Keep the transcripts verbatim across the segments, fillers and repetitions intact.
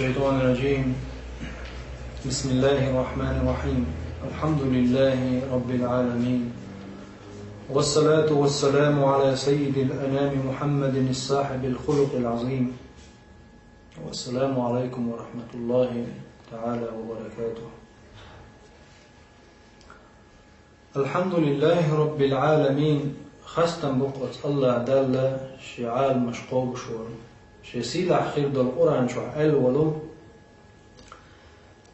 الشيطان الرجيم. بسم الله الرحمن الرحيم. الحمد لله رب العالمين. والصلاة والسلام على سيد الأنام محمد صاحب الخلق العظيم. والسلام عليكم ورحمة الله تعالى وبركاته. الحمد لله رب العالمين. Хастам бу-кх оцу АллахӀ Далла, шен Ӏаламаш кхобуш волу, шен сийлахь хир долу Къуръан чохь аьлла волу: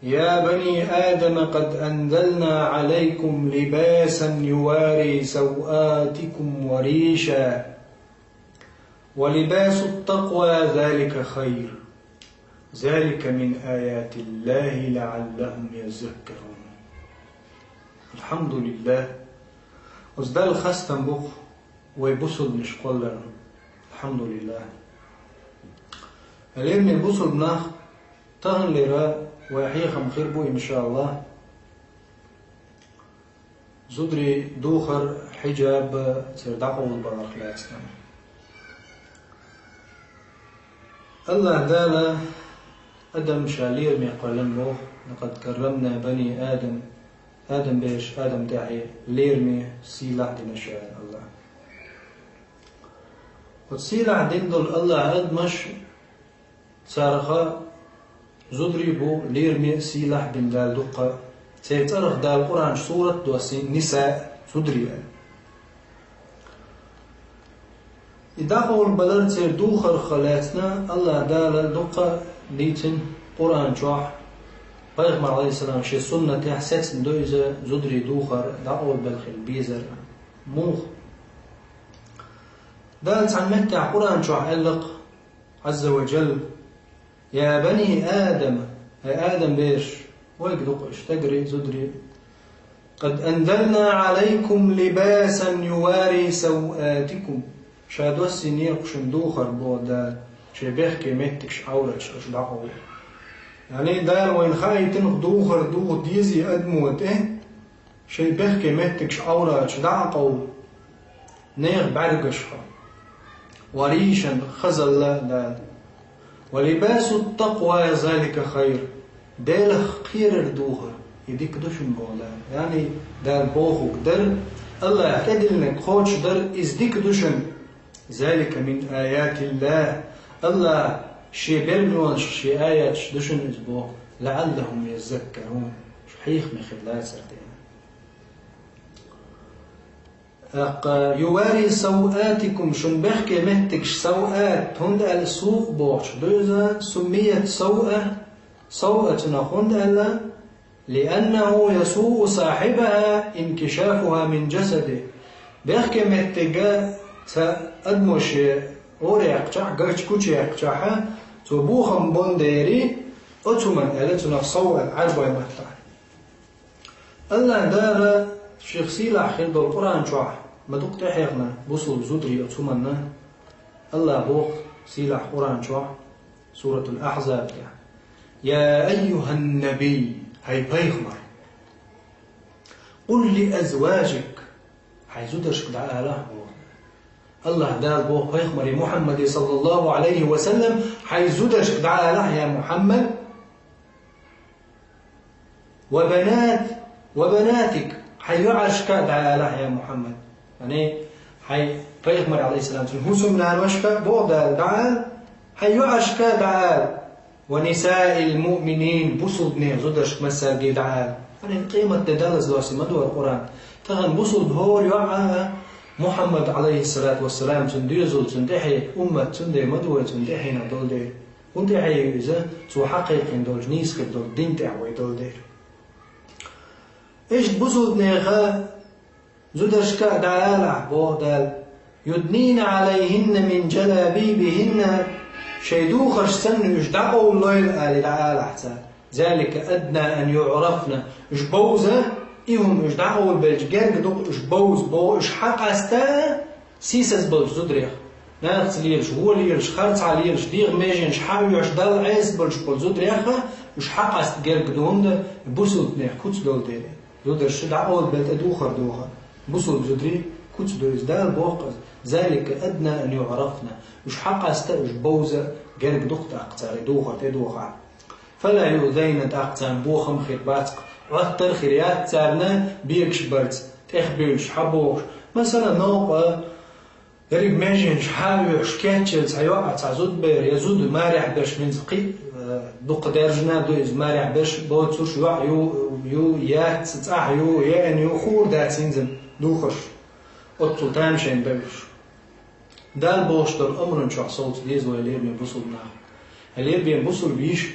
يا بني آدم قد أنزلنا عليكم لباسا يواري سوآتكم وريشا ولباس التقوى ذلك خير ذلك من آيات الله لعلهم يذكرون. الحمد لله. Оцу Далла хастам бу-кх вай бусулбанаш кхолларна. الحمد لله. Лераме бусулба нах, таханлера вай хьехам хир бу, иншааллахӀ, зударий духар, хьиджаб, церан дӀакъовлабаларх лаьцна. АллахӀ Дала адам ша лераме кхоьллина боху: لقد كرمنا بني آدم. Адам бераш, Адам тӀаьхье лераме, сийлахь дина ша АллахӀ. Оцу сийлахь дина долу АллахӀ адамаш, царах зударий бу лераме а, сийлахь а бина Дала дуккха. Церан цӀарах Дала Къуръан чу сурат а доссийна, Ниса, зударий аьлла. И дӀакъовлабалар, церан духарх лаьцна АллахӀ Дала дуккха а дийцина Къуръан чохь. Пайхамар, Ӏалайхиссалам, шен суннатехь сецна ду иза, зударий духар дӀакъовлабелла хила безар. Муха? Дала цхьана меттехь Къуръан чохь аьлла-кх, Ӏазза ва Джалла: يا بني آدم, хӀай Адам бераш, вайга ду-кх уьш, стагарий а, зударий а, قد أنزلنا عليكم لباسا يواري سوآتكم. Ша доссийнера-кх шуна духар, боху Дала, шайн бехке меттигаш, Ӏавраташ аша дӀакъовла. Яъни Дала вайна хаийтина-кх духар духа дезий адамо тӀе, шайн бехке меттигаш, Ӏавраташ дӀа а къовла, нехан бӀаьргашха, ва рийшан, хазалла а Дала. ولباس التقوى ذلك خير. Делах кхерар духар, и дика ду шуна, боху Дала. Яъни Дала бохург дар, АллахӀ тӀедиллинарг кхочушдар, иза дика ду шуна. ذلك من آيات الله. АллахӀ шен бергонаш, шен аяташ ду шуна иза, боху. لعلهم يذكرون. Шу хьехаме хир лацар дела. ТӀаккха, يواري سوآتكم, шун бехке меттигаш, савъат, хӀунда аьлла сувъ бохучух ду иза, سميت سوءة, савъа цунах хӀунда аьлла, لأنه يسوء صاحبها انكشافها من جسده. Бехке меттиг цхьа адамо шен гӀора яьккхичахь, гача кучу яьккхичахь, цо бохам бан дери, оцу хӀуманна аьлла цунах савъа Ӏарбойн маттахь. АллахӀ Дала шех сийлахь хир долу Къуръан чохь ма дукха тӀехьехна бусулба зударий оцу хӀуманна. АллахӀ боху сийлахь Къуръан чохь, Суратул Ахьзаб тӀехь: يا أيها النبي, хӀай пайхамар, قل لأزواجك, хьайн зударшка дӀаалахь, боху. АллахӀ Дала боху пайхамаре Мухьаммаде, саллаллаху Ӏалайхи ва саллам, хьайн зударшка дӀаалахь, я Мухьаммад, وبنات، وبناتك, хьайн йоӀаршка а дӀаалахь, я Мухьаммад. Яъни, хьайн пайхамар, Ӏалайхиссалам, цуьнан хӀусамнаношка а боху Дала дӀаала, хьайн йоӀаршка а дӀаала, ونساء المؤمنين, бусулбанех зударшка массаьрга а дӀаала. Яъни, къематде далазлоси ма ду хӀара Къуръан. Тахана бусулба хӀора йоӀ а, Мухьаммад, Ӏалайхиссалату вассалам, цуьнан доьзал, цуьнан тӀаьхье уммат, цундела ма ду вай цунна тӀаьхьенах долу дела. ХӀунда тӀаьхье ю иза? Цо хьакхайкхина долчу нийса хир долу дин тӀехь вай долу дела. Иштта бусулбанеха зударшка а дӀаалахь, боху Дала: يدنين عليهن من جلابيبهن, шайн духарш санна уьш дӀакъовлалойла, али дӀаалахь цара. ذلك أدنى أن يعرفن, уьш бовза, и хӀума уьш дӀакъовлабелча герга ду-кх уьш бовза, боху, уьш хьакъаста, сийсаз болчу зударех. Нахаца лелаш, вон лелаш, харцахьа лелаш, дегӀан меженаш хьаоьхуш, Далла Ӏеса болуш болу зударех а уьш хьакъаста герга ду, хӀунда бусулбанех куц долу дела. Зударш дӀакъовлабелла тӀедухар доху. Бусулба зударий куц ду иза, Дала боху иза: ذلك أدنى أن يعرفن. Уьш хьакъаста, уьш бовза герга ду-кх тӀаккха цара и духар тӀедохахь. فلا يؤذين, тӀаккха царна бохам хир бац, Ӏоттар хир яц царна бегаш барца, тӀехбуьйлуш, хьабохуш. Масала, новкъа ерриг меженаш хьа а оьхуш, кечъелла цхьа йоӀ, цхьа зудбер, я зуда марехь берш, хӀинца кхин а, э, дукха даьржина ду иза, марехь берш боцурш, йоӀ ю, ю, яц, цӀахь ю, еана ю, хуур дац хӀинца духарш, оццул тамашийна бевллаш. Дала бохуш долу омран чохь совца деза вай, лераме бусулба нах. Лераме бусулба йиша,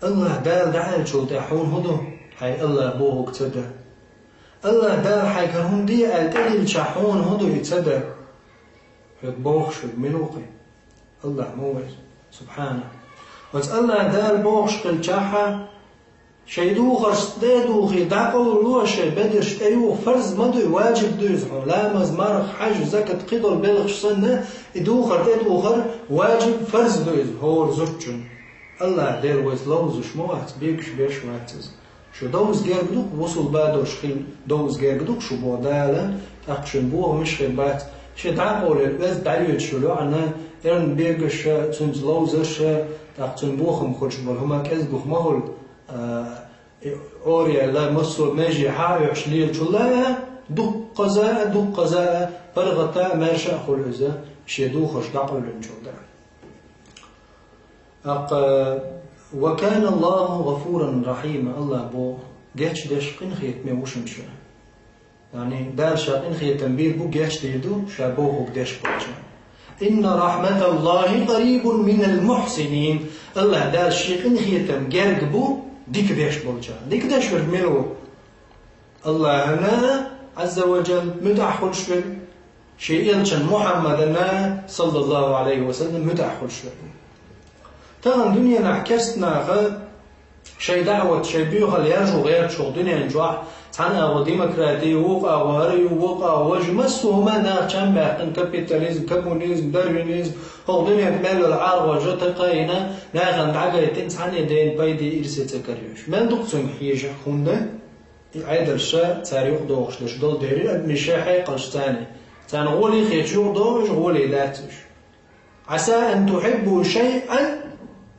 АллахӀ Дала дӀааьллачул тӀаьхьа хьуна хӀун ду, хьайн АллахӀ бохург ца дан? АллахӀ Дала хьайгара хӀума де аьлла тӀедиллича хьуна хӀун ду и ца дан? Хьоьга бохуш верг мила ву кхин? АллахӀ ма ву иза, субхьана. Оцу АллахӀ Дала бохуш хилчахьа, шайн духаршца тӀе а духий, дӀакъовлало шайн бедарш тӀеюха, фарз ма ду и, ваджиб ду иза хьуна. Ламаз, марха, хьаж, закат, кхидолу белхаш санна, и духар тӀедухар ваджиб, фарз ду иза хӀора зудчунна. АллахӀ Дела вайца ловзуш ма вац, бегаш берш а вац иза. Шу довза герга ду-кх, бусулба долуш хила довза герга ду-кх шу, боху Дала, тӀаккха шуна бохамаш хир бац. Шен дӀакъовлийла оьзда дӀайоьду шуна йоӀана, эрна бегаш а, цуьнца ловзарш а, тӀаккха цуьнан бохам хуьлуш болу хӀума кӀезгух ма хуьлу, а, и Ӏораяьлла, массо а меже хьа а оьхуш лелачул а, дуккхаза а, дуккхаза а, паргӀата а, маьрша а хуьлу иза, шен духарш дӀакъевлинчул тӀаьхьа. ТӀаккха, «Ва кана Аллаху гъафуран рахьима», АллахӀ боху, гечдеш, къинхетаме ву шуна Ша. Яъни, Дала Ша къинхетам бийр бу, гечдийр ду Ша бохург деш болчарна. «Инна рахьматаллахи къарибун минал мухьсинин», АллахӀ Дала Шен къинхетам герга бу дика деш болчарна. Дика деш верг мила ву? АллахӀана, Ӏазза ва Джалла, муьтӀахь хуьлуш верг, Шен элчан Мухьаммадана, саллаллаху Ӏалайхи ва саллам, муьтӀахь хуьлуш верг. Тахана дуьненахь керста наха шайн даӀват, шайн буьйхал яржо гӀерташ хӀокху дуьнен чохь, цхьана агӀо демократи, вукху агӀо хӀара ю, вукху агӀо важа, массо а хӀума наха чам баьккхина, капитализм, коммунизм, дарвинизм, хӀокху дуьненна мел йолу ӀаргӀожа такха а йина, нахана дӀагайтина, цхьанне дена пайде, ирсе ца карайоьшу. Мел ду-кх цуьнга хьежа, хӀунда? И Ӏедалша цара юкъадохуш дерш долу дерриг адамийн шайн хьекъалш царна. Царна гӀоле хеташ юкъадоху уьш, гӀоле дац уьш. «Ӏаса ан тухьиббу шайъан»,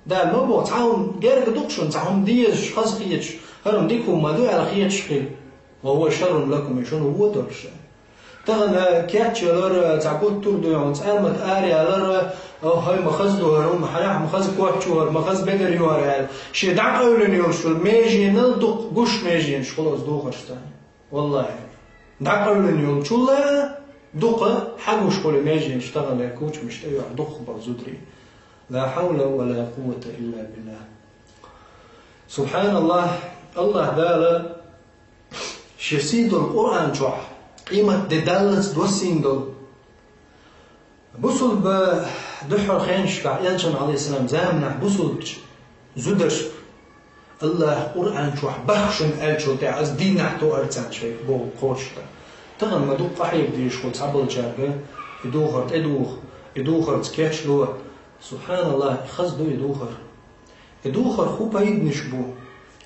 Дала ма боху, цхьа хӀума герга ду-кх шуна, цхьа хӀума дезаш, хаза хеташ, хӀара хӀума дика хӀума ма ду аьлла хеташ хила. «Ва хӀуа шаррун лакум», и шуна вон долуш. Тахана кечъялар, цхьа гуттар а дуй хьуна, цӀармат араялар, хӀай ма хаза ду хӀара хӀума, хьарахь ма хаза коч ю хӀара, ма хаза бедар ю хӀара аьлла. Шен дӀакъевлина йолуш йолу меженал дукха гуш меженаш хуьлу оцу духаршца. ВаллахӀи, дӀакъевлина йолчул а дукха хьагуш хуьлу меженаш тахана кучамаш тӀе юьхь дукха болу зударий. Ла хьавла ва ла къуввата илла биллахӀ. СубхьаналлахӀ, АллахӀ Дала Шен сий долу Къуръан чохь, къемат де даллалц доссийна долу. Бусулба дуьххьара хенашкахь, элчан, Ӏалайхиссалам, заманахь бусулбачу зударшка АллахӀа Къуръан чохь баххашна аьллачул тӀаьхьа, аса дийнахь тоара царна шайга боху кхочушдан. Тахана ма дукха къахьега дезаш хуьлу цхьаболчаьрга, и духар тӀедуха, и духарца кечло. СубхьаналлахӀ, и хаза ду и духар. И духар хӀун пайданаш бу?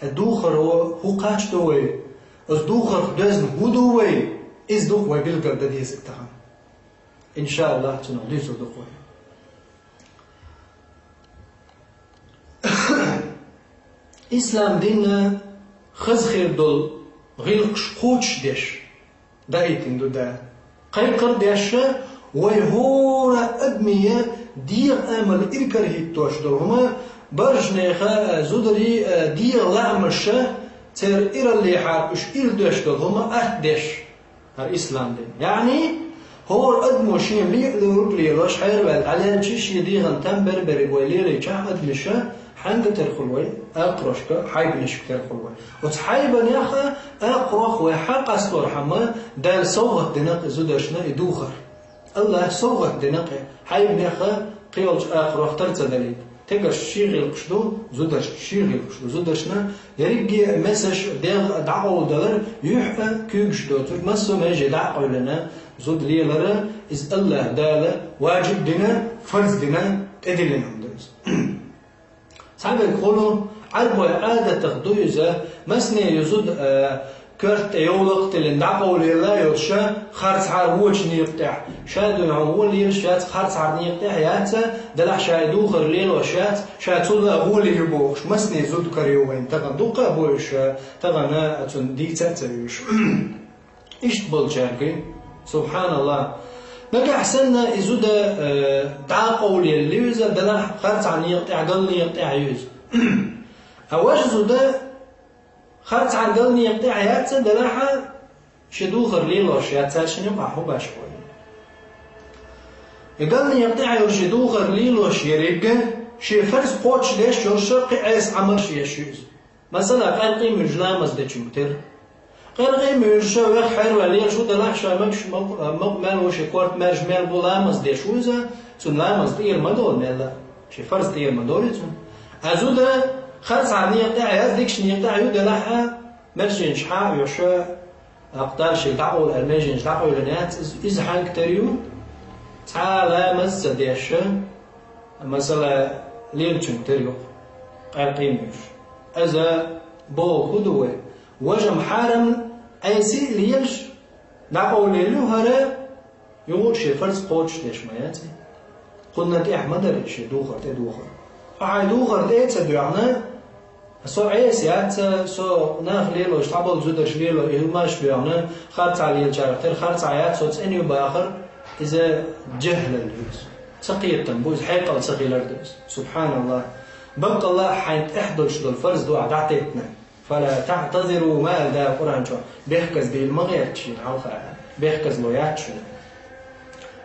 И духаро хӀун кхачадо вай? Оцу духарх доьзна хӀун ду вай? Иза ду-кх вай билгал дан дезарг тахана. ИншааллахӀ, цунах дуьйцур ду-кх вай. Ислам дин хаза хир долу гӀиллакхаш кхочушдеш даийтина ду Дала. Кхайкхар а деш, вай хӀора адамийн дегӀан амал иракарахӀиттош долу хӀума, баржнеха, зударий, дегӀан лаамаш, церан ираллехьара уьш ирдеш долу хӀума атта деш. ХӀара ислам дин. Яъни, хӀора адамо шен ле-, луург лелош, хьерваьлла дӀалелча, шен дегӀан там бербериг вай лелийча, адамаша хьаьнга тера хуьлу вай? Акхарошка, хьайбанашка тера хуьлу вай. Оцу хьайбанех а, акхарох вай хьа къасторхьама, Дала совгӀат дина-кх и зударшна и духар. АллахӀа совгӀат дина-кх и, хьайбанех а, кхийолчу акхарох тара ца далийта. Стегаршна ши гӀиллакхаш ду, зударшна ши гӀиллакхаш ду. Зударшна ерриге а месаш, дегӀ дӀакъовладалар, юьхь а куьйгаш доцург, массо а меже дӀа а къевлина, зуда лелар, иза АллахӀа Дала ваджиб дина, фарз дина, тӀедиллина хӀума ду иза. Цхьаверг хуьлу, Ӏарбойн Ӏадатах ду иза, масане ю зуда, а, коьрта тӀе йовлакх а тиллина, дӀакъовлаелла йолуш, харцахьара вочу некъа тӀехь. Ша дуьйна хьуна вон лелаш яц, харцахьара некъа тӀехь яц, делахь ша и духар лелош яц, ша цул а гӀоле ю бохуш, масане зуда карайо вайна тахана. Дуккха а бу уьш, тахана цунна дийца а ца вуьйш. Иштта болчаьрга, субханаллах. Нагахь санна и зуда, э, дӀакъовлаелла ю иза, делахь харцахьара некъа тӀехь, галла некъа тӀехь ю иза. А важа зуда харцахьара галла некъа тӀехь яц, делахь шен духар лелош яц, цаьршинна юкъахь хӀун баш бу? И галла некъа тӀехь йолу шен духар лелош ерриг, шен фарз кхочушдеш йолуш кхин Ӏеса Ӏамалш еш ю иза. Масала, къаьркъа муьжа ламаз дечуьнга тера. Къаьркъа муьжа ша вех хьерваьлла лелаш ву, делахь ша мегаш мокъ-, мокъа мел ву, шен корта маьрша мел бу, ламаз деш ву иза, цунна ламаз тӀера ма долу мелла, шен фарз тӀера ма долу цунна. А зуда харцахьара некъа тӀехь яц, дикачу некъа тӀехь ю, делахь а, маьршинаш хьа а оьшу, аккха Далла шига дӀакъовла аьлла, маьршинаш дӀакъовлина яц, иза, иза хьаьнга тера ю? Цхьа а ламаз ца деш, масала, лелачуьнга тера ю-кх къаьркъа муьжа. Иза бохург хӀун ду вай? Важа-м хьарам, Ӏеса а лелаш, дӀакъовлаелла ю хӀара, юха а шен фарз кхочушдеш ма яц и. Кхунна тӀехь ма дара и шен духар тӀедухар. Хьо хьайн духар тӀе а ца доьгӀна, со Ӏеса яц, со нах лелош, цхьаболу зударш лело, и хӀумаш а доьгӀна, харцахь лелачарах тера харцахь яц, со цӀена ю бахар, иза жахӀлал ю иза. Ца кхетам бу иза, хьекъал ца хилар ду иза. Субханаллах. Баккъалла а хьайн тӀехь долуш долу фарз ду ахь дӀатеттина. «Фала таътазиру», ма аьлла Дала Къуръан чохь, бехказбийла ма гӀерта шена хьалха, бехказло яц шуна.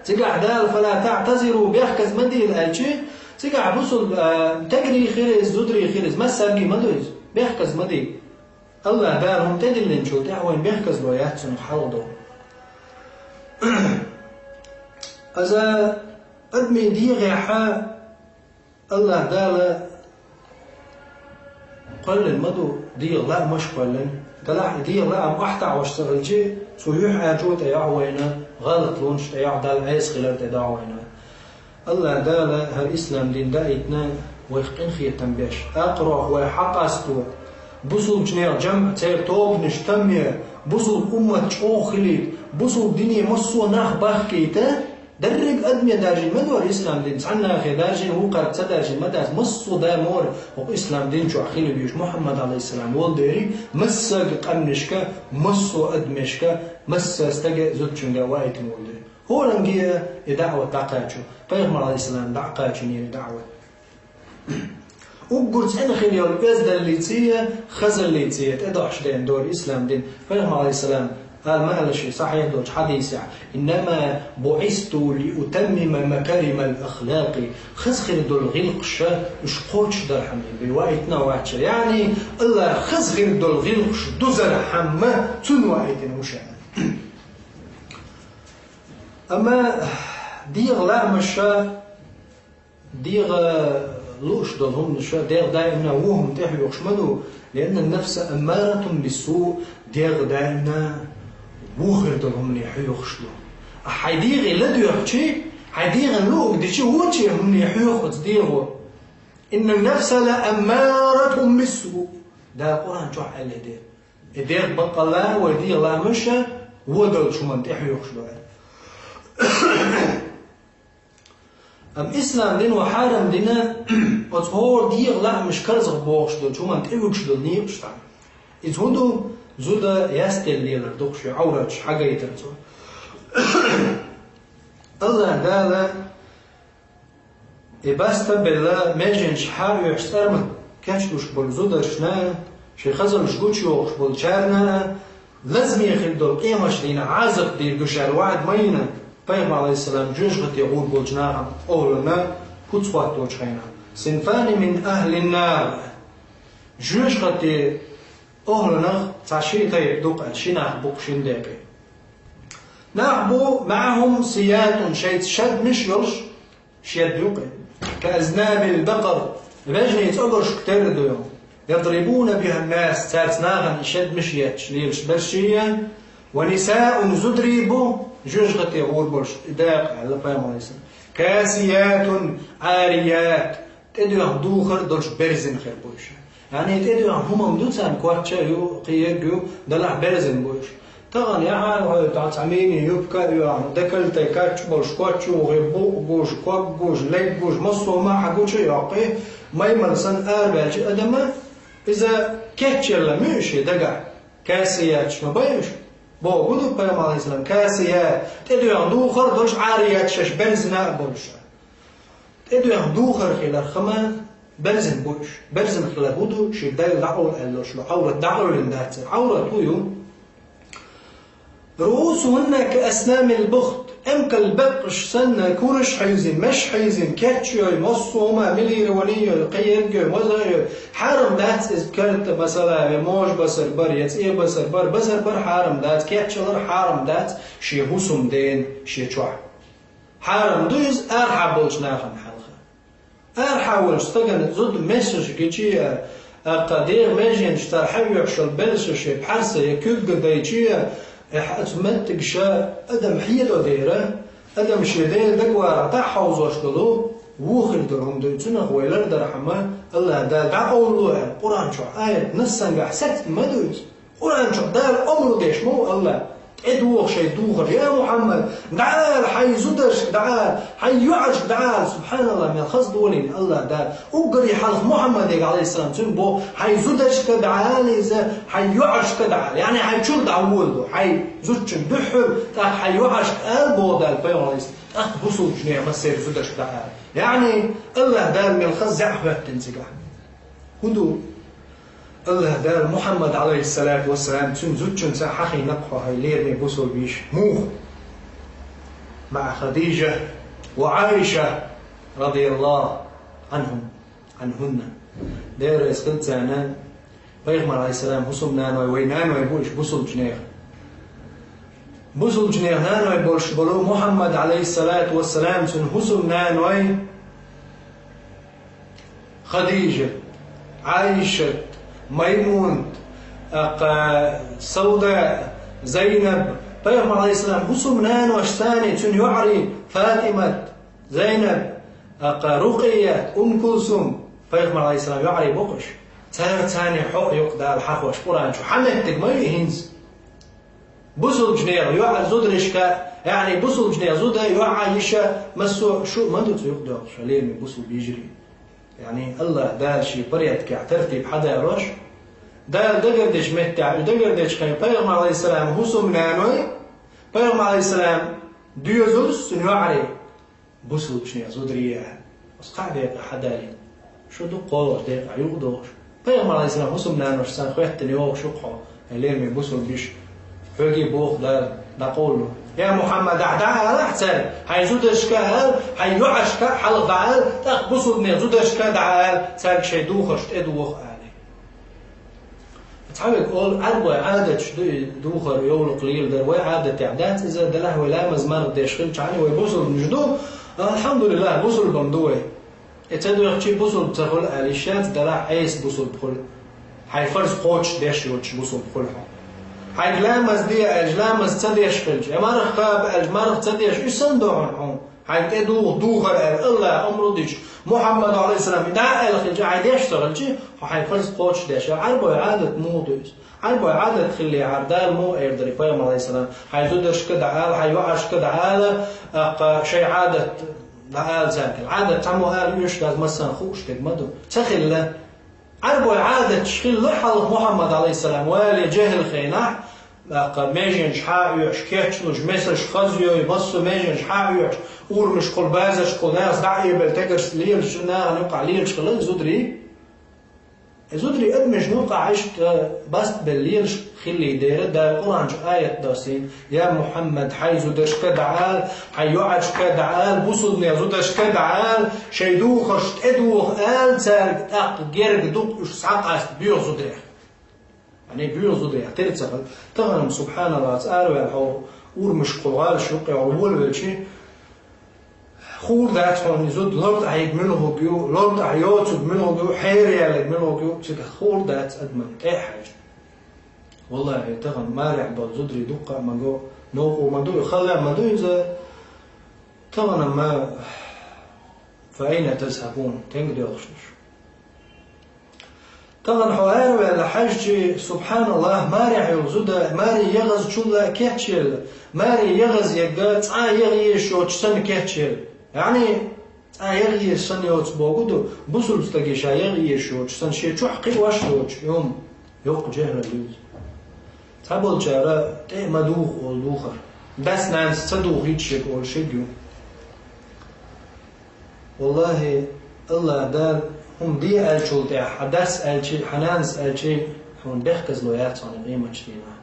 Цигахь Дала «фала таътазиру», бехказ ма дийла аьлчи, цигахь бусул, а, тегарий хир иза, зударий хир иза, массаьргий ма ду иза, бехказ ма дийла. АллахӀ Дала хӀума тӀедиллинчул тӀаьхьа вайн бехказло яц цунах хьалха долу. Аза адамийн дегӀехьа АллахӀ Дала кхоьллина ма ду, дегӀан лаамаш кхоьллина. Делахь и дегӀан лаам охьатаӀош ца хилчи, цу юьхьӀаьржо тӀе йохь вайна, гӀалатлонаш тӀе йохь, Далла Ӏеса хилар тӀе дохь вайна. АллахӀ Дала хӀара ислам дин даийтина вайх къинхетам беш, акхарох вай хьакъасто, бусулбачу нехан жамӀ, церан тобанаш там е, бусулба уммат чӀогӀа хилийта, бусулба дине массо а нах бахкийта, дерриг а адаме даржийна ма ду ислам дин, цхьаннахе даржийна, вукхарга ца даржийна ма дац, массо а да мора хӀокху ислам дин чохь хила везаш Мухьаммад, Ӏалайхиссалам, волу дерриг, массаг а къаьмнашка, массо а адамашка, массо а стага а зудчуьнга ваийтина волу дерриг. ХӀоранге а и даӀват дӀакхачо, пайхамар, Ӏалайхиссалам, дӀа а кхачийнера и даӀват. Уггар цӀена хила йолу оьздаллица а, хазаллица а тӀедохьуш деана дора ислам дин. Пайхамар, Ӏалайхиссалам, ала ма аьлла шен сахьихь долчу хьадисехь: «Иннама буъисту лиутаммима макаримал ахлакъи». Хаза хир долу гӀиллакхаш уьш кхочушдархьама бен ваийтина вац ша. Яъни, АллахӀа хаза хир долу гӀиллакхаш дузархьама цунна ваийтина ву ша. Амма дегӀан лаамаш ша ДегӀа лууш долу хӀуманаш, дегӀ даимна вон хӀума тӀехьоьхуш ма ду, «лианна нафса аммаратун биссу», дегӀ даимна вон хир долу хӀумане хьоьхуш ду. А хьайн дегӀе ладоьгӀчи, хьайн дегӀан луург дичи, вочу хӀумане хьоьху оцу дегӀо. «Инна нафса ла аммаратун биссу», Дала Къуръан чохь аьлла и дегӀ. И дегӀ баккъалла вай дегӀан лаамаш вон долчу хӀуманна тӀехьоьхуш ду аьлла. Амма ислам дин ву хьарам дина оцу хӀора дегӀан лаамаш карзахбохуш долчу хӀуманна тӀевуьгуш долу некъаш тӀехь. Иза хӀун ду? Зуда ястелла лелар ду-кх шен Ӏавраташ хьагайтар цо. АллахӀ Дала и баста а белла, меженаш хьа а оьхуш цӀарма кечлуш болу зударшна, шайн хазаллаш гучуйохуш болчарна, лазаме хир долу къематдийнан Ӏазап дийр ду ша аьлла ваӀда ма йина, пайхамар, Ӏалайхиссалам, жоьжахате гӀур болчу нахана, охӀлана, хӀуц хӀотточу хенахь. «Синфани мин ахлин нар». Жоьжахате охӀланах цхьа ши тайпа ду-кх аьлла, ши нах бу-кх шина декъе. Нах бу, маӀахум сиятун, шайца шадмаш йолуш, шед ю-кх и. Каазнабил бакъар, вежний цӀогуршка терра ду. Ядрибуна бихан нас, цаьрца нахана и шедмаш етташ лелаш берш а, ва нисаун, зударий бу, жоьжахате гӀур болуш, и дакъа аьлла пайхамар, Ӏалайхиссалам. Касиятун, Ӏарият, тӀедоьхна духар долуш берзина хир бу уьш. ЯӀни тӀедоьгӀна хӀума ду царна, коч а ю, кхиерг а ю, делахь берзина бу уьш. Тахана яхьа хьо тӀа цхьа мини юбка а йоьгӀна, декольте кхаччалц болуш, коч юххе букъ гуш, ког гуш, лег гуш, массо а хӀума хьагуча а йоккхий, маймал санна арабаьлча адама, иза кечъелла муьйш шен дагахь, каьсса яьлча ма бай уьш, боху ду пайхамар, Ӏалайхиссалам, каьсса яь, тӀедоьгӀна духар а долуш, Ӏара яьлча шаьш берзина а болуш. ТӀедоьгӀна духар хилар хӀума берзина бу уьш. Берзина хилар хӀун ду? Шен Далла дӀакъовла аьлла долуш ду, Ӏаврат дӀакъевлина дац церан. Ӏаврат хӀун ю? رؤوسهن كأسنام البخت, эмкал беккъаш санна, кураш хьийзина, меш хьийзина, кечйой, массо а хӀума, милировани йой, кхиерг а йой, маза а йой, хьарам дац иза карта, масала, ве можа басар бар, я цӀе басар бар, басар бар хьарам дац, кечъялар хьарам дац шен хӀусамдена шен чохь. Хьарам ду иза арахьа болчу нахана хьалха. Арахьа волчу стагана зуда месаш гича а, аккха дегӀан меженаш цара хьаоьхуш йолу белшаш я пхьарса я куьг а дайча а, эхь оцу меттигаш адам хьедо дера, адам шен Делан дагаварах дӀахьовзош долу, вон хир долу хӀума ду и, цунах вай лардархьама, АллахӀ Дала дӀакъовлало аьлла, Къуръан чохь аят нассангахь сацна ма ду иза. Къуръан чохь Дала омра деш ма ву АллахӀ, тӀедогӀа шайн духар, я Мухьаммад, дӀаала хьайн зударшка, дӀаала хьайн йоӀаршка, дӀаала, субхьаналлахӀ, мел хаза долийна АллахӀ Дала. Уггаре хьалха Мухьаммаде, Ӏалайхиссалам, цуьнга боху, хьайн зударшка дӀаала иза, хьайн йоӀаршка дӀаала. ЯӀни хьайн чуьра дӀаволало, хьайн зудчун дуьххьара, тӀаккха хьайн йоӀаршка ала боху Дала пайхамар, Ӏалайхиссалам, тӀаккха бусулбачу нехан массеран зударшка дӀаала. ЯӀни АллахӀ Дала мел хаза зӀе хӀоьттина цигахь. ХӀун ду? АллахӀ Дала Мухьаммад, Ӏалайхиссалату вассалам, цуьнан зудчуьнца хьахийнакх хьо, хӀай лераме бусулба йиша. Муха? МаӀа Хадижа ва Ӏайша, радияллаху Ӏанхум, Ӏанхунна. Дела реза хилла царна, пайхамар, Ӏалайхиссалам, хӀусамнаной, вай наной бу уьш бусулбачу нехан. Бусулбачу нехан наной болуш болу Мухьаммад, Ӏалайхиссалату вассалам, цуьнан хӀусамнаной, Хадижат, Ӏайшат, Маймунат, аккха Сауда, Зайнаб, пайхамар, Ӏалайхиссалам, хӀусамнанош санна, цуьнан йоӀарий, Фатимат, Зайнаб, аккха Рукъият, Умм Кулсум, пайхамар, Ӏалайхиссалам, йоӀарий боккхуш. Цара царна хьо а юкъа Дала хьахош Къуръан чу. Хьан меттиг ма ю и хӀинца? Бусулбачу нехан йоӀа зударшка, яӀни бусулбачу нехан зуда, йоӀа, йиша, массо а шу а ма ду цу юкъа доьлхуш, лераме бусулба йижарий. ЯӀни АллахӀ Дала шен порядкехь тартиб хьадалош, Дала дагардечу меттехь, уьш дагардечу хенахь пайхамар, Ӏалайхиссалам, хӀусамнаной, пайхамар, Ӏалайхиссалам, доьзалш, цуьнан йоӀарий. Бусулбачу нехан зударий а, оцу кхаа декъа хьадалийна. Шу дукха кхоалгӀачу декъа юкъа дохуш. Пайхамар, Ӏалайхиссалам, хӀусамнанош санна хӀоьттина йогӀуш ю-кх хьо, хӀай лераме бусулба йиша, хьоьга боху Дала, дӀакъовлало. Я Мухьаммад, ахь дӀаалахь цаьрга, хьайн зударшка а ала, хьайн йоӀаршка а хьалха дӀаала, тӀаккха бусулба нехан зударшка а дӀаала, цаьрга шайн духарш тӀедогӀа ала. Цхьаверг олу, Ӏаьрбойн Ӏадаташ ду и духар, йовлакх леладар. Вай Ӏадатехь дац иза, делахь вай ламаз-марха деш хилчахьана, вай бусулбанаш ду, алхьамдулиллахӀ, бусулба ма ду вай. И ца доьхчий бусулба ца хуьлу аьлла йиш яц, делахь Ӏеса бусулба хуьлу. Хьайн фарз кхочушдеш йоцуш бусулба хуьлу хьо. Хьайга ламаз де аьлча, ламаз ца деш хилча, я марха кхаба аьлча, марха ца деш, уьш санна ду хьуна хьуна. Хьайга тӀедугӀу духар аьлла, АллахӀа омра дича, Мухьаммада, Ӏалайхиссалам, и дӀа а аьлла хилча, хьайн деш ца хилча, хьо хьайн фарз кхочушдеш. Ӏаьрбойн Ӏадат муха ду иза? Ӏаьрбойн Ӏадат хиллехьара, Дала муха эр дара пайхамар, Ӏалайхиссалам, хьайн зударшка дӀаала, хьайн йоӀаршка дӀаала, аккха шайн Ӏадат дӀаала цаьрга. Ӏадат цхьаммо ала оьшуш дац, массарна хууш дерг ма ду. Ца хилла. Ӏаьрбойн Ӏадаташ хилла хьалха Мухьаммад, Ӏалайхиссалам, вале жехӀил хенахь, тӀаккха меженаш хьа а оьхуш, кечъеш, месаш хаза йой, массо а меженаш хьа а оьхуш, урамашкахула, базаршкахула нахаца дӀа а эбелла, тӀекаршца лелаш, нахана юкъахь лелаш хилла и зударий. И зударий адамашна юкъахь иштта бастбелла лелаш хилла дера, Дала Къуръан чу аят доссийна: «Я Мухьаммад, хьайн зударшка дӀаала, хьайн йоӀаршка дӀаала, бусулбанех зударшка дӀаала, шайн духарш тӀедуха ала цаьрга, тӀаккха герга дукха уьш схьакъаста боьха зударех». Яъни боьха зударех тера ца хилла. Тахана-м, субхьаналлахӀ, цӀа араваьлла хьо урамашкахула, гӀалаш юккъехула волавелча, хуур дац хьуна и зуда лартӀехь йига муьлхарг ю, лартӀехь йоцург муьлхарг ю, хьераялларг муьлхарг ю, цигахь хуур дац адамна тӀе а хьаьжна. ВаллахӀи, тахана марехь болу зударий дуккха а ма го, новкъа ма ду, хала а ма ду иза. Тахана-м, «Фа айна тазхӀабун?» Тенга доьлхуш ду уьш? Тахана хьо араваьлла хьаьжчи, субхьаналлахӀ, маре хьо йолу зуда, маре ягӀазчул а кечъелла, маре ягӀаз егга цӀа ягӀа езаш йоцуш санна кечъелла. ЯӀни, цӀа ягӀа езаш санна йоцу бохург ду, бусулба стаге ша ягӀа езаш йоцуш санна, шен чохь кхиош а йоцуш, и хӀума йоккха жехӀалалла ю иза. Цхьаболчара тӀе а ма духу олу духар. Дас-нанас ца духийча шега олу шега ю. ВаллахӀи, АллахӀ Дала хӀума де аьллачул тӀаьхьа, хьан дас аьлчи, хьан нанас аьлчи, хьуна бехказло яц хьуна къематчу дийнахь.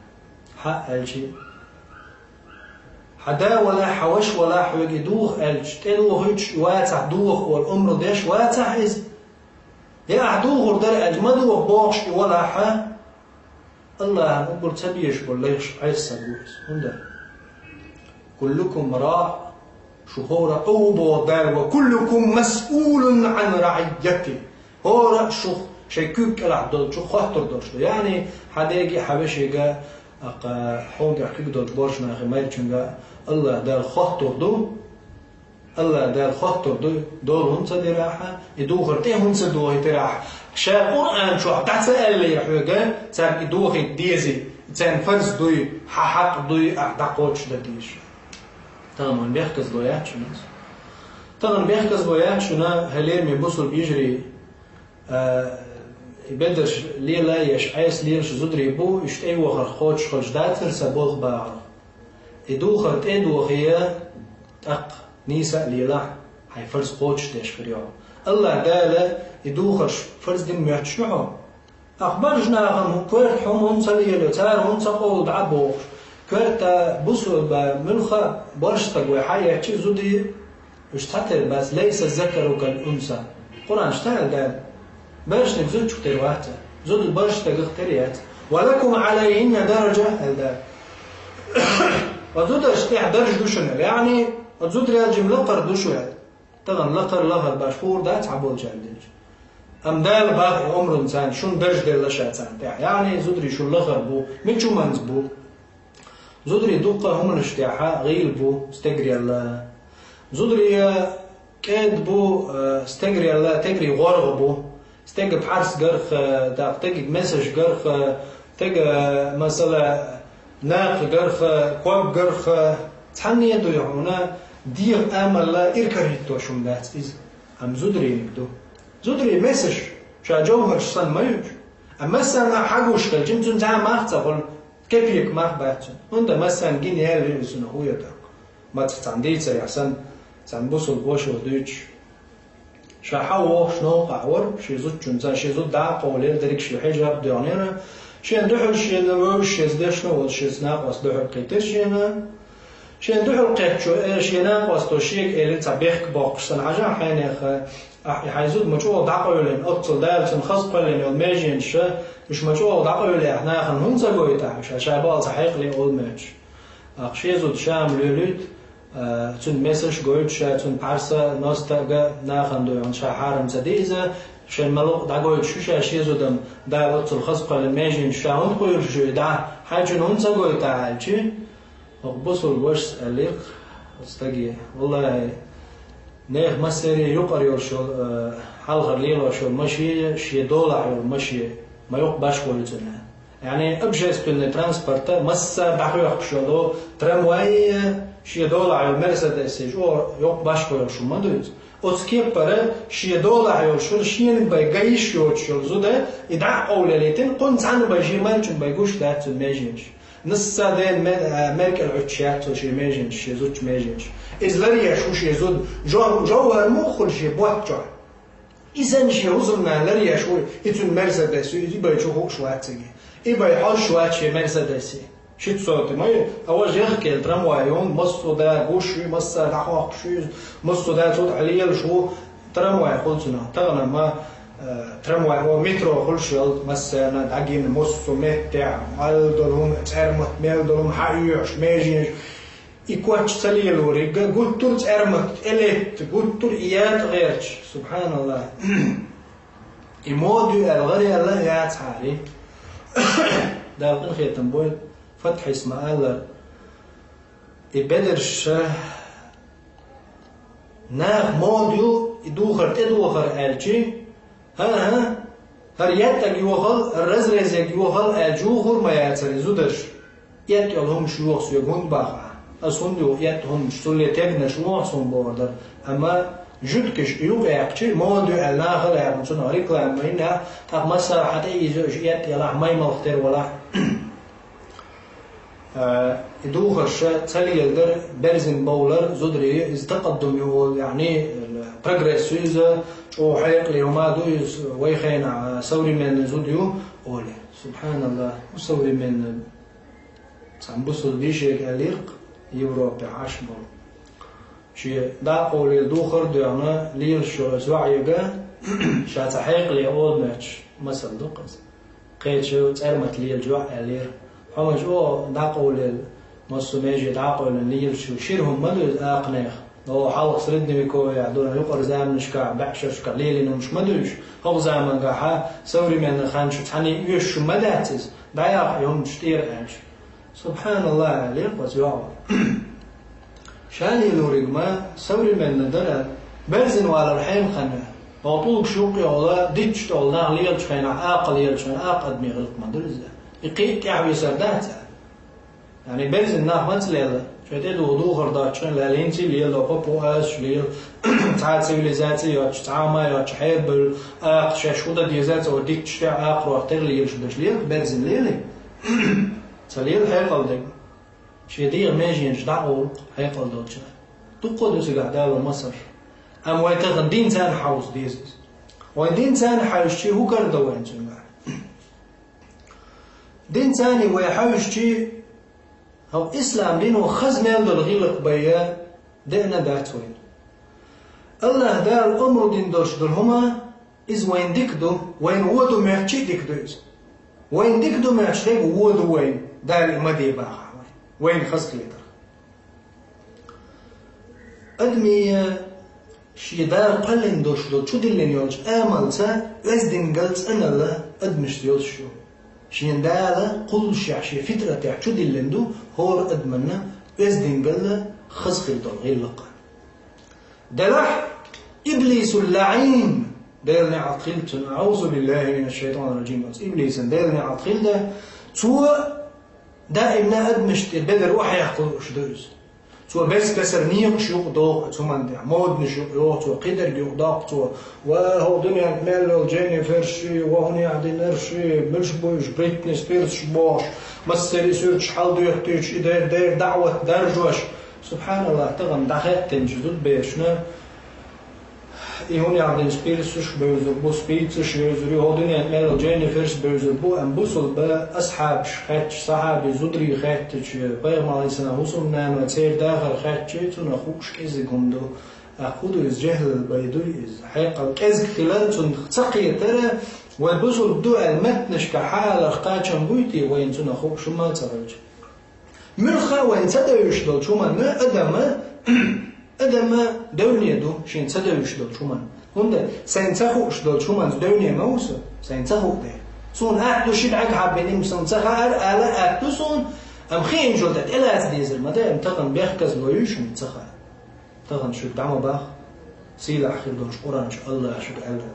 Хьан аьлчи, хьан да валахь, хьан ваша валахь хьоьга и духа аьлча, тӀедухуьйтуш и вацахь, духа олу омра деш вацахь иза. Я ахь духур дара аьлча, ма духа бохуш и валахь, АллахӀан уггар ца безаш болу лайхаш Ӏеса ца гур иза. ХӀунда? Куллукум раъ, шу хӀора а ву боху Дала, ва куллукум масъулун Ӏан раъийятихӀ. ХӀора а шух шайн куьг кӀелахь долчух хоттур долуш ду. ЯӀни, хьан дега, хьан вешега, аккха, хьуна тӀехь куьг долчу боьрша нахе майрачуьнга АллахӀ Дала хоттур ду. АллахӀ Дала хоттур ду, дола хӀунда ца дира ахьа, и духар тӀе хӀунда ца дохийтира ахьа. Ша Къуръан чохь дӀа ца аьллера хьоьга, цаьрга и дохийта дезий, царна фарз дуй, хьан хьакъ дуй, ахьа дӀакхочушдан дезаш. Тахана бехказло яц шуна иза. Тахана бехказло яц шуна, хьан лераме бусулба йижарий, а, и бедарш лела еш, Ӏеса лелаш зударий бу, уьш тӀейохарх кхочуш хилча дацара сан болх бахарх. И духар тӀе а дохий, тӀаккха нийса а лелахь, хьайн фарз кхочушдеш хир ю хьо. АллахӀ Дала и духарш фарз дина моьттуш ю хьо. Ахь баржа нахана хӀу-, коьрта хӀума хӀунда ца лелайо, цара хӀунда ца къовла дӀа а бохуш, коьрта бусулба муьлхха а баржа стаг вай хьаэцчи зудий, уьш цхьатера бац, лайса закару кал унса. Къуръан чу ца аьлла Дала, бершниг зудчух тера вац, зуда баржа стагах тера яц. Ва лакум Ӏалайхинна даража, аьлла Дала. Ва зударшна тӀехь даржа ду шуна, яъни, ва зударел жима лакхара ду шу аьлла. Тахана лакхара лахара баш хуур дац хьан болчарна динчу. Амма Дала бах и омрун царна, шуна даржа делла ша царна тӀехь. Яъни, зударий шу лахара бу, мича хӀуманца бу. Зударий дуккха а хӀуманаш тӀехь гӀийла бу, стегарелла. Зударий кӀеда бу, э, стегарелла, тегрий гӀоргӀа бу. Стеган пхьарс гарх, э, тӀаккха тегиг месаш гарх, э, тега, э, масала, накха гарх, э, ког гарх, э, цхьанне а дуй хьуна, дегӀан амалла иракарахӀиттош хӀума дац иза. Амма зударийниг ду. Зударий месаш, ша жовхӀарш санна ма ю уьш. Амма массарна хьагуш хилча, цуьнан цхьа а мах ца хуьлу, кепек мах бац цуьнан. ХӀунда массарна гина яьлла ю иза, цунах хӀун йо тӀаккха. Мацах цхьана дийцарехь санна, цхьана бусулба вашас дуьйцуш. Ша хьан вохуш новкъахь вара, шен зудчунца, шен зуда дӀа а къовлаелла, дерриг шен хьежаб а доьгӀнера. Шена дуьхьал шена вевзаш, шеца дешна волу шеца накъост дуьхьал кхийтира шена. Шена дуьхьал кхеттачо, э, шен накъосто шега элира цхьа бехк боккхуш санна, хьажахь хьенеха, ахь и хьайн зуда ма чӀогӀа дӀакъевлина, оццул Дала цунна хаза кхоьллина йолу меженаш, уьш ма чӀогӀа дӀакъевлехь, нахана хӀунда ца гойту ахь уьш, ша бала цхьа хьекъале олу моьттуш. Ахь шен зуда ша-м лоьлуьйту, а, цуьнан месаш гойту ша, цуьнан пхьарса, ностага нахана дуй хьуна ша хьарам ца ди иза, шен ма лукъ дӀагойтуш шу ша шен зудам, Дала оццул хаза кхоьллина меженаш ша хӀунда кхоьллуш ю и дӀа, хьайн чуьнан хӀунда ца гойту ахь аьлчи, хӀокху бусулба вашас аьллера-кх оцу стаге: «ВаллахӀи, нехан массеран юкъара йолуш йолу, э, хьалхара лелош йолу машен, шен долахь йолу машен, ма йоккха башхо ю цуьнан». Яъни, общественный транспорта массара дӀахоьхкуш йолу трамвай, шен долахь йолу Мерседес, чӀогӀа йоккха башхо йолуш хӀума ма ду иза. Оцу кеппара шен долахь йолуш йолу, шена бен ган йиш йоцуш йолу зуда, и дӀа а къовлаелийтина, кхунна цхьанна бен шен марчун бен гуш дац цуьнан меженаш. Нисса дена ме-, а, меркӀал Ӏуьттуш яц цо шен меженаш, шен зудчун меженаш. Иза ларъеш ву шен зуда, жов-, жовхӀар муха хуьлу шен ботта чохь. И санна шен хӀусамнана ларъеш ву, и цуьнан Мерседес ю, и бен чу хууш вац цига. И бен хьожуш вац шен Мерседесе. Шица соти ма ю, а важа яхкийла трамвай ю, массо а да гуш ю, массара дӀахохкуш ю иза, массо а да цу тӀехь лелаш ву, трамвай хуьлу цунах. Тахана ма, э, трамвай, о, метро хуьлуш йолу, массарна дӀагина, массо а меттехь, мел долу хӀума, цӀермат мел долу хӀума хьаоьхуш, меженаш. И коч ца лелориг гуттар а цӀермат тӀелетта, гуттар а и ятӀа гӀерташ. СубхьаналлахӀ. И мода ю аьлла гӀараялла а яцахьара. Дала къинхетам бойла, Фатхьис ма-аллара, и бедарш наха мода ю, и духар тӀедохар аьлчи, хӀан-хӀа, ХӀара еттӀаг йохал, разрезег йохал аьлча, юхур ма яцара зударш. ЭттӀа йолу хӀумаш йоха соьга хӀунда баха? Ас хӀунда йоху еттӀа хӀумаш? Цулле тегнаш воху суна бохур дара. Амма жуьгташ юкъа яьккхича, мода ю аьлла, нахала яьккхина, цунах реклама ма йина, тӀаккха массара хьан тӀе иза йо, иша еттӀа ялахь, маймалх тера валахь. Э, и духарш ца леладар, берзина бовлар, зударий, иза такъаддум ю олу, яъни, прогресс ю иза, чӀогӀа хьекъале хӀума ду иза, вай хенахь современный зуда ю олу. Субханаллах, современный. Цхьана бусулба дийшега аьллера-кх Европехь Ӏаш болу. Шен дӀакъовлийла духар а доьгӀна, лелаш йолу оцу йоӀега, ша цхьа хьекъале олу моьттуш, масал ду-кх иза. Кхечу цӀермат лелачу йоӀ аьллера: «Хьо ма чӀогӀа дӀакъовлийла, массо а меже дӀакъовлина лелаш ю, шира хӀума ма ду иза акханех. О, хьалха средневековьехь долу юкъара заманашкахь, бӀешерашкахь лелийна хӀумаш ма ду уьш. ХӀокху замангахьа, современный хан чу цхьаьна оьшуш хӀума ма дац иза, дӀаяха и хӀуманаш тӀера», аьлча. Субханаллах, аьллера оцу йоӀа. Ша лелориг ма современный дара, берзина валар хьенан хан. Оха тӀулгаш юккъе йолу, дитташ долу нах лелачу хенахь, акха лелачу хенахь, акха адамийн гӀиллакх ма дара иза. И кхин а тӀаьхьависар дац аьлла. Яъни берзина нах маца лела? Шайн тӀе духу духар доцчу хенахь лела, хӀинца а лела, папу асуш лела, цхьа а цивилизаци йоцуш, цхьа а хӀума йоцуш, хьерабевлла, акха шаьш хӀун дан деза, цо дитташ тӀехь акхарох тера лелаш даш лела, берзина лела. Ца лела хьекъал дерг. Шен дегӀан меженаш дӀакъовла хьекъал долчара. Дуккха а ду цигахь Дала масар. Амма вай тахана динца а хьовса деза иза. Вайн динца а хьаьвсичи, хӀун карадо вайна цуьнгахь? Динца а вай хьаьвсичи, хӀокху ислам дино хаза мел долу гӀиллакх бен деана дац вайна. АллахӀ Дала омра дина долуш долу хӀума, иза вайна дика ду, вайна вон ду моьттучи а дика ду иза. Вайна дика ду моьттуш дерг вон ду вайна, Дала и ма де бахахь вайна, вайна хазахетарх. Адамийн шен Дала кхоьллина долуш долу чудиллина йолчу амалца оьздангалла, цӀаналла адамашца йолуш ю. Шен Дала кхуллушехь, шен фитратехь чудиллина ду хӀора адаманна оьздангалла, хаза хир долу гӀиллакх. Делахь, иблисул лаӀин, Делан неӀалт хилла цунна, аӀузу биллахи минаш шайтанир раджим, оцу иблисан Делан неӀалт хилла, цо даимна адамашна тӀе бедар охьаяккха лууш ду иза. Цо бес-бесара некъаш юкъадоху оцу хӀуманна тӀехь, моданаш юкъайоху цо, кхидерг юкъадоккху цо. Ва хӀокху дуьненна мел йолу Дженниферш, ва хӀун яхьдинарш, муьлш бу уьш, Бритни Спирсш бохуш, массеран суьрташ хьалдоьттуьйтуш, и дер, дер даӀват даржош. Субханаллах, тахана дӀахаьттинчу зудаберашна и хӀун яхьдинарш, Спирсш бевзар бу, спицаш бевзар ю, хӀокху дуьненна мел йолу Дженниферш бевзар бу, амма бусулба асхьабаш хаьттича, сахьаби зударий хаьттича, пайхамар Ӏалайхиссалам хӀусамнана, церан дахар хаьттича, цунах хууш кӀезиг хӀума ду. ТӀаккха хӀун ду иза, жехӀал бен ду иза? Хьекъал кӀезиг хилар, цунах ца кхетар, вай бусулба ду аьлла меттанашкахь хьалха кхачам буй те вайна цунах хууш хӀума ца хилча? Муьлхха а вайна ца девзаш долчу хӀуманна адам, адам девне ду шен ца девзаш долчу хӀуманна. ХӀунда сайна ца хууш долчу хӀуманца девне ма ву со, сайна ца хууш дела. Суна атта ду ши дӀагахьа бен, суна ца хаьара ала атта ду суна, амма хиъначул тӀе тӀелаца дезар ма ду, амма тахана бехказло ю шуна ца хаьа. Тахана шуьга дӀа ма баха, сийлахь хир долчу Къуръан чу АллахӀа шуьга аьлла.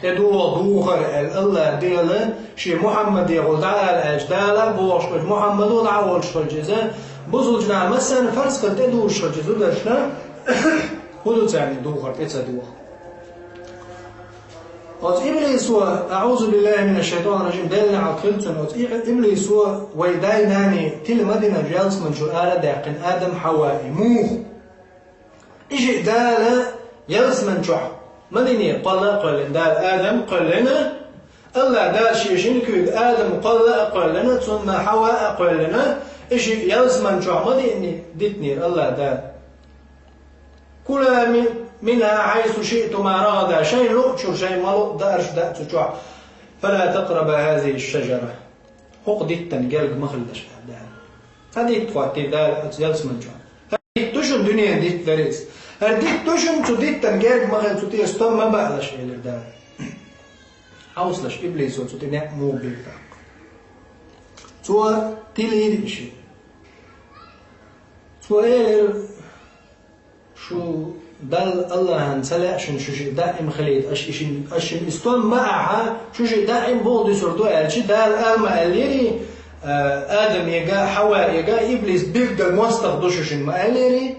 ТӀедогӀу духар аьлла АллахӀ Дела, шен Мухьаммадехула дӀаала аьлча, Дала а бохуш хилча, Мухьаммадо дӀа а волуш хилча иза, бусулба наха массарна фарз хилла тӀедужуш хилча зударшна, хӀун ду царна духар тӀе ца доха? Оцу иблисо, аӀузу биллахи минаш шайтанир раджим, Делан неӀалт хилла цунна, оцу и-, иблисо вай дай-наний тила ма динарш ялсамани чуьра ара а даьккхина Адам, Хьава, и муха? И шиъ Дала ялсамани чохь ма динера, кхолла а кхоьллина, Дала Адам а кхоьллина, АллахӀ Дала шен шина куьйга Адам кхолла а кхоьллина, цунна Хьава а кхоьллина, и шиъ ялсамани чохь ма диъни-, дитинера АллахӀ Дала. Кула ми-, минха хьайсу шиътума рагъада, шайна луъучуьра шайна ма луъу даарш даьа цу чохь. Фала такъраба хазихи шажара. ХӀокху диттан герга ма хилалаш, аьлла Дала. Цхьа дитт хӀоттийра Дала оцу ялсамани чохь. ХӀара дитт ду шуна дуьненан дитт дара иза. ХӀара дитт ду шуна, цу диттан герга ма хила, цу тӀера стом ма баалаш, элира Дала. Хьовсалаш, иблисо цу тӀе некъ муха бира тӀаккха. Цо тилийра и шиъ. Цо элира: шу Далла Аллахьан ца лаьа шуна шу шиъ даим хилийта, аша и шин, аша шин истом ма ахьа, шу шиъ даим боху дуьсур ду аьлча, Дала ала ма аьллерий, а, Адамега, Хьаваега, иблис бирггал мостагӀа ду шу шин ма аьллерий.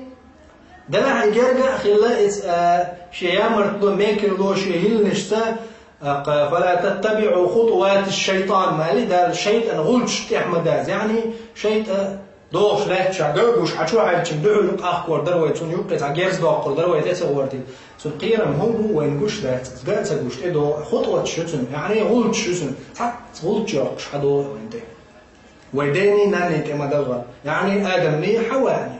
Делахь и герга а хилла, иза, а, шен ямартло, мекарло, шен хӀилланашца, а, кха, «Фала таттабиӀу хутувати шайтан», ма аьлли, Дала шайтӀан гӀулчаш тӀехь ма даза. Яъни, шайтӀа дохуш лаьтташ гуш, хьан чу хьаьрчина дуьхьал къахкор дара вай, цунна юккъе цхьа герз доккхур дара вай, тӀе ца гӀортийта. Цунна кхерам хӀун бу, вайна гуш дац, иза га а ца гуш, тӀе догӀу, хутуваташ ю цунна, яъни гӀулчаш ю цунна, цхьацца гӀулч йоккхуш хьадогӀу вайна тӀе. Вай дений, нанний тӀе ма далла, яъни Адамний, Хьаваний.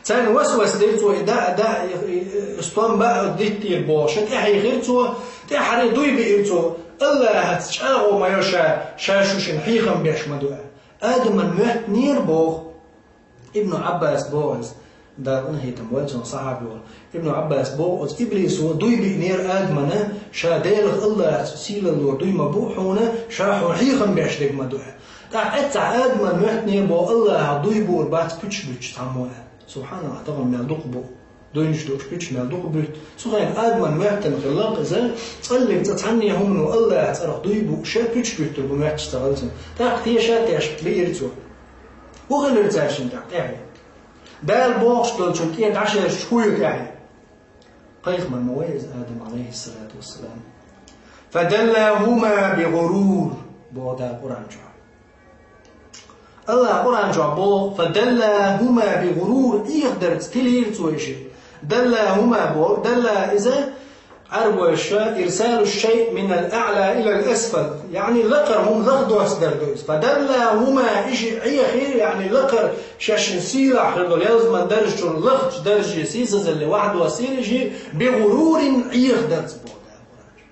Царна васвас дира цо, и да, да, и, и, и, стом баа диттийра бохуш, тӀаьхьийхира цо, тӀаьххьара дуй биира цо, Аллахьаца чӀагӀо ма йо ша, ша шу шин хьехам беш ма ду аьлла. Адаман моьттинера боху. Ибну Ӏаббас боху иза, Дала къинхетам бойла цунах, сахьаби вара. Ибну Ӏаббас боху, оцу иблисо дуй биънера Адамана, ша Делах Аллахьаца сийлалло дуй ма бу хьуна, ша хьуна хьехам беш дерг ма ду аьлла. ТӀаккха эццахь Адаман моьттинера боху Аллахьах дуй буур бац пуьчаш буьттуш цхьаммо аьлла. СубхьаналлахӀ, тахана мел дукха бу. Дуйнаш дууш пуьчаш мел дукха буьтту. Цу хенахь Адаман моьттина хилла иза, цӀаллиг цӀа цхьанне хӀумано Аллахьан цӀарах дуй бууш, пуьчаш буьттур бу моьттуш ца хилла цунна. ТӀаккха теша а тешна лиира цо. ХӀун хилира цаьршинна тӀаккха тӀаьхье? Дала бохуш долчун тӀе дӀашерчаш хӀун ю тӀаьхье? Пайхамар ма вай иза Адам, Ӏалайхиссалату вассалам. «Фадаллахума бигурур», боху Дала Къуръан чохь. Аллахь Къуръан чохь боху: «Фадаллахума бигурур», Ӏехадарца тилийра цо и шиъ. Даллахума боху, далла иза Ӏарбойша ирсалу шшайъ минал аӀла илал асфал, яъни лакхара хӀума лахдоссадар ду иза. «Фадаллахума», и шиъ Ӏехира, яъни лакхара шаьшшинна сийлахь хир долу ялсаман даржа чуьра лахчу дарже сийсазалле вахьдоссийра и шиъ, «бигурурин», Ӏехадарца боху Дала Къуръан чохь.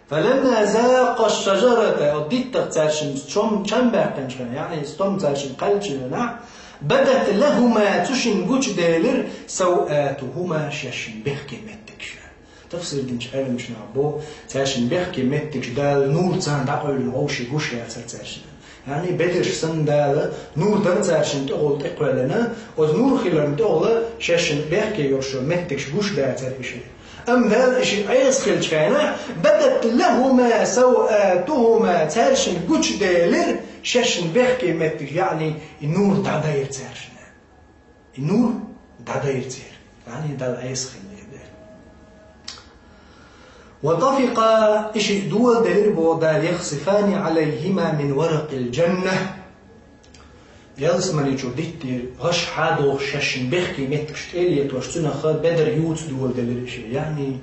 «Фаламма закъа шшажарата», оцу диттах цаьршинна чом, чам баьккхинчу хенахь, яъни стом цаьршинна кхаьллачу хенахь, «бадат лахума», цу шинна гучуделира, «савъатухума», шаьшшинна бехке меттигаш. Тафсир динчу Ӏеламнаха боху, цаьршинна бехке меттигаш Дала нур царна дӀакъевлина вовшийн гуш яцара цаьршинна. Яъни бедарш санна Дала нур дара цаьршинна тӀехула тӀекхоьллина, оцу нур хиларна тӀехула шаьшшинна бехке йолуш йолу меттигаш гуш дацара и шиъ. Амма Дала и шиъ Ӏеса хилчу хенахь, «бадат лахума савъатухума», цаьршинна гучуделира шаьшшинна бехке меттигаш, яъни и нур дӀадайра цаьршинна. И нур дӀадайра церан, яъни Дала Ӏеса хилла дела. «Ва тафикъа», и шиъ доладелира боху Дала, «яхсифани Ӏалайхима мин варакъил жанна». Ялсамани чу диттера, гӀаш хьадохуш шаьшшинна бехке меттигаш тӀе а летош, цунах бедар юца доладелира и шиъ. Яъни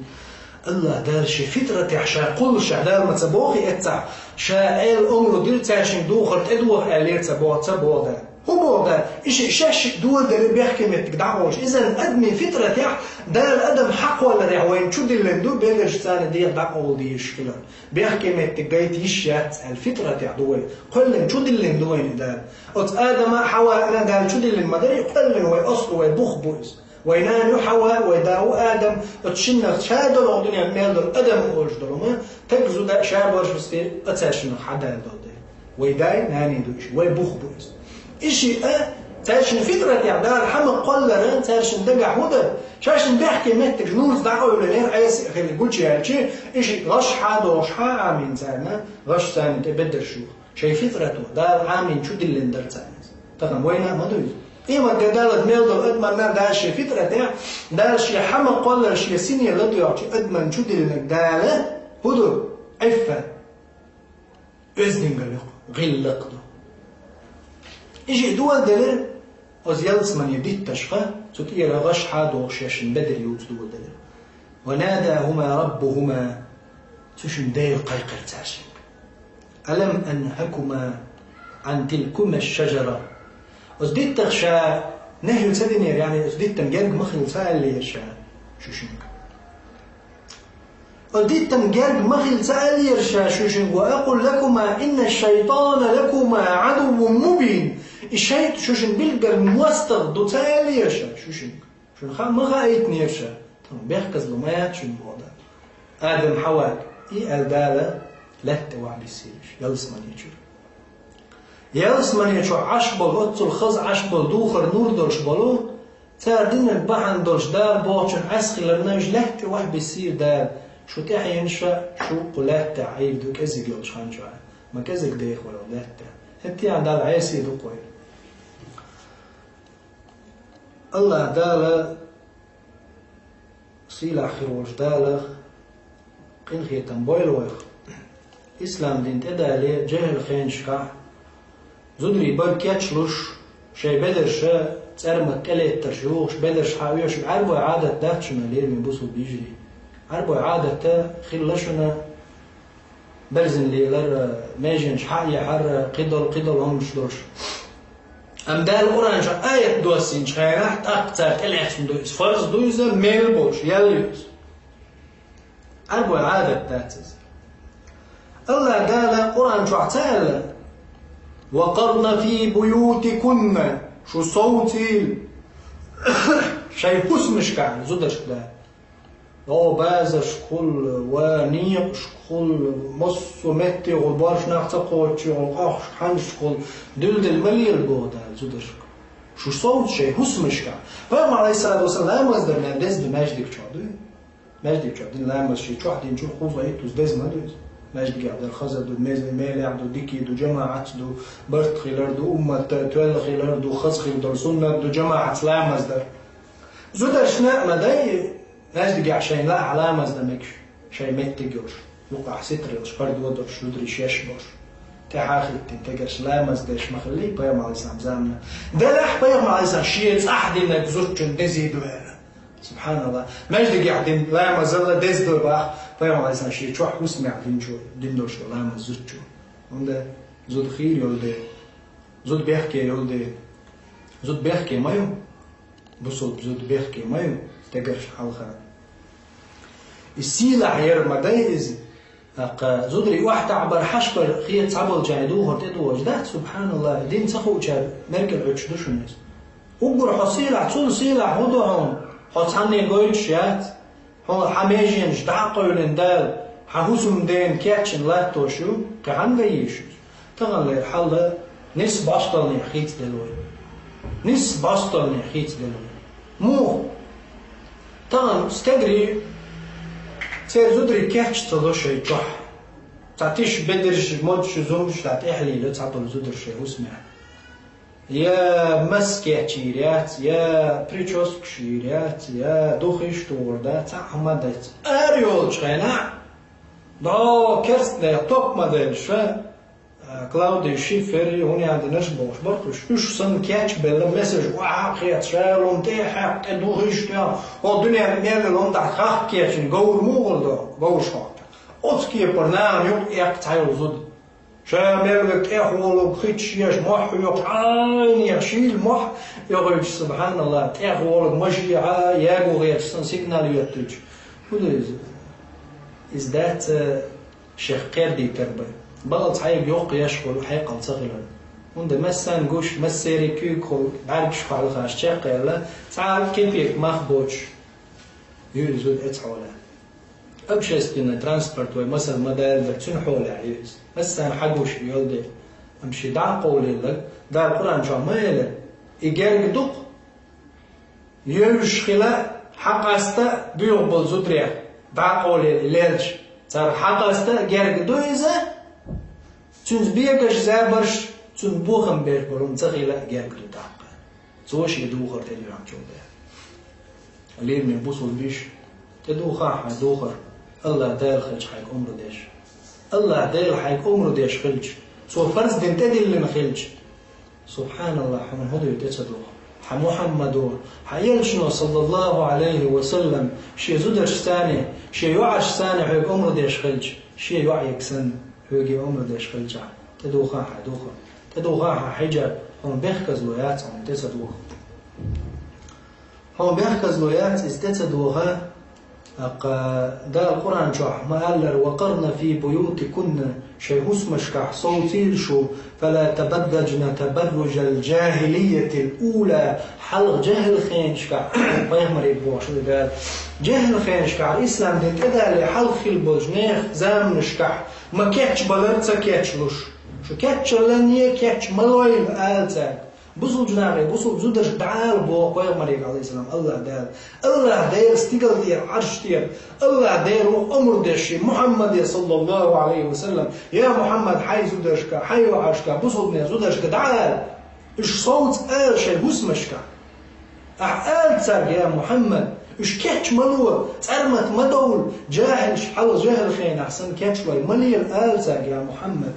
Аллахь Дала шен фитратехь ша кхуллушехь Дала ма ца боху и эццахь, ша Ӏела омра дира цаьршинга духар тӀедоха аьллера ца боху, ца боху Дала. ХӀун боху Дала? И шиъ шаьш шиъ доладелира бехке меттиг дӀакъовлуш. Иза адамийн фитратехь Дала адам хьакхолларехь вайна чу диллина ду, бедарш царна дегӀ дӀакъовла дезаш хилар. Бехке меттиг гайта йиш яц аьлла фитратехь ду вай. Кхоьллина чу диллина ду вайна Дала. Оцу Адама а, Хьаваана а Дала чу диллина ма дарий, кхоьллина вай аслу, вай бух бу иза. Вай нана ю Хьава, вай да ву Адам, оцу шиннах ша долу дуьнен мел долу адам олуш долу ма, таг зуда ша баршасте а цаьршиннах хьадала долу дела. Вай дай, наний ду иш, вай бух бу иза. И шиъ а, цаьршинна фитратехь Дала хьама кхоллара, цаьршинна дагахь хӀун дара? Шаьшшинна бехке меттигаш нуца дӀакъевлинера, Ӏеса а хилла гучуяьлча, и шиъ гӀаш хьадохуш хьа Ӏамийна царна, гӀаш царна тӀе бедарш юха. Шайн фитрато Дала Ӏамийна чу диллина дара царна иза. Тахана вайна а ма ду иза. Къемат де даллалц мел долу адамна Дала шен фитратехь, Дала шен хьама кхоллар шен сине ладоьгӀчу адамна чу диллинарг Дала хӀун ду? Ӏиффа. Оьздангалла ю, гӀиллакх ду. И шиъ доладелира, оцу ялсамане дитташха, цу тӀера гӀаш хьадохуш шаьшшинна бедар юца доладелира. «Ва надахума раббухума», цу шинна Дела кхайкхира цаьршинга. «Алам анхакума ан тилкума шшажара?» Оцу диттах ша нахӀи ца динера, яъни оцу диттан герга ма хила ца аьллера ша шу шинга. Оцу диттан герга ма хила ца аьллера ша шу шинга: «Ва акъул лакума инна шшайтана лакума Ӏадуввун мубин». И шайтӀа шу шинна билггал мостагӀа ду ца аьллера ша шу шинга. Шуна хаа ма хаийтинера ша, тхан бехказло ма яц шуна боху Дала. Адам, Хьава, и аьлла Дала лаьтта тӀе вахьа биссийраш, ялсамане чуьра. Ялсамане чу Ӏаш болу, оццул хаза Ӏаш болу, духар нур долуш болу, Цара динан бахьана долуш Дала бохучун Ӏеса хиларна, уьш лаьтта тӀе охьабиссийра Дала. Шу тӀаьхьенаш шу кху лаьтта тӀехь Ӏийр ду кӀезиг йолчу хан чохь. Ма кӀезиг деха вара лаьтта тӀехь. ХӀетте а Далла Ӏеса ду кхуьй. АллахӀ Дала, сийлахь хир волчу Дала къинхетам бойла вайх. Ислам дин тӀедале, жехӀил хенашкахь, зударий бара кечлуш, шайн бедарша цӀермат тӀелеттарш юхуш, бедарш хьаоьшуш, Ӏаьрбой Ӏадат дац шуна, лераме бусулба йижарий. Ӏаьрбой Ӏадат хилла шуна, берзина лелар, меженаш хьа а яхьар, кхидолу, кхидолу хӀуманаш долуш. Амма Дала Къуръан чохь аят доссийначу хенахь, тӀаккха цара тӀелаьцна ду иза. Фарз ду иза, мел болуш, ял ю иза. Ӏаьрбой Ӏадат дац иза. АллахӀ Дала Къуръан чохь ца аьлла: «Ва къарна фи буютикунна», шу совцийла шайн хӀусамашкахь, зударшка, да. О, базаршкахула, ва некъашкахула, массо а меттехула, боьрша нах ца кхоччехула, къохкашка, хьаннашкахула, дуьлдина ма лела боху Дала зударшка. Шу совца шайн хӀусамашкахь. Пайхамар, Ӏалайхиссалату вассалам, ламаз дар мел деза ду маьждиг чохь, дуй? Маьждиг чохь дина ламаз шен чохь динчух кхуза хӀиттаза деза ма ду иза. Маьждигехь дар хаза ду, мез-, мелехь ду, дика ду, жамаӀатца ду, барт хилар ду, умматта тоьлла хилар ду, хаза хила долу суннат ду, жамаӀатца ламаз дар. Зударшна а ма дай, маьждигехь шайна лаахь ламаз дан мегаш, шайн меттиг йолуш, юкъахь ситра йолуш, пардо долуш, зударий шаьш болуш. ТӀаьхьа хӀиттина тегерш ламаз деш ма хиллий пайхамар Ӏалайхиссалам заманахь. Делахь пайхамар Ӏалайхиссалам шен цӀахь динарг зудчунна дезий ду аьлла. СубхьаналлахӀ. Маьждигехь дина ламазалла деза ду боху пайхамар Ӏалайхиссалам шен чохь хӀусамехь динчу, дина долуш ламаз зудчу. ХӀунда зуда хийра йолу дела. Зуда бехке йолу дела. Зуда бехке ма ю. Бусулба зуда бехке ма ю, стегарш хьалха. И сийлахь яр ма дай иза. ТӀаккха зударий охьатаӀбар, хьашбар хета цхьаболчарна духар тӀедогӀуш дац, субхьаналлахӀ, дин ца хуучара меркӀал Ӏуьттуш ду шуна иза. Уггар хьо сийлахь, цул сийлахь хӀун ду хьуна? Хьо цхьанне гойтуш яц. Хьуна хьан меженаш дӀа а къевлина Дала, хьан хӀусамдена кечйина латтош ю, кхин хьанга йийш иза? Таханлера хьал нисса бӀосталлех хийцаделла вай. Нисса бӀосталлех хийцаделла вай. Муха? Тахана стегарий, церан зударий кеч ца ло шайн чохь. Цхьа тиша бедарш, модаш, зумбаш дӀа тӀехьа лело цхьаболу зударша шайн хӀусамехь. Я мас кечйийр яц, я прическаш йийр яц, я духиш тухур дац, цхьа а хӀума дац. Ара йолчу хенахь, дӀо керстанех топ ма делла ша, а, Клаудий Шиффер, хӀун ян динарш бохуш бара уьш. Уьш санна кечбелла, месаш охьа а хеташ, лом тӀе а хьаькхна, тӀе духиш тоьхна, хӀокху дуьненна мел йолу хӀума дахьа хахка кечйина говр муха ду, говраш хьокху. Оцу кепара нахана юкъа эккха цхьа йолу зуда. Ша мел верг тӀехволург хи чу еш, мохь хьоькхуш, Ӏайнех шийла мохь йохуьйтуш, субхьаналлахӀ, тӀехволург машен Ӏа ягу гӀерташ санна сигнал йоьттуьйтуш. ХӀун ду иза? Иза дац шех кхердийтар бен. Бакъал цхьаьнга йоккха еш хуьлу хьекъал ца хилар. ХӀунда массарна гуш, массеран куьйгахула бӀаьргаш кхоллахаш чекхъяьлла, цхьа а кепек мах боцуш ю иза зуда эцхьолехь. Общественный транспорт вай масал ма даллара, цуьнан хьолехь ю иза. Массарна хьан гуш йолу де, амма шен дӀа а къовлийларг, Дала Къуръан чохь ма элира, и герга ду-кх, евзаш хила, хьан къаста а боьха болу зударех, дӀа а къовлийла и лелча, цара хьан къаста а герга ду иза, цуьнца бегаш забарш, цунна бохам беш болу хӀума ца хила а герга ду тӀаккха. Цо шен духар тӀедоьгӀначул дела. Лераме бусулба йиш, тӀедухахьа хьайн духар, АллахӀ Дела хилча хьайга омра деш. АллахӀ Дела хьайга омра деш хилча, Цо фарз дина тӀедиллина хилча, субхьаналлахӀ, хьуна хӀун дуьйцу тӀе ца духа? Хьан Мухьаммадо, хьан элчано, саллаллахӀу Ӏалайхи ва саллам, шен зударшцаний, шен йоӀашцаний хьоьга омра деш хилча, шен йоӀега санна, хьоьга омра деш хилчахь, тӀедухахьа хьайн духар. ТӀедухахьа хьайн хьиджаб, хьуна бехказло яц хьуна тӀе ца духа. Хьуна бехказло яц иза тӀе ца духа, тӀаккха Дала Къуръан чохь ма аьллара: «Ва къарна фи буютикунна», шайн хӀусамашкахь совцийла шу, «фала табарраджна табарруджал джахилиятил ула», хьалха жехӀил хенашкахь, пайхамаре бохуш ду Дала, жехӀил хенашкахь, ислам дин тӀедалле хьалха хилла болчу нехан заманашкахь ма кечбалара ца кечлуш. Шу кеччаллане кеч ма лойла, ала цаьрга. Бусулба нахе, бусулба зударшка дӀаала боху пайхамаре, алейхиссалам, Аллах Дала. Аллах Дала стигал тӀера, Ӏарш тӀера. Аллах Дала ву омра деш шен Мухьаммаде, саллаллаху алейхи ва саллам: «Я Мухьаммад, хьайн зударшка, хьайн йоӀаршка, бусулбанех зударшка дӀаала. Уьш совца ала шайн хӀусамашка. Ахь ала цаьрга, я Мухьаммад, уьш кеч ма ло, цӀармат ма довла, жахьилш хьалха жехьал хенахь санна кечлой ма лела, ала цаьрга, я Мухьаммад».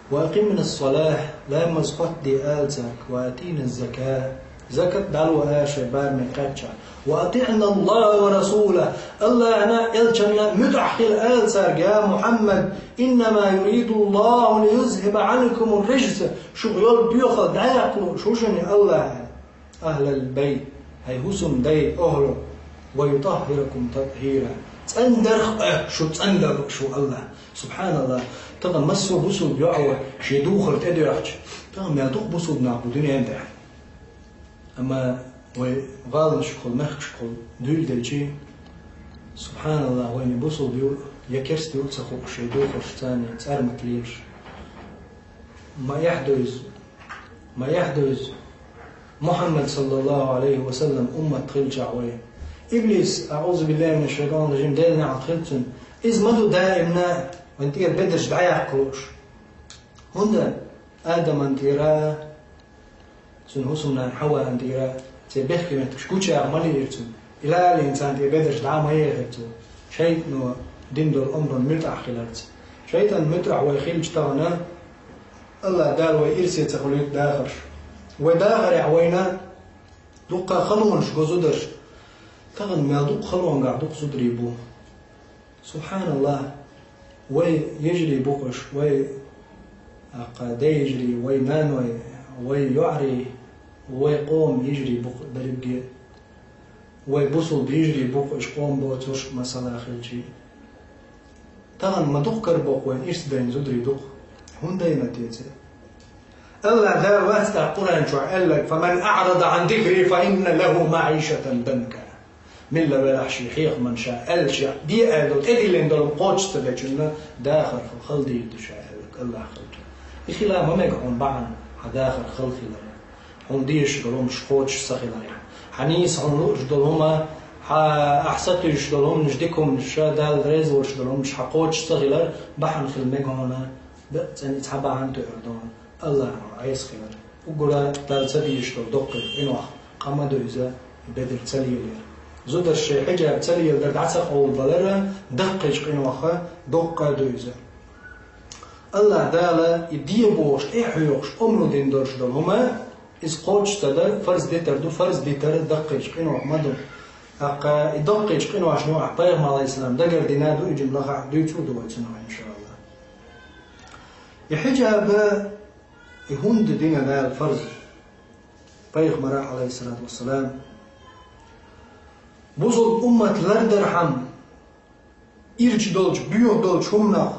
«Ва акъимна ссалахь», ламаз хоттаде ала цаьрга, «ва атийна ззака», закат дӀало ала шайн бараме кхаьчча, «ва атиъна Аллаха ва расулахь», Аллахьна, элчанна муьтӀахь хила ала цаьрга, я Мухьаммад, «иннама юриду Аллаху лиюзхӀиба Ӏанкум ар-рижса», шух йолу доьхал дӀаяккха лууш ву шуна Аллах. «Ахьлал байт», хьайн хӀусамдай охьалу, «ва ютаххиракум татхира», цӀандарх а шу цӀандала шу Аллах. Субханаллах. Тахана массо а бусулба йоӀ ву шен духар тӀедоьхча, тахана мел дукха бусулба нах бу дуьнен тӀехь. Амма вай гӀаланашкахула, мехкашкахула дуьйладелчи, субханаллах, вайна бусулба ю я керста ю а ца хууш, шайн духарш царна цӀармат лелаш. Ма эхь ду иза. Ма эхь ду иза. Мухьаммад, саллаллаху алейхи ва саллам, уммат хилчахь вай. Иблис, аъузу биллахи мина шайтани ражим, Делан неӀалт хилла цунна, иза ма ду даимна вайн тӀера бедарш дӀаяккха лууш. ХӀунда Адаман тӀера, цуьнан хӀусамнана Хьаваан тӀера, церан бехке меттигаш гучаяха ма лиира цунна. И лалийна царна тӀе бедарш дӀа а ма ехира цо. Шайтано дина долу омрана муьтӀахь хиларца. Шайтан муьтӀахь вай хилча тахана, Аллах Дала вай ирсе ца хуьлуьйту дахарш. Вай дахарехь вайна дуккха а халонаш го зударш. Тахана мел дукха халонгахь дукха зударий бу. Субханаллах, вай йижарий бу-кх уьш, вай, аккха, ден йижарий, вай наной, вай йоӀарий, вай къоман йижарий бу-кх берриге а. Вай бусулба йижарий бу-кх уьш къоман боцурш а, масала хилчий. Тахана ма дукха карабо-кх вайна ирс дайна зударий дукха. ХӀунда дайна те церан? Аллах Дала вац тӀаккха Къуръан чохь аьлларг: «Фаман аърада Ӏан зикри, фа инна лаху маӀишатан данка». Милла велахь шен хьехаман ша аьлла, ша де аьлла долу, тӀедиллина долу кхочуш ца дечунна дахар хала дийр ду ша аьлларг Аллах хилча. И хила ма мега хьуна бахьана хьан дахар хала хилар. Хьуна дезаш долу хӀумнаш кхочуш ца хилар. Хьан нийса хьуна лууш долу хӀума, хьан ахь сатуьйсуш долу хӀумнаш, дика хӀумнаш, ша Далла реза волуш долу хӀумнаш хьан кхочуш ца хилар, бахьана хила мега хьуна, бекъа цӀена цхьа бахьана тоьар ду хьуна. Аллахьан Ӏеса хилар. Уггара Далла ца дезаш долу доккхий къинойх къа ма ду иза, бедар ца лелаяр. Зударша шайн хьиджаб ца леладар дӀа ца къовлабалар даккхийчу къинойх доккха а ду иза. Аллах Дала и де бохуш, тӀе а хьоькхуш, омра дина долуш долу хӀума, иза кхочуш ца дар, фарз дитар ду, фарз дитар даккхийчу къинойх ма ду. ТӀаккха и даккхийчу къиношна юкъахь Пайхамар, алейхиссалам, дагардина ду, и жимма лахахь дуьйцур ду вай цунах, иншааллах. И хьиджаб, и хӀунда дина Дала фарз Пайхамара, алейхиссалату вассалам, бусулба уммат лардархьама, ирча долчу, боьха долчу хӀуманах.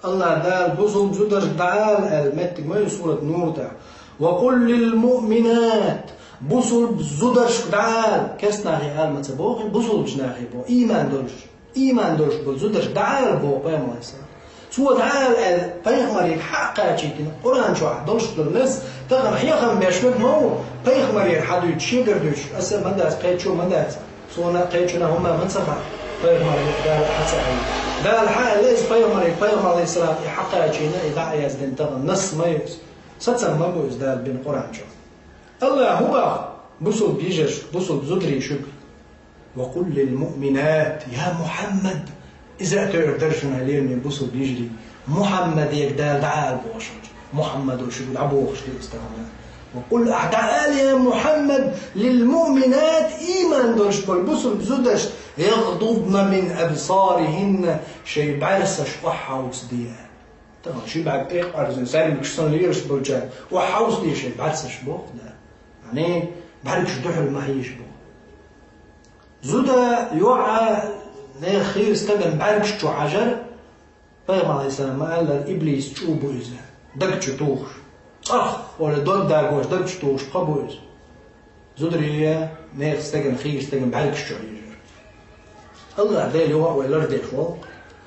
Аллах Дала бусулба зударшка дӀаала аьлла, меттиг ма ю сурат Нур тӀехь: «Ва къул лил муъминат», бусулба зударшка дӀаала, керста нахе ала ма ца боху, бусулбачу нахе боху, ийман долуш. Ийман долуш болу зударшка дӀаала боху Пайхамар, алейхиссалам. Цо дӀаала аьлла, Пайхамаре хьакхачийтина, Къуръан чохь долуш долу нас, тахана хьехам беш верг ма ву, Пайхамаре хьадуьйцуш, шегара дуьйцуш, аса ма дац, кхечо ма дац. Суна кхечунна хӀумма ма ца хаьа, Пайхамаре Дала хьа ца аьлла. Дала хьа аьлла иза Пайхамаре, Пайхамар, алейхиссалам, и хьакхачийна, и дӀа а яздина тахана нас ма ю иза. Сацам ма бу иза Дала бина Къуръан чохь. Аллах хӀун боху бусулба йижарш, бусулба зударий шуьга? «Ва къул лил муъминат», я Мухьаммад, иза а тоьар дара шуна, лераме бусулба йижарий. Мухьаммаде Дала дӀаала бохуш хилча, Мухьаммадо шуьга дӀабохуш хилча тахана. «Ва къул», ахь дӀаала, я Мухьаммад, «лил муъминат», ийман долуш болу бусулба зударшка, «ягъдудна мин абсарихинна», шайн бӀаьрсаш охьахьовсаде. Тахана ши бӀаьрг тӀе а къарзина, саьрмикаш санна лелаш болчара, охьахьовсаде шайн бӀаьрсаш боху Дала. Яъни, бӀаьргаш дуьхьал ма хьежа боху. Зуда, йоӀа, нехан хийра стагана бӀаьргаш чу хьажар, Пайхамар, алейхиссалам, ма-аллара, иблис чӀу бу иза, даг чу тухуш. ЦӀарх, вала дог дагош, даг чу тухуш пха бу иза. Зударий, нехан стеган, хийра стеган бӀаьргаш чу хьежар. Аллах Дела юха а вай лардеш волу.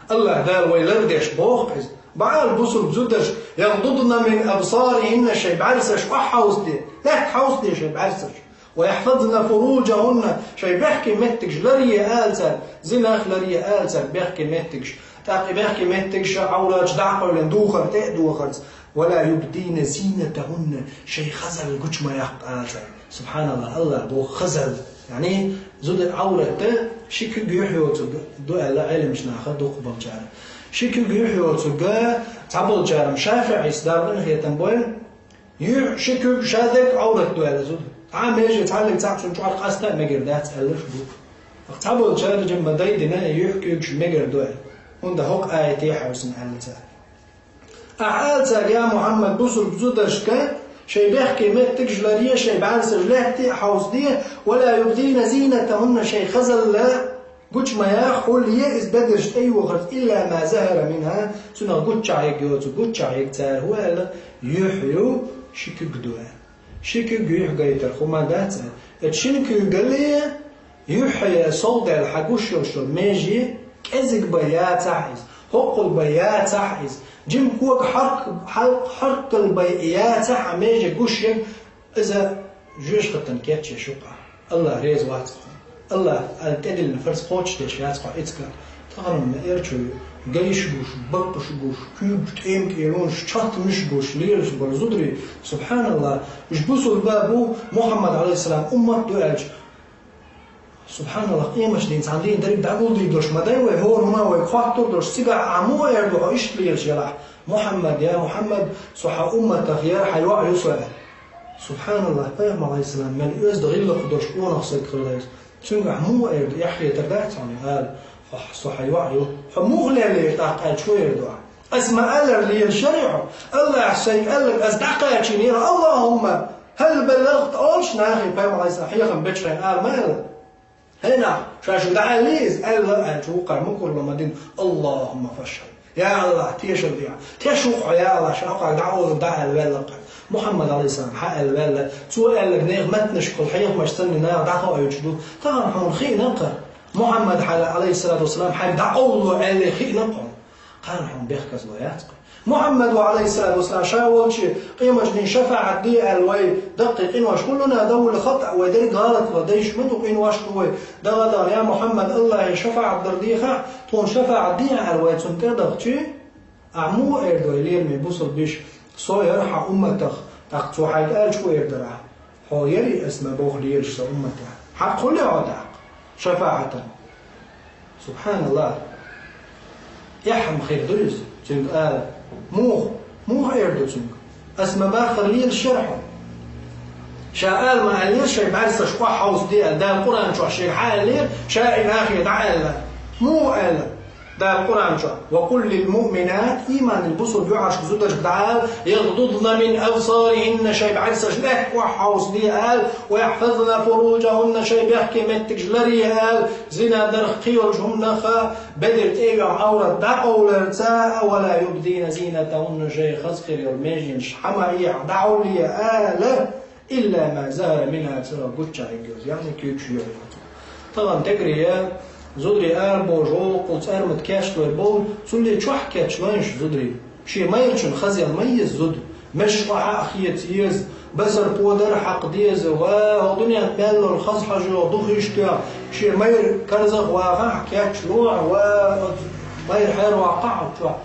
АллахӀ Дала вай лардеш боху иза. Баьлла бусулба зудаш: «يغضضن من أبصارهن», шайн бӀаьрсаш охьахьовсаде, лаьтта хьовсаде шайн бӀаьрсаш. «ويحفظن فروجهن», шайн бехке меттигаш ларъе ала цара, зинах ларъе ала цара бехке меттигаш. ТӀаккха и бехке меттигаш Ӏавраташ дӀа а къевлина духар тӀе а дохарца. «ولا يبدين زينتهن», шайн хазалла гучу ма яккха ала цара. СубхьаналлахӀ, АллахӀа боху хазалла. Яъни, зуда Ӏаврат ши куьг юьхь йоцург ду аьлла Ӏеламчу наха дукхахболчара. Ши куьг юьхь йоцург, цхьаболчара, ШафиӀис, Дала къинхетам бойла, юьхь, ши куьг, шадерг Ӏаврат ду аьлла зуда. Цхьа а меже цхьаьллиг цхьаъ цунна чӀор къаста а мегар дац аьлларш а бу. Цхьаболчара жимма дайдина юьхь куьгаш мегар ду аьлла. ХӀунда хӀокху аят тӀе хьаьвсина аьлла цара. Ахьа ала цаьрга: «Я Мухьаммад, бусулба зудашка шайн бехке меттигаш ларъе, шайн бӀаьрсаш лаьтта а хьовсаде, ولا يبدين زينتهن», шайн хазалла гучу ма яха, хьулъе иза бедарш тӀейохарца, «إلا ما ظهر منها», цунах гуччахь ерг йоцург, гуччахь ерг цара хӀун аьлла, юьхь ю, ши куьг ду аьлла. Ши куьг юьхь гайтар хӀума дац аьлла. Эцу шина куьйгалле юьхье совдаьлла хьан гуш йолуш йолу меже кӀезиг бай яцахь иза, хӀоккхул бай яцахь иза, жима кога хьарк-, хьарк-, хьарккал бай яцахь хьан меже гуш ерг, иза жоьжахатан кечъеш ю-кх. АллахӀ реза вац хьуна. АллахӀа аьлла тӀедиллина фарз кхочушдеш яц хьо эцга. Тахана ма эрчу ю, гайш гуш, баккъаш гуш, куьйгаш тӀемкӀелонаш, чаттанаш гуш, лелаш болу зударий, субхьаналлахӀ, уьш бусулба бу, Мухьаммад, Ӏалайхиссалам, уммат ду аьлча, СубхьаналлахӀ, къематдийнахь цхьана дийнахь дерриг дӀагулдийр долуш ма дай вай, хӀора хӀума вай хоттур долуш, цигахь ахьа муха эр ду хьо иштта лелаш елахь: «Мухьаммад, я Мухьаммад, со хьан умматах яра, хьан йоӀ ю со», – аьлла. СубхьаналлахӀ, пайхамар, Ӏалайхиссалам, мел оьзда гӀиллакх долуш къонах стаг хилла иза. Цуьнга ахьа муха эр ду, эхь хетар дац хьуна, ала, хьо, со хьан йоӀ ю? Хьо муха лелийра тӀаккха аьлча, хӀун эр ду ахьа? Ас ма-аллара лелаш яра хьо. АллахӀа сайга аьлларг ас дӀакхачийнера, АллахӀумма хӀал балагӀту олуш нахе, пайхамар, Ӏалайхиссалам, хьехам бечу хенахь ала ма аьлла. ХӀенах, ша шу дӀааьллий иза? Аьлла, аьлча, вукхара мукӀарло ма дина: «АллахӀумма фашхӀад». Я АллахӀ, тешал де хьан. Теш ву-кх хьо, я АллахӀ, ша хьокъехь дӀаолу, дӀааьлла ваьлла-кх. Мухьаммад, Ӏалайхиссалам, хьааьлла ваьлла. Цо аьлларг нехан меттанашкахула хьехамаш санна наха дӀакхоуьйтуш ду. Тахана хьуна хиъна-кх, Мухьаммад хьан, Ӏалайхиссалату вассалам, хьайга дӀакъовлало аьлла хиъна-кх хьуна. Кхана хьуна бехказло яц-кх. Мухьаммад ва, Ӏалайхиссалату вассалам, ша волчу къематдийнахь шафаӀат де аьлла вай даккхий къинош хӀун луна дан вуьлла хатӀа, вай дерриг гӀалат ван дайш ма ду, къинош ду вай. Дала, дала, я Мухьаммад, АллахӀе шафаӀат дар дийхахь, тхуна шафаӀат дехьа аьлла вай цунна тӀедахчи, ахьа муха эр ду, лераме бусулба йиша, со яра хьан умматах, тӀаккха цо хьайга аьлча хӀун эр дара ахьа? Хьо яри ас ма боху лелаш сан умматах? Хьакъ хуьлий хьо тӀаккха шафаӀатан? СубхьаналлахӀ! Эхь-м хир ду иза, цуьнга ала. Муха? Муха эр ду цуьнга? Ас ма баххара лелаш яра хьо. Ша ала ма аьллера шайн бӀаьрсаш охьахьовсаде аьлла, Дала Къуръан чохь шега хьааьллера, ша и нахе дӀааьлла. Муха аьлла? Дала Къуръан чохь: «وقل للمؤمنات», ийманан бусулба юьхьашка, зударшка дӀаала: «يغضضن من أبصارهن», шайн бӀаьрсаш лаьтта охьахьовсаде ала, «ويحفظن فروجهن», шайн бехке меттигаш ларъе ала, зина дарх, кхин йолчу хӀуманах, бедар тӀе а йохьу Ӏаврат дӀакъовларца, «ولا يبدين زينتهن», шайн хаза хир йолу меженаш хьа ма эхь, дӀахьулъе ала. «إلا ما ظهر منها», цара гуччахь ерг йоцу, яъни куьйгаш йоцу. Тахана тегри я, зударий ара божу, кху цӀармат кечлой бу, цулле чохь кечлойнаш зударий. Шен майрачун хазъяла ма еза зуда. Меш охьа а хеца еза, басар подар а хьакха деза, ва, хӀокху дуьненна мел лур хаза хьожа йогӀу духиш тоьхна, шен майра карзах вахахь, кечло, ва, оцу майра хьераваккхахь оцу чохь.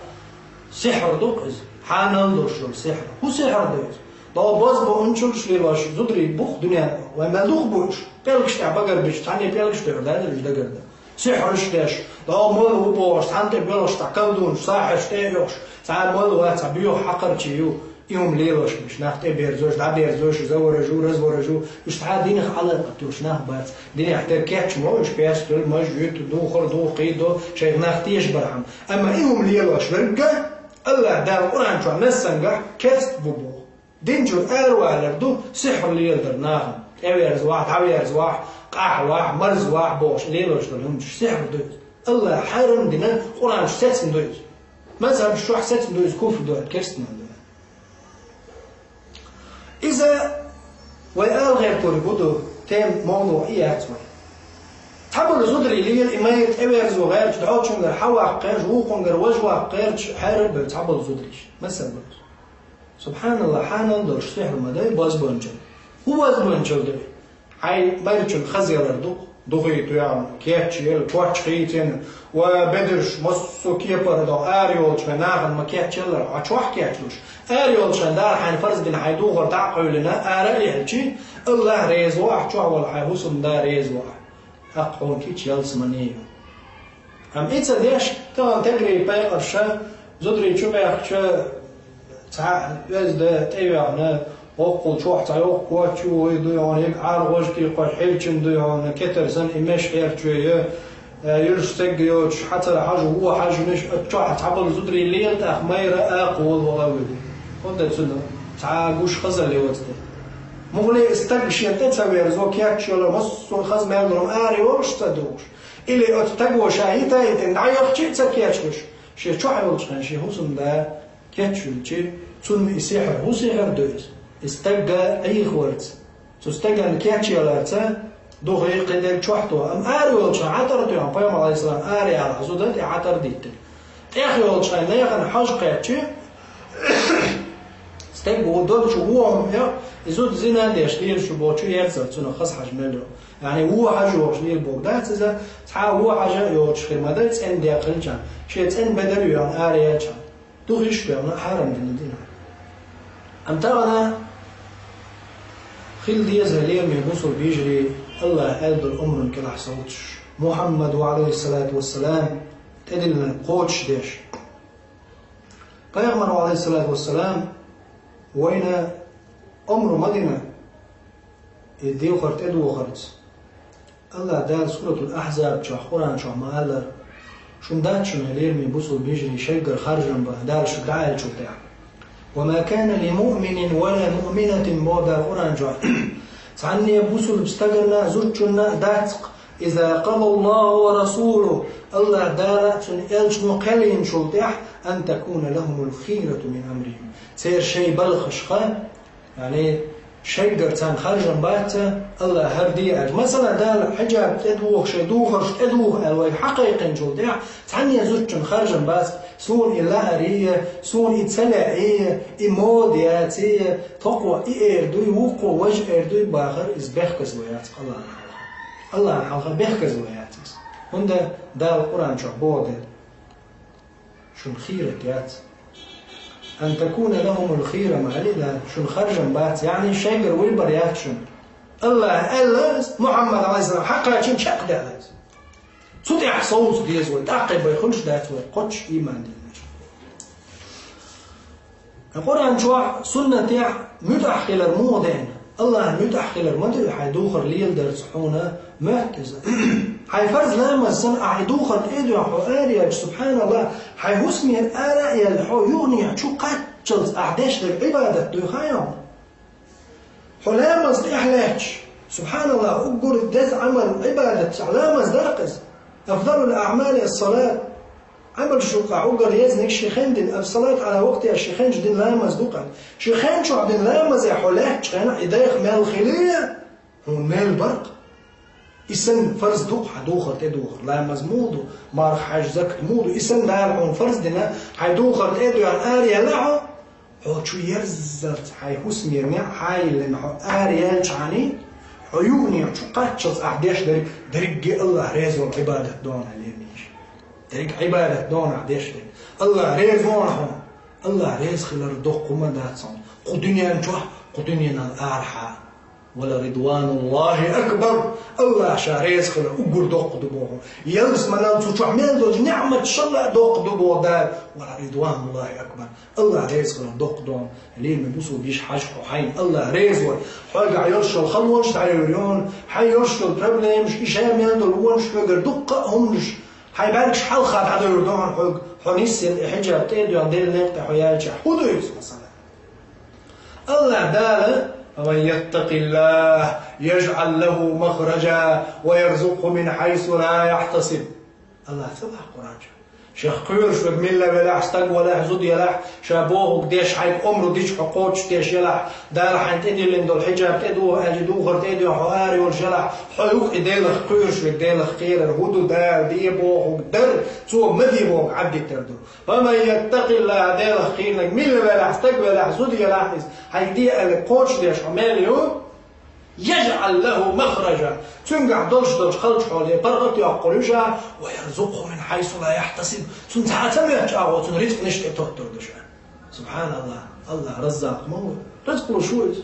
Сихьр ду-кх иза, хьанал долуш долу сихьр. ХӀун сихьр ду иза? Догу бозбуунчаллаш лелош зударий бу-кх дуьненна, вай мел дукха бу уьш? ПӀелгаш тӀехь багарбича, цхьанне пӀелгаш тӀехь даьлла уьш дагарда. Сихьраш деш, догу молла ву бохуш, цхьанна тӀе боьлхуш, цхьа колдунаш, сахьарш тӀе а йохуш, цхьа молла вац, цхьа боьха хьакхарчий ю, и хӀума лелош бу уьш, нах тӀеберзош, дӀаберзош, заворажу, разворажу, уьш цхьа динах Ӏалакъат йолуш нах бац. Динехь дерг кечмо уьш, пестуьллу, маж, юьту, духар, духу, кхийдо, шайх нах тешаш бархьама. Амма и хӀума лелош верг а, АллахӀ Дала Къуръан чохь массангахь керста бу боху. Дин чуьра аравалар ду сихьр леладар нахана. ТӀеверзавахь, дӀаверзавахь, къахьавахь, марзвахь бохуш лелош долу хӀуманаш сихьр ду иза. АллахӀа хьарам дина Къуръан чу сецна ду иза. Мазхьабаш чохь сецна ду иза куфр ду аьлла, керстанан ду аьлла. Иза вай ала гӀертарг хӀун ду, тема, мовду и яц вай. Цхьаболу зударий лела и майра тӀеверзо гӀерташ, дӀочунгара хьаваккха гӀерташ, вукхунгара важа ваккха гӀерташ, хьерар а бевлла цхьаболу зударий. Масала бара. Субханалла, хьанал долуш сихьр ма дай бозбуунчалла. ХӀун бозбуунчалла ду? Хьайн майрачун хаза ялар ду-кх, духий тоьхна, кечъелла, коч хийцина, ва бедарш массо а кепара доху, ара йолчу хенахь нахана ма кечъеллара, хьо чохь кечлуш. Ара йолчу хенахь Дала хьайна фарз бина хьайн духар дӀа а къевлина, ара а яьлчи, Аллах реза ву ахь, чохь волу хьайн хӀусамда реза ву ахь. ТӀаккха хьуна кийча ялсамане ю. Амма и ца деш, тахана тегрий пайкъарша, зударий чу баьхкича, цхьа а оьзда тӀейоьхна, воккхул чохь цхьа йоккха коч ю, вай дуй хьуна, яга Ӏар гӀожкий кхош хьирчина дуй хьуна, кетар санна и меш хьерчо ю, э, юьрш стегга йоцуш, хьацара хьажа, вон хьажа меш, оцу чохь цхьаболу зударий лела тӀаккха майра а, акха волу ваха а вуьгу. ХӀунда цунна цхьа а гуш хазалла йоцу тӀе. Муххале и стаг шен тӀе ца верзо, кечйолу, массо а хаза мел долу ара йолуш ца догӀуш. Или оцу стаго ша йита а йитина, дӀаяхча а ца кечлуш, шен чохь йолчу хенахь шен хӀусамда кечвелчи, цунна и сихьр, хӀун сихьр ду иза? И стагга Ӏехаварца, цу стагана кечъяларца духий кхидерг чохь туху. Амма ара йолчу хенахь Ӏатар а тоьхна, пайхамар, алейхиссалам, ара яьлла зуда тӀе Ӏатар а диттина. ТӀех йолчу хенахь нехан хьожа кхеччи, стаг ву долчу вон хӀума, и зуда зина деш лийра шу бохучу ерзар, цунах хаза хьажа мел ю. Яъни, вон хьажа йохуш лийр боху дац иза, цхьа а вон хьажа а йоцуш хир ма дай, цӀена декъа хилчахьана, шен цӀена бедар а йоьхна, ара яьлчахьана, духиш а боьхна, хьарам дина дина. Амма тахана хила деза, лераме бусулба йижарий, Аллаха аьлла долу омрана кӀелахь совцуш, Мухьаммада, алейхиссалату вассалам, тӀедиллинарг кхочушдеш. Пайхамара, алейхиссалату вассалам, вайна омра ма дина и дехар тӀедохарца. Аллаха Дала Суратул Ахьзаб чохь, Къуръан чохь ма-аллара: «Шуна дац шуна, лераме бусулба йижарий, шайгара харжам бан, Дала шуьга дӀааьллачул тӀаьхьа». «Ва ма кана ли муъминин ва ла муъминатин», боху Дала Къуръан чохь. Цхьанне бусулба стаганна а, зудчунна а дац-кх, «иза къадаллаху ва расулуху», Аллаха Дала а, цуьнан элчано а кхел йинчул тӀаьхьа, «ан такуна лахумул хийрату мин амрихим», церан шайн балхашха, яъни, шайгара царна харжам бац, Аллаха хӀара де аьлча. Масала, Дала хьиджаб тӀедуха, шайн духарш тӀедуха аьлла вайга хьакхайкхинчул тӀаьхьа, цхьанне а зудчунна харжам бац, суна и лаарий, суна и ца лаьий, и мода яций, тхо-кх и эр дуй, вукхо важа эр дуй бахар, иза бехказло яц Аллахьан хьалха. Аллахьан хьалха бехказло яц иза. ХӀунда Дала Къуръан чохь боху дела: «Шуна хийрат яц». «Ан такуна лахумул хийра» ма аьлла, шуна харжам бац, яъни шайгара выбор яц шуна. Аллаха аьлла, Мухьаммад, алейхиссалам, хьакхачийна чекхдаьлла иза. Цу тӀехь совца деза вай, тӀаккха бай хуьлуш дац вай кхоччуш ийман диллинарш. Къуръан чохь, суннатехь муьтӀахь хилар муха деана? Аллахьан муьтӀахь хилар ма ду и, хьайн духар леладарца хьуна моьтту иза. Хьайн фарз ламаз санна, ахь и духар тӀе а доьхна, хьо ара яьлча, субханаллах, хьайн хӀусамера ара а яьлла, хьо юханехьа чу кхаччалц ахь деш дерг Ӏибадат дуй хаьий хьуна? Хьо ламаз тӀехь лаьтташ, субханаллах, уггар деза Ӏамал, Ӏибадат, ахь ламаз дара-кх иза. Афдалул аъмали ас-салат. Ӏамалш юкъахь уггар езниг шен хенахь дина, ас-салат Ӏала вакътиха, шен хенахь дина ламаз ду-кх. Шен хенахь чохь дина ламазе хьо лаьттачу хенахь и дайх мел хилий, хьуна мел бара-кх. И санна фарз ду-кх хьан духар тӀедухар, ламаз муха ду, марха, хьаьж, закат муха ду, и санна Дала хьуна фарз дина, хьайн духар тӀе а доьхна, ара яьлла хьо, хьо чу ерззалц хьайн хӀусамера неӀ хьайиллина хьо ара яьлчахьана, хьо юханехьа чу кхаччалц ахь деш дерг, дерриге Аллаха реза волу Ӏибадат ду хьуна, лераме йижарий. Дерриг Ӏибадат ду хьуна ахь деш дерг. Аллаха реза ву хьуна. Аллаха реза хилар доккха хӀума дац хьуна кху дуьнен чохь, кху дуьненал арахьа. «Ва ла ридвануллахи акбар». Аллаха Ша реза хилар уггар доккха ду боху. Ялсаманал, цу чохь мел долчу неӀматашал а доккха ду боху Дала. «Ва ла ридвануллахи акбар». Аллаха реза хилар доккха ду хьуна. Лераме бусулба йижарий, хьажа хьо хьайна Аллаха реза вара. Хьоьгахь йолуш йолу халонаш дӀайовр ю хьуна, хьайн йолуш йолу проблемаш, и ша мел долу вонаш, хьоьгара дуккха а хӀуманаш, хьайн бӀаьргаш хьалха дӀадевр ду хьуна хьоьга, хьо нисъелла и хьиджаб тӀе а доьхна, Делан некъа тӀе хьо яьлчахь. ХӀун ду иза, масала? Аллаха Дала: «Ва ман яттакъиллаха яжӀал лаху махража ва ярзукъху мин хьайсу ла яхьтасиб». Аллаха ца боху Къуръан чохь: Шех кхоьруш верг милла велахь, стаг велахь, зуда елахь, ша бохург деш, хьайга омра дича хьо кхочушдеш елахь, Дала хьайна тӀедиллина долу хьиджаб тӀедуху аьлча, духар тӀедоьху хьо ара йолуш елахь, хьо юха и Делах кхоьруш верг, Делах кхерар хӀун ду, Дала де бохург дар, Цо ма де бохург Ӏаддитар ду. «Ва ман яттакъиллахӀа», Делах кхийринарг милла велахь, стаг велахь, зуда елахь иза, хьайга де аьлла кхочушдеш хьо мел ю, «яжӀал лахӀу махража», цуьнгахь долуш долчу халчу хьоле паргӀат йоккхур ю ша, «ва ярзукъху мин хьайсу ла яхьтасиб», цунна цхьа а ца моьттучу агӀор цунна рицкъанаш тӀе тоттур ду ша. СубхьаналлахӀ, АллахӀ Раззакъ ма ву, рицкъ луш ву иза.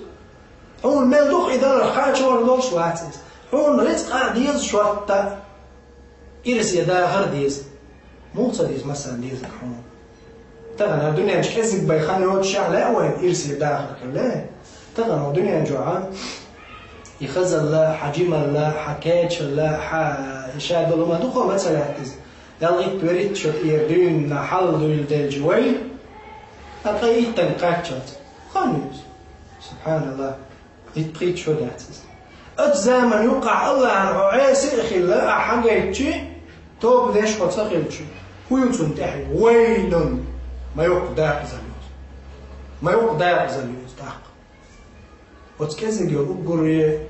Хьуна мел дукха и даларх кхачор долуш вац иза. Хьуна рицкъа а деза шортта. Ирсе дахар деза. Муха ца деза, массарна дезарг хьуна? Тахана дуьнен чу кӀезиг бен хан йоцуш а лаьа вайн ирсе дахар хила? Тахана дуьнен чохь а и хазалла, хьан жималла, хьан кечалла, хьан и ша долу ма дукха ма ца лаьтта иза. ЯлгӀитта веритта шо тӀера дуьйна хьал дуьйла делча вай, а ткъа иттанга кхаччалц хан ю иза. СубхьаналлахӀ. Итт-пхийтта шо дац иза. Оцу заман юккъахь АллахӀна хьо Ӏеса а хилла, ахь хьагайтчи, тоба деш хьо ца хилчи, хӀун ю цунна тӀехь? Вайлун! Ма йоккха дакъазалла ю иза. Ма йоккха дакъазалла ю иза тӀаккха. Оцу кӀезиг йолу уггаре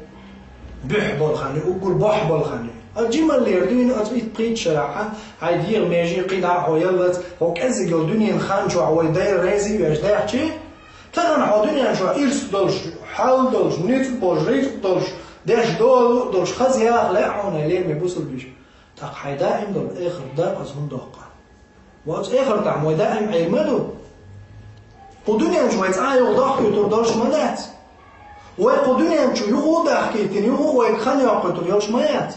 буьхь болу хан ю, уггар бохь болу хан ю. А жималлера дуьйна оцу итт-пхийтта шарахь хьайн дегӀан меже кхидӀа а хьо яллалц, хӀокху кӀезиг йолу дуьненан хан чохь вай Дела реза а веш даьхчи, тахана хьо дуьнен чохь ирс долуш, хьал долуш, ницкъ болуш, рицкъ долуш, деш долу а долуш, хаза яха лаьа хьуна, лераме бусалба йиша. ТӀаккха хьайн даим долу эхарт дакъаза хӀунда доккху? Ва оцу эхартахь вай даим Ӏийр ма ду? Кху дуьнен чу вай цкъа а юха дохкуьйтур долуш ма дац? Вай кху дуьнен чу юха а дахкийтина, юха а вайга хан йоккхуьйтур йолуш ма яц?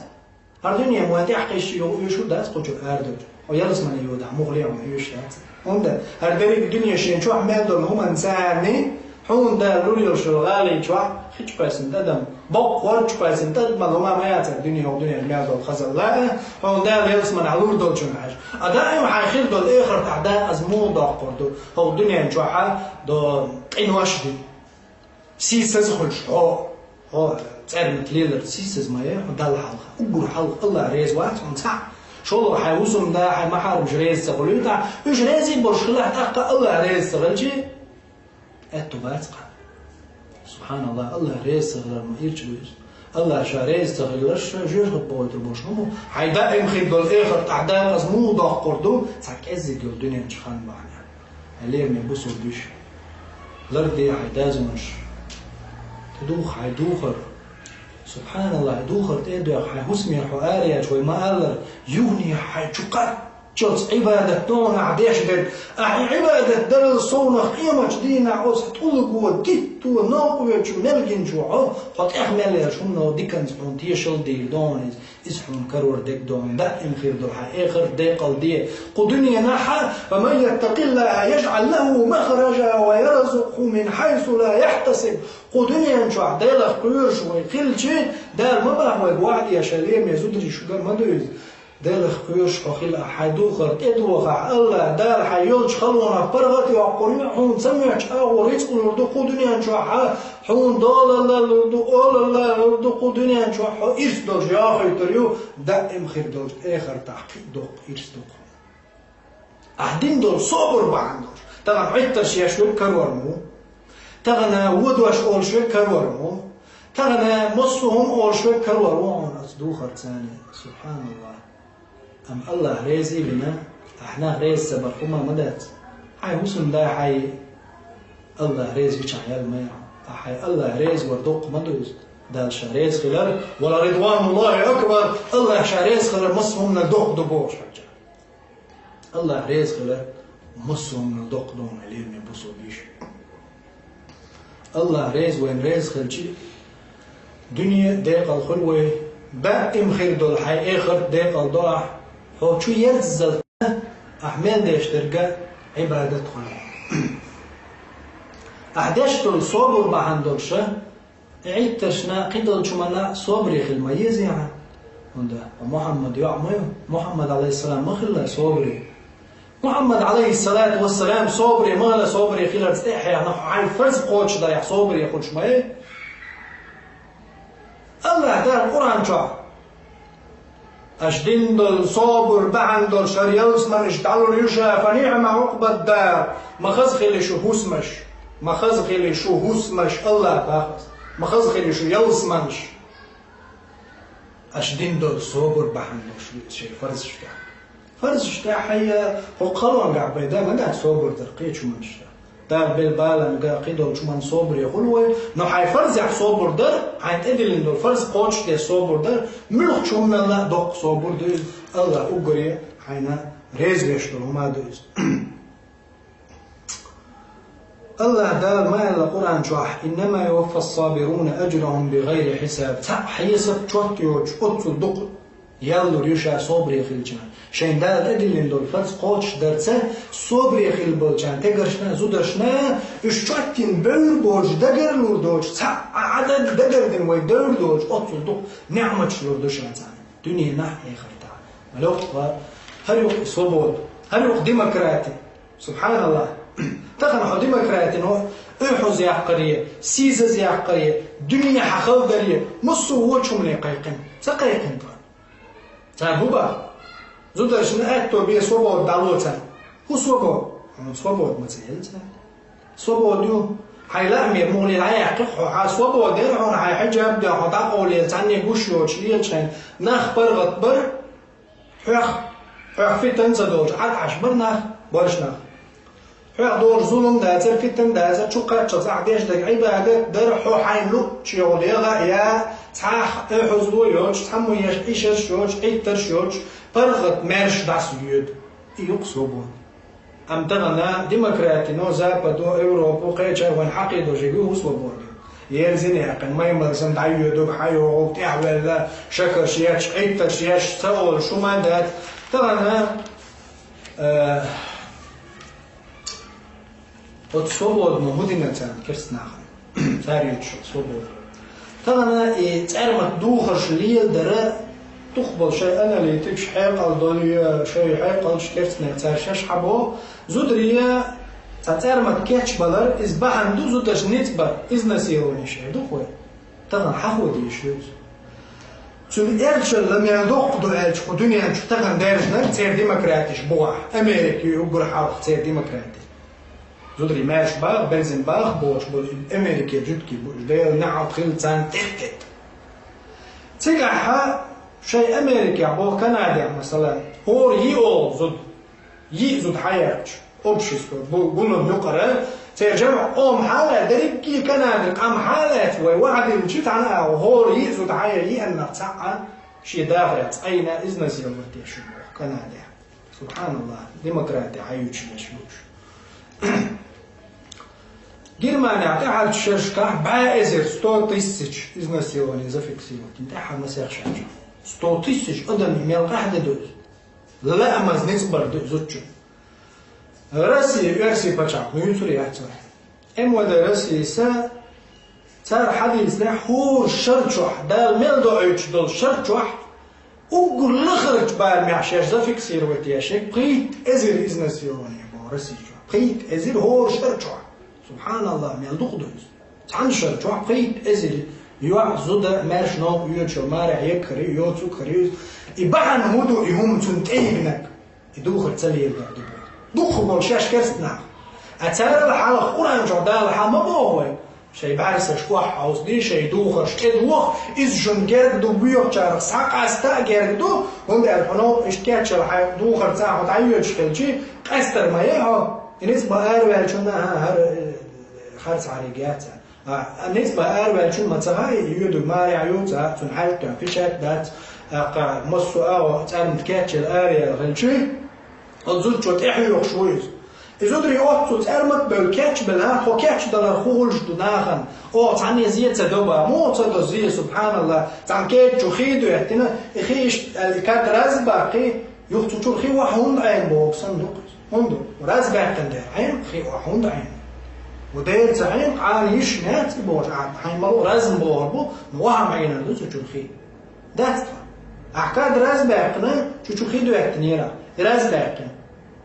ХӀара дуьне вайн тӀехь кхиссича, юха оьшур дац кху чуьра арадевлча. Хьо ялсамане йодахь, муххале а хьуна оьшуш дац. ХӀунда хӀара дерриг дуьне шен чохь мел долу хӀуманца царний, хьуна Дала лур йолуш йолу гӀали чохь хи чу кхоьссина тӀадам, боккха хӀорда чу кхоьссина тӀадамалла хӀума ма яц хӀара дуьне, хӀокху дуьненчу мел долу хазалла а, хьуна Дала ялсаманехь лур долчунна хьаьжа. А даим хьайн хир долу эхартахь дакъаза муха доккхур ду? ХӀокху дуьнен чохь а до къинош ди. Сийсаза хуьлуш, хьо, хьо цӀермат лелар сийсаза ма яй, хьо Далла хьалха. Уггар хьалха АллахӀ реза вац хьуна цхьаъ. ШолгӀа хьайн хӀусамда, хьайн махьарамаш реза ца хуьлуьйтахь, уьш реза а болуш хилахь, тӀаккха АллахӀ реза ца хилчи, аьтту бац кхана. СубхьаналлахӀ, АллахӀ реза ца хилар ма ирча ду иза. АллахӀ ша реза ца хиларш, ша жоьжахате бохуьйтур болуш ма бу. Хьайн даим хир долу эхартахь дакъаза муха доккхур ду, цхьа кӀеззиг йолу дуьнен чу хан бахьана? Хьайн лераме бусалба йиша. Ларде хьайн дозанаш. ТӀедуха хьайн духар. СубхьаналлахӀ, хьайн духар тӀе а доьхна, хьайн хӀусамера хьо араяьлча вай ма-аллара, юханехьа хьайн чу кхаччалц Ӏибадат догӀу ахь деш дерг. Ахь и Ӏибадат дарал совнах къематчу дийнахь оцу тӀулго, дитто, новкъа воьдучу мел гиначу хьо, хьо тӀех мел еш хӀумано диканца хьуна тешалла дийр догӀу иза. Иза хьуна карор дерг догӀу, даим хир долу хьайн эхарт декъал де. Кху дуьненахь а: «Ва ман яттакъиллахӀа яжӀал лахӀу махража ва ярзукъхӀу мин хьайсу ла яхьтасиб». Кху дуьнен чохь Делах кхоьруш вай хилчи, Дала ма боху вайга: «Ваьхьа, ша лераме зударий, шуьга ма ду иза». Делах кхоьруш хьо хила, хьайн духар тӀедохахь, АллахӀ Дала хьайн йолчу халонах паргӀат а йоккхур ю, хьуна ца моьттучу агӀор рицкъ лур ду кху дуьнен чохь а, хьуна долалла лур ду, олалла лур ду кху дуьнен чохь, хьо ирс долуш йохуьйтур ю, даим хир долчу эхартахь кхин а доккха ирс ду кхуьнан. Ахь дина долу собар бахьана долуш. Тахана Ӏиттарш еш верг карор ма ву. Тахана водош олуш верг карор ма ву. Тахана массо а хӀума олуш верг карор ву хьуна оцу духарца. СубхьаналлахӀ. Амма АллахӀ реза а вина, ахь нах реза ца барх хӀума ма дац. Хьайн хӀусамда хьайн АллахӀ реза вичахь ял ма яхьа. Ахь хьайн АллахӀ реза вар доккха ма ду иза. Далла ша реза хилар, «Ва ла ридвануллахӀи акбар», АллахӀ ша реза хилар массо а хӀуманал доккха ду бохуш хьаьжча. АллахӀ реза хилар массо а хӀуманал доккха ду, хьуна лераме бусалба йиша. АллахӀ реза вайна реза хилчи, дуьне декъал хуьлу вай, даим хир долу хьайн эхарт декъал до ахь, хьо чу ерззал ахь мел деш дерг а Ӏибадат хуьлу. Ахь деш долу собар бахьана долуш а, Ӏиттаршна, кхидолчу хӀуманна собаре хила ма еза ахь. ХӀунда Мухьаммад йоӀ ма ю, Мухьаммад Ӏалайхиссалам ма хилла собаре. Мухьаммад Ӏалайхиссалату вассалам собаре ма хилла, собаре хиларца тӀе а хьехна, хьайн фарз кхочушдайахь собаре хуьлуш ма яй. АллахӀ Дала Къуръан чохь Аша дина долу собар бахьана долуш хӀара ялсаманаш дӀалур ю ша, фа ниӀма Ӏукъбад-дар, ма хаза хили шу хӀусамаш, ма хаза хили шу хӀусамаш, АллахӀа боху аса, ма хаза хили шу ялсаманаш. Аша дина долу собар бахьана долуш ю иза шайн фарзашкахь. Фарзаш тӀехь хьайя, хӀокху халонгахь бен да ма дац собар дар кхечу хӀуманаш. Дала бел баланга кхидолчу хӀуманна собаре хуьлу вай, но хьайн фарзехь собар дар, хьайн тӀедиллина долу фарз кхочушде собар дар, муьлххачу хӀуманал а доккха собар ду иза, АллахӀ уггаре хьайна реза веш долу хӀума ду иза. АллахӀа Дала ма аьлла Къуръан чохь: «Иннама юваффас-сабируна ажрахум бигайри хьисаб». Цхьаъ хьесап чот йоцуш оццул дукха ял лур ю ша собаре хилчарна. Шайн Дала тӀедиллина долу фарз кхочушдарца собаре хилла болчарна, тегаршна, зударшна, уьш чоттина бевр боцуш, дагар лур доцуш, цхьаъ Ӏа-, Ӏа даг-, дагардина вай девр доцуш, оццул дукха неӀматаш лур ду ша царна. Дуьненахь а, эхартахь а. Ма лоьху хӀара юкъа свобода, хӀара юкъа демократи. СубхьаналлахӀ! Тахана хьо демократино, оьхьаз яккхаре, сийсаз яккхаре, дуьне хьан хала даре, массо а вочу хӀумане кхайкхина. Ца кхайкхина тхо? Цара хӀун боху? Зударшна аьтто бен свобода дӀало царна. ХӀун свобода? Хьуна свобода ма ца елла цара. Свобода ю. Хьайн лаамера муха лела дӀаяьккхи хьо, хьан свобода яра хьуна, хьайн хьиджаб а дой, хьо дӀакъовлаелла, цхьанне гуш йоцуш лела шайна, нах паргӀат бар. Хьох, хьох фитан ца долчу Ӏад Ӏаш бара нах, бараш нах. Хьох долуш зулам дацара, фитан дацара, чу кхаччалц ахь деш дерг Ӏибадат дара, хьо хьайн луъучу йолу ягӀа а я, цхьа а оьхьазло йоцуш, цхьаммо еш, ишарш йоцуш, Ӏиттарш йоцуш, паргӀат маьрша дӀасайоьду. И ю-кх свобода. Амма тахана демократино, Западо, Европо кхечара вайн хьакхийдо жига хӀун свобода? Ерзина яьккхина, маймал санна дӀайоьду, хьан йогӀу, тӀаьхьавелла, шахарш еш, Ӏиттарш еш, ца олуш хӀума дац. Тахана, э, оцу свободано хӀун дина царна керста нахана? Цара юьйцуш йолу свобода. Тахана и цӀармат духарш леладара, дукхахболу шайн аналитикаш хьекъал долуьйту, шайн хьекъалш керстанера цара шаьш хьабо, зударий цхьа цӀармат кечбалар, иза бахьана ду зударшна ницкъ бар, изнасилование шайн ду хӀой. Тахана хьахо дийш ю иза. Цуьнан эрчалла мел доккха ду аьлча, кху дуьнен чу тахана даьржинарг церан демократиш бу ахь. Америка ю уггар хьалха церан демократи. Зударий маьрша баха, берзина баха бохуш болу Америке жуьгтий бу, уьш Делан неӀалт хилла царна тӀе-тӀе. Цигахь шайн Америкехь боху, Канадехь, масала, хӀора йиъ олу зуда, йиъ зуда хьаерча, общество, бу-, гулам юкъара, церан жамаӀа къоман хьала, дерриге Канадан къам хьалаца вай вахьадилличи цхьана агӀо, хӀора йиъ зуда хьаер, йиъаннах цхьаъ шен дахарехь цӀайна изнасиловать деш ю боху Канадехь. СубхьаналлахӀ, демократи хьаюьйцуш берш бу уьш. Германехь тӀаьхьарчу шерашкахь бӀе эзар, сто тысяч изнасилование зафиксировать йина тӀаьххьара масех шарчохь. Сто тысяч адам мел къаьхьа де ду иза? Лаамаза ницкъ бар ду иза зудчун. Россия, Оьрсийн пачхьалкх юьйцур яц вай. МВД Россияса цара хьадийцинехь, хӀора шар чохь, Дала мел доуьйтуш долу шар чохь, уггар лахарчу барамехь шаьш зафиксировать еш ерг пхийтта эзар изнасилование боху Россия чохь. Пхийтта эзар хӀора шар чохь. СубхьаналлахӀ, мел дукха ду иза. Цхьана шар чохь пхийтта эзар йоӀ, зуда, маьрша, новкъа йоьдуш йолу, марехь егга хир ю, йоцург хир ю иза. И бахьана хӀун ду, и хӀума цунна тӀеигнарг? И духар ца леладар ду боху. Дукхахболу шаьш керста нах. А царал хьалха Къуръан чохь Дала хьан ма боху вай? Шайн бӀаьрсаш охьахьовсадий, шайн духарш тӀедоху, иза шуна герга ду, боьхачарах схьакъаста а герга ду, хӀунда аьлча хьуна иштта кечъяла хьайн духарца хьо дӀайоьдуш хилчи, къаьстар ма яй хьо. И ницкъ бан араваьллачунна, а, хӀара, э, харцхьариг яц. А, а ницкъ бан араваьллачун ма ца хаьа, и йоьдург марехь ю, цхьа цунна хьаьжкъа печать дац, тӀаккха массо а агӀо цӀармат кечъяла араяьлла хилчи, оцу зудчо тӀехьоьхуш ву иза. И зударий оццул цӀармат а бевлла кечбелла, тхо кечдалар хӀун хуьлуш ду нахана? Оха цхьанне зе ца до бан, муха ца до зе, субхьаналлахӀ, цхьана кеччу хи а доьттина, и хи иштта аьлла, и кад раз а баккхий, юха цу чуьра хи охьа хӀунда Ӏена бохург санна ду-кх иза. ХӀунда? Раз баьккхина дера Ӏена хи охьа хӀунда Ӏена? Ву Дела ца Ӏена, къана йиш яц и бохуш, ахьа хьайн малу раз-м бохур бу, но охьа-м Ӏийнар ду цу чуьра хи. Дац тхан. Ахьа кад раз баьккхина, цу чу хи доьттинера, и раз баьккхина.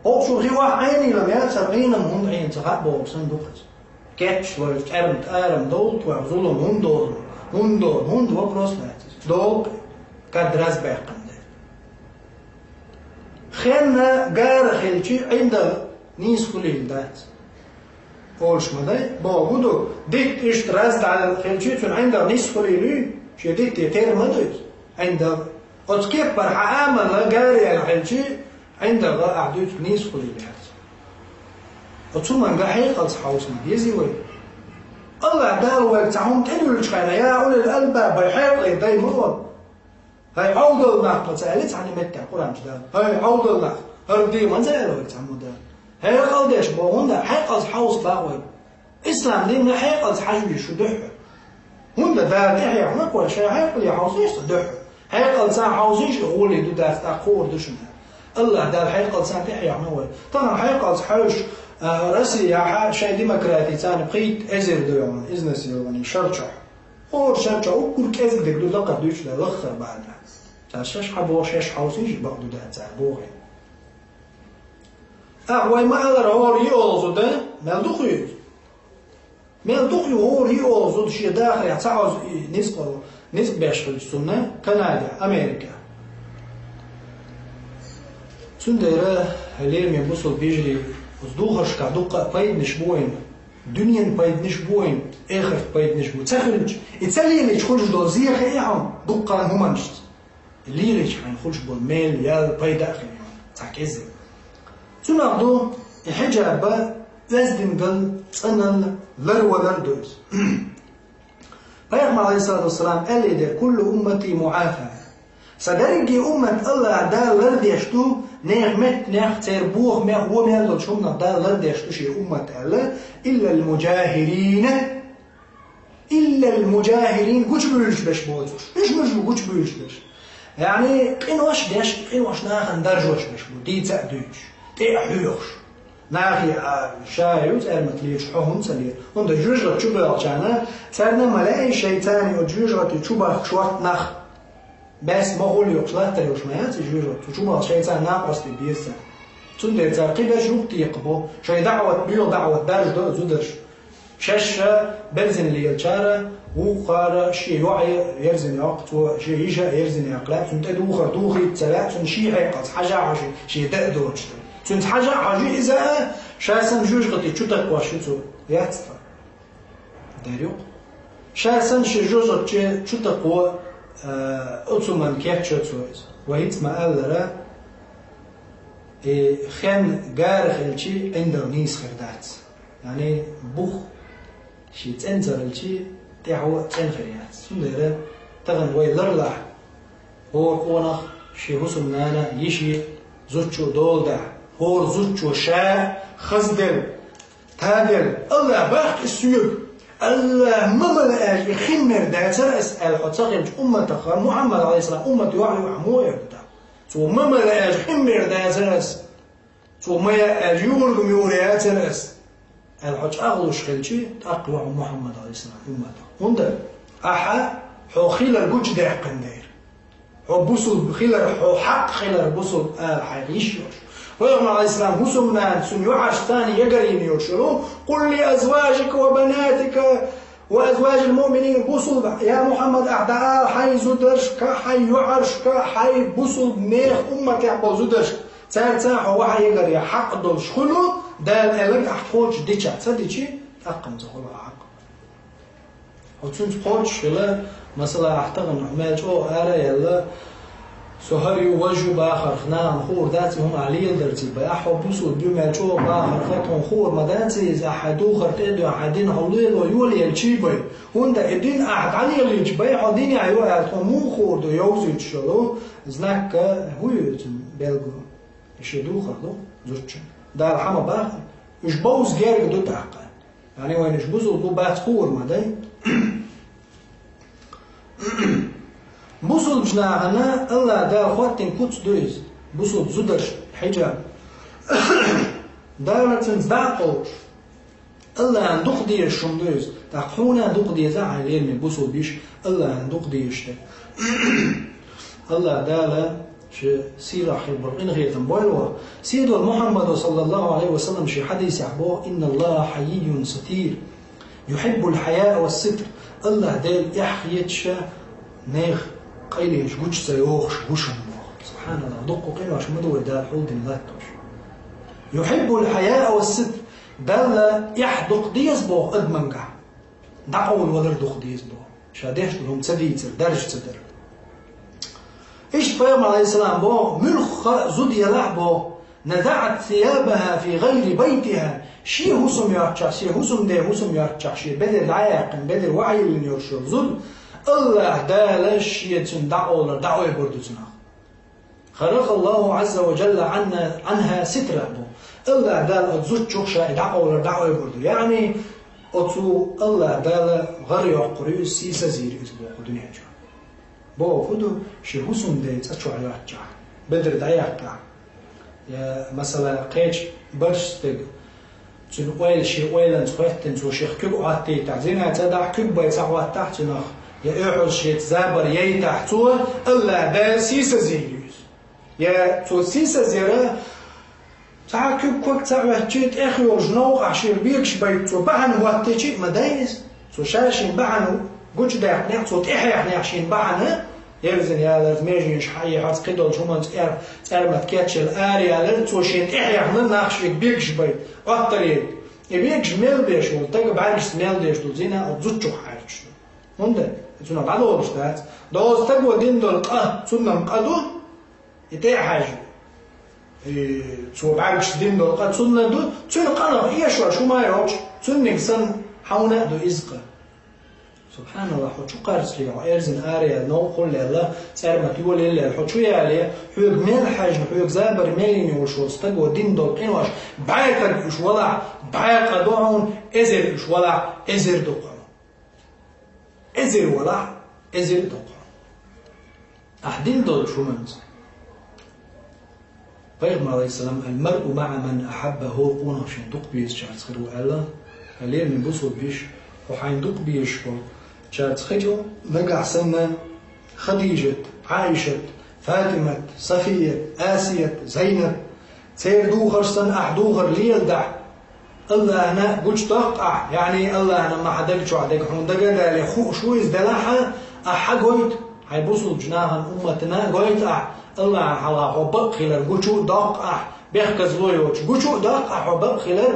Оха чуьра хи охьа Ӏенийла яц, хӀара Ӏийна-м хӀунда Ӏийна ца хаьа бохург санна ду-кх иза. Кечвар, цӀармат арам довла тхох, зулам хӀунда долу? ХӀунда долу? ХӀунда, вопрос яц иза. Долу-кх, кад раз баьккхина дера. Кхенна гара хилчи ӀиндагӀа нийса хулийла дац. Олуш ма дай, боху ду, дитт иштта раздӀа хилчи цуьнан ӀиндагӀа нийса хулийла юй, шен дитте тера ма ду иза, ӀиндагӀа. Оцу кеппара хьан амалла гара яьлла хилчи, ӀиндагӀа ахь дуьйцу нийса хулийла яц. Оцу хӀуманга хьекъалца хьовса ма дезий вай. АллахӀ Дала вайга цхьа хӀума тӀедуьллучу хенахь, я улил албаб, вай хьекъале дай ма ван. ХӀай Ӏовдал нах, ма ца аьлла цхьана меттехь Къуръан чу Дала. ХӀай Ӏовдал нах, хӀара де ма ца аьлла вайга цхьаммо Дала. Хьекъал деш боху хӀунда, хьекъалца хьовса бакъ вай. Ислам дин хьекъалца хьажа веза шу дуьххьара. ХӀунда Дала тӀехьехна вай, шайн хьекъале хьовсийша ца дуьххьара. Хьекъалца хьовсийша, гӀоле ду дац, тӀаккха хуур ду шуна. АллахӀ Дала хьекъалца тӀехьехна вай. Тахана хьекъалца хьаьвзаш, а, Россияхь шайн демократица пхийтта эзар ду йогӀун изнасиловани шар чохь. ХӀора шар чохь уггар кӀезиг дерг ду лакхара дуьйцуш дай лаххара бахьана. Цара шаьш хьан боху, шаьш хьовсийша бакъ ду дац цара боху. Ахь вай ма аллара, хӀора йиъолгӀа зуда, мел ду хьуьйцу? Мел ду хьуьйцу хӀора йиъолгӀа зуда шен дахарехь цхьа Ӏоза и ницкъ, ницкъ беш хилча цунна Канадехь, Америкехь? Цундела, лераме бусул бижарий, оцу духаршкахь дуккха а пайданаш бу вайна, дуьненан пайданаш бу вайна, эхартан пайданаш бу. Ца хилча, и ца лелийча хуьлуш долу зен хии хьуна дуккха а хӀуманашца. Лелийча хьайна хуьлуш болу мел ял пайда а хир ю цхьа кӀеззиг. Цунах ду и хьиджаба оьздангалла, цӀаналла, ларвалар а ду иза. Пайхамар, алейхиссалату вассалам, аьллий дера: «Куллу уммати муафа». Сан дерриге уммат АллахӀа Дала лардеш ду, нехан меттанех, церан бохамех, вон мел долчу хӀуманах Дала лардеш ду шен уммат аьлла, «иллал муджахирина». «Иллал муджахирин», гучубуьйлуш берш боцуш. Уьш муьлш бу гучубуьйлуш берш? Яъни, къинош деш, къинош нахана даржош берш бу, дийца а дуьйцуш, тӀе а хьоьхуш. Нахе а ша юьзу аьрмат лелаш, хьо хӀунда ца лела? ХӀунда жоьжахати чу боьлхучарна, царна ма лаьий шайцарна оцу жоьжахати чу бахка шортта нах. Баьсса ма хуьлу йоккхуш, латтар йолуш ма яц и жоьжахати, цу чу бахка шайцарна накъостий беза царна. Цундела цара кхиберш юхатекхабо, шайн даӀват, боьха даӀват даржадо зударша. Шаьш а берзина лелачара, вукхара шен йоӀ а ерзина йоккху, цо шен йиша а ерзина яккха лаьа, цунна тӀедухар духийта ца лаьа, цунна шен хьекъалца хьажа а хьожий, шен дан а доцуш. Цуьнца хьажа а хьожий иза а, ша санна жоьжахати чу такхош ю цо. Яц тхан? Дер ю-кх. Ша санна шен жоьжахати чу такхо, а, оцу хӀуманна кечйо цо иза. Вай хӀинца ма-аллара, и хен гара хилчи, ӀиндагӀа нийса хир дац. Яъни бух шен цӀена ца хилчи, тӀаьхьо а цӀена хир яц. Цундела тахана вай ларлахь, хӀора къонах шен хӀусамнана, йиши, зудчо дола дахь, хӀора зудчо ша хазделла, таделла, АллахӀ баккха и соьга, АллахӀ ма мала аьлча, и хин мер дацара ас аьлла хьо ца хилча, умматах, Мухьаммад, алейхиссалам, уммат йохьа ю ахь муха эр ду тӀаккха? Цо ма мала аьлча, хин мер дацара ас. Цо ма яа аьлча, юург-муьйр яцара ас, аьлла хьо чӀагӀлуш хилчи, тӀаккха ваха Мухьаммад, алейхиссалам, умматах. ХӀунда? Ахьа хьо хилар гучудаьккхина дера. Хьо бусулба хилар, хьо хьакъ хилар бусулба ала хьайх йиш йолуш. Пайхамар, алейхиссалам, хӀусамнана, цуьнан йоӀаршца ягарйина йолуш йолу: «Къул ли азважика ва банатика ва азважил муъминин», бусулба, я Мухьаммад, ахь дӀаала хьайн зударшка, хьайн йоӀаршка, хьайн бусулба нехан умматехь болу зударшка. Цаьрца хьо ваха ягар я хьакъ долуш хуьлу, Дала аьлларг ахь кхочуш дича, ца дичи, тӀаккха-м ца хуьлу хьакъ. Хьо цуьнца кхочуш хила, масала, ахь тахана хьо мел чӀогӀа ара а яьлла, со хӀара ю, важа ю бахарх, нахана хуур дац и хӀума ахь леладарций бай. Ахь хьо бусулба ю мел чӀогӀа бахарх, тхуна хуур ма дац иза, ахь хьайн духар тӀе а доьгӀна, хьайн дин хьо лело йолаелчий бай. ХӀунда и дин ахь дӀалелийча бай, хьо дине ю аьлла, тхуна муха хуур ду йовзуьйтуш йолу? Знак хӀун ю цуьнан белго? И шен духар ду зудчун. Дала хьан ма бахана? Уьш бовза герга ду тӀаккха. Яъни вайна уьш бусулба бу бац хуур ма дай. Бусулбачу нахана АллахӀ Дала хӀоттийна куц ду иза. Бусулба зударш, хьиджаб. Дала цуьнца дӀа а кхочуш. АллахӀана дукха дезаш хӀума ду иза. ТӀаккха хьуна а дукха деза, хьайн лераме бусулба йиша, АллахӀана дукха дезаш дерг. АллахӀ Дала шен сийлахь хир болу къинхетам бойла вайх. Сийлахь Мухьаммадо, саллаллаху алейхи ва саллам, шен хьадисехь боху: «Инна Аллаха хьаййун сатир, юхьиббул хьаяа ва ситр». АллахӀ Дела эхь хеташ а, нехан къайле гучу ца йохуш ву шуна боху. СубхьаналлахӀ, дуккха къинош ма ду вай Дала хьулдина латтош. يحب الحياء والستر. Далла эхь дукха деза боху адамангахь. ДӀакъовлавалар дукха деза боху. Ша деш долу хӀума ца дийцар, даржа ца дар. Иштта пайхамар, алейхиссалам, боху, муьлхха а зуда елахь боху, نزعت ثيابها في غير بيتها, шен хӀусам йоцчохь, шен хӀусамден хӀусам йоцчохь, шен бедар дӀаяьккхина, бедар вахьийлина йолуш йолу зуда, АллахӀ Дала шен цуьнан дӀакъовлар дӀаойбур ду цунах. خلق الله عز وجل عنها سترها бу. АллахӀ Дала оцу зудчух ша и дӀакъовлар дӀаойбур ду. Яъни, оцу АллахӀ Дала гӀар йоккхур ю иза, сийсаз йийр ю иза боху дуьнен чохь. Боху хӀун ду, шен хӀусамден цӀа чохь йоцчохь, бедар дӀаяьккхахь. Я, масала, кхечу барш стеган, цуьнан ойла шен ойланца хӀоьттина, цо шех куьг Ӏоттийтахь, зина ца дахь, куьг бай ца хӀоттахь цуьнах, я оьхьаз шеца забар яйтахь цо, АллахӀ Дала сийсаз йийр ю иза. Я цо сийсаз яра, цхьа куьг ког ца хӀоьттича, тӀех йолчу новкъахь шен бегаш байта цо бахьана хӀоттича а ма дай иза. Цо ша шен бахьана гучудаьккхинехь, цо тӀехьехнехь шен бахьана, ерзина яларца, меженаш хьаехьарца, кхидолчу хӀуманца, цӀер-, цӀермат кечъелла араяларца, цо шен тӀехьехна нах шега бегаш байта, Ӏоттар яйта. И бегаш мел беш волу, стага бӀаьргашца мел деш долу зина оцу зудчух хьаьрчаш ду. ХӀунда? Цунах дӀадолуш дац. Доза стаго дина долу къа, цунна-м къа ду, и тӀе а хьаьжна. И цо бӀаьргашца дина долу къа цунна ду, цуьнан къанах эшош хӀума а йолуш, цуьнниг санна, хьуна а ду иза къа. СубхьаналлахӀ, хьо чу кхарцале, хьо эрзина араяьлла, новкъахула лелла, цӀермат йолаелла, хьо чу яле, хьоьга мел хьаьжна, хьоьга забар мел йина йолуш волу стаго дина долу къинош, бӀаьргара уьш валахь, бӀе къа ду хьуна, эзар уьш валахь, эзар ду хьуна. Эзар валахь, эзар ду хьуна. Ахь дина долчу хӀуманца. Пайхамар, алейхиссалам, المرء مع من أحب, хӀора къонах шен дукха безачаьрца хир ву аьлла, хьан лераме бусулба йиша, хьо хьайна дукха безаш болчаьрца хилча, нагахь санна Хадижат, Ӏайшат, Фатимат, Сафият, Асият, Зайнаб, церан духарш санна ахь духар леладахь, АллахӀна гучудоккху ахь, яъни АллахӀна ма хьан даг чохь дерг хьуна дага а дале, хууш ву иза делахь а, ахь хьан гойту, хьайн бусулбачу нахана, умматана а гойту ахь, АллахӀна хьалха хьо бакъ хилар гучу а доккху ахь, бехказло йоцуш гучу а доккху ахь хьо бакъ хилар,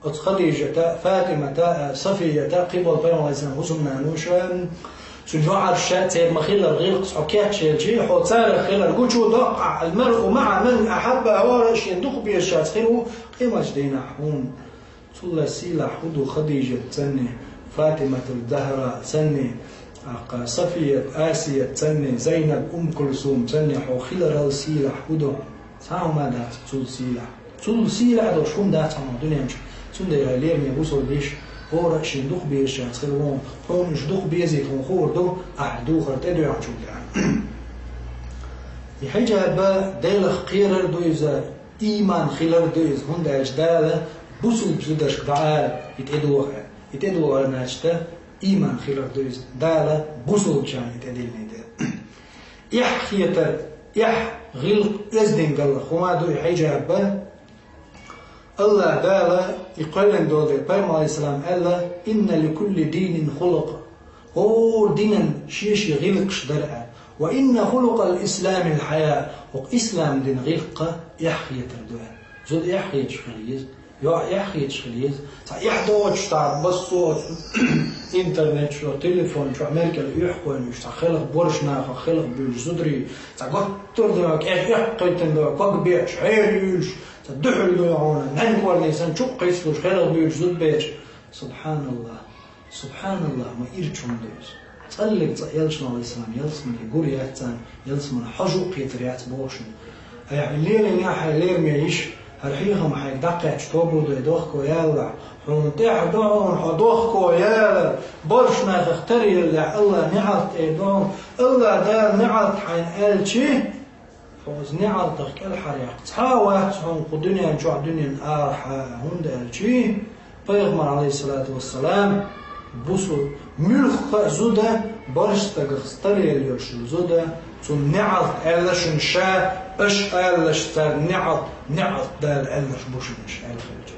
оцу Хадижата, Фатимата, Сафията, кхин болу пайхамар, алейхиссалам, хӀусамнануша, цуьнан йоӀарша, церан ма-хиллара гӀиллакхаш хьо кечъелча, хьо царах хилар гучу а доккху ахь, المرء مع من أحب, хӀора шен дукха безачаьрца хир ву къематчу дийнахь хьуна. Цул а сийлахь хӀун ду Хадижат санна, Фатиматул Захра санна, аккха Сафият, Асият санна, Зайнаб, Умм Кулсум санна хьо хиларал сийлахь хӀун ду? Цхьа хӀума дац цул сийлахь. Цул сийлахь долуш хӀума дац хьуна дуьнен чу. Цундела, лераме бусулба йиша, хӀора а шен дукха безачаьрца хир ву, хьуна уьш дукха безийта хьуна хуур ду, ахь духар тӀедоьгӀначул тӀаьхьа. И хьиджаб Делах кхерар ду иза, ийман хилар ду иза, хӀунда аьлча Дала бусулба зударшка дӀаала, и тӀедогӀа аьлла. И тӀедогӀар, значит, ийман хилар ду иза, Дала бусулбачарна и тӀедиллина дела. Эхь хетар, эхь гӀиллакх оьздангалла хӀума ду и хьиджаб. АллахӀ Дала и кхоьллина долу дела, пайхамар, алейхиссалам, аьлла: إن لكل دين خلقا. ХӀора динан шен-шен гӀиллакхаш дара аьлла. وإن خلق الإسلام الحياء. ХӀокху ислам динан гӀиллакх эхь хетар ду аьлла. Зуда эхь хеташ хила еза, йоӀ эхь хеташ хила еза. Цхьа эхь доцуш, цхьа басса оцу интернет чохь, телефон чохь, мел кӀел эхь кхойнуш, цхьа хелха борш нахах хелха буьйлуш зударий, цхьа готтар ду, кӀел эхь кхайттина ду, ког беача, хьераюьйлуш, цхьа дуьхьал ду хьуна, нанна кӀорни санна чу а кхийсалуш, хелха буьйлуш зудабеча. СубхьаналлахӀ! СубхьаналлахӀ, ма ирча хӀума ду иза. ЦӀаллиг цкъа элчано, алейхиссалам, ялсамане гур яц царна, ялсамане хьожа а кхетар яц бохушна. Айхьа лелийна хьайн лераме йиша, хӀара хьехам хьайга дӀакхаьчча тоба дой дохко ялалахь, хьуна тӀехь ду хьуна хьо дохко ялар, борш нахах таръялалахь, АллахӀ неӀалт эр ду хьуна, АллахӀ Дала неӀалт хьайна аьлчи, хьо оцу неӀалтах кӀелхьаръяккха цхьа а вац хьуна кху дуьнен чохь, дуьненан арахьа, хӀунда аьлчи пайхамар, алейхиссалату вассалам, бусу муьлхха а зуда, барш стагах старлелош йолу зуда, цунна неӀалт аьлла шуна ша, аша алалаш царна неӀалт, неӀалт Дала аьллаш бу шуна аша аьлла хилча.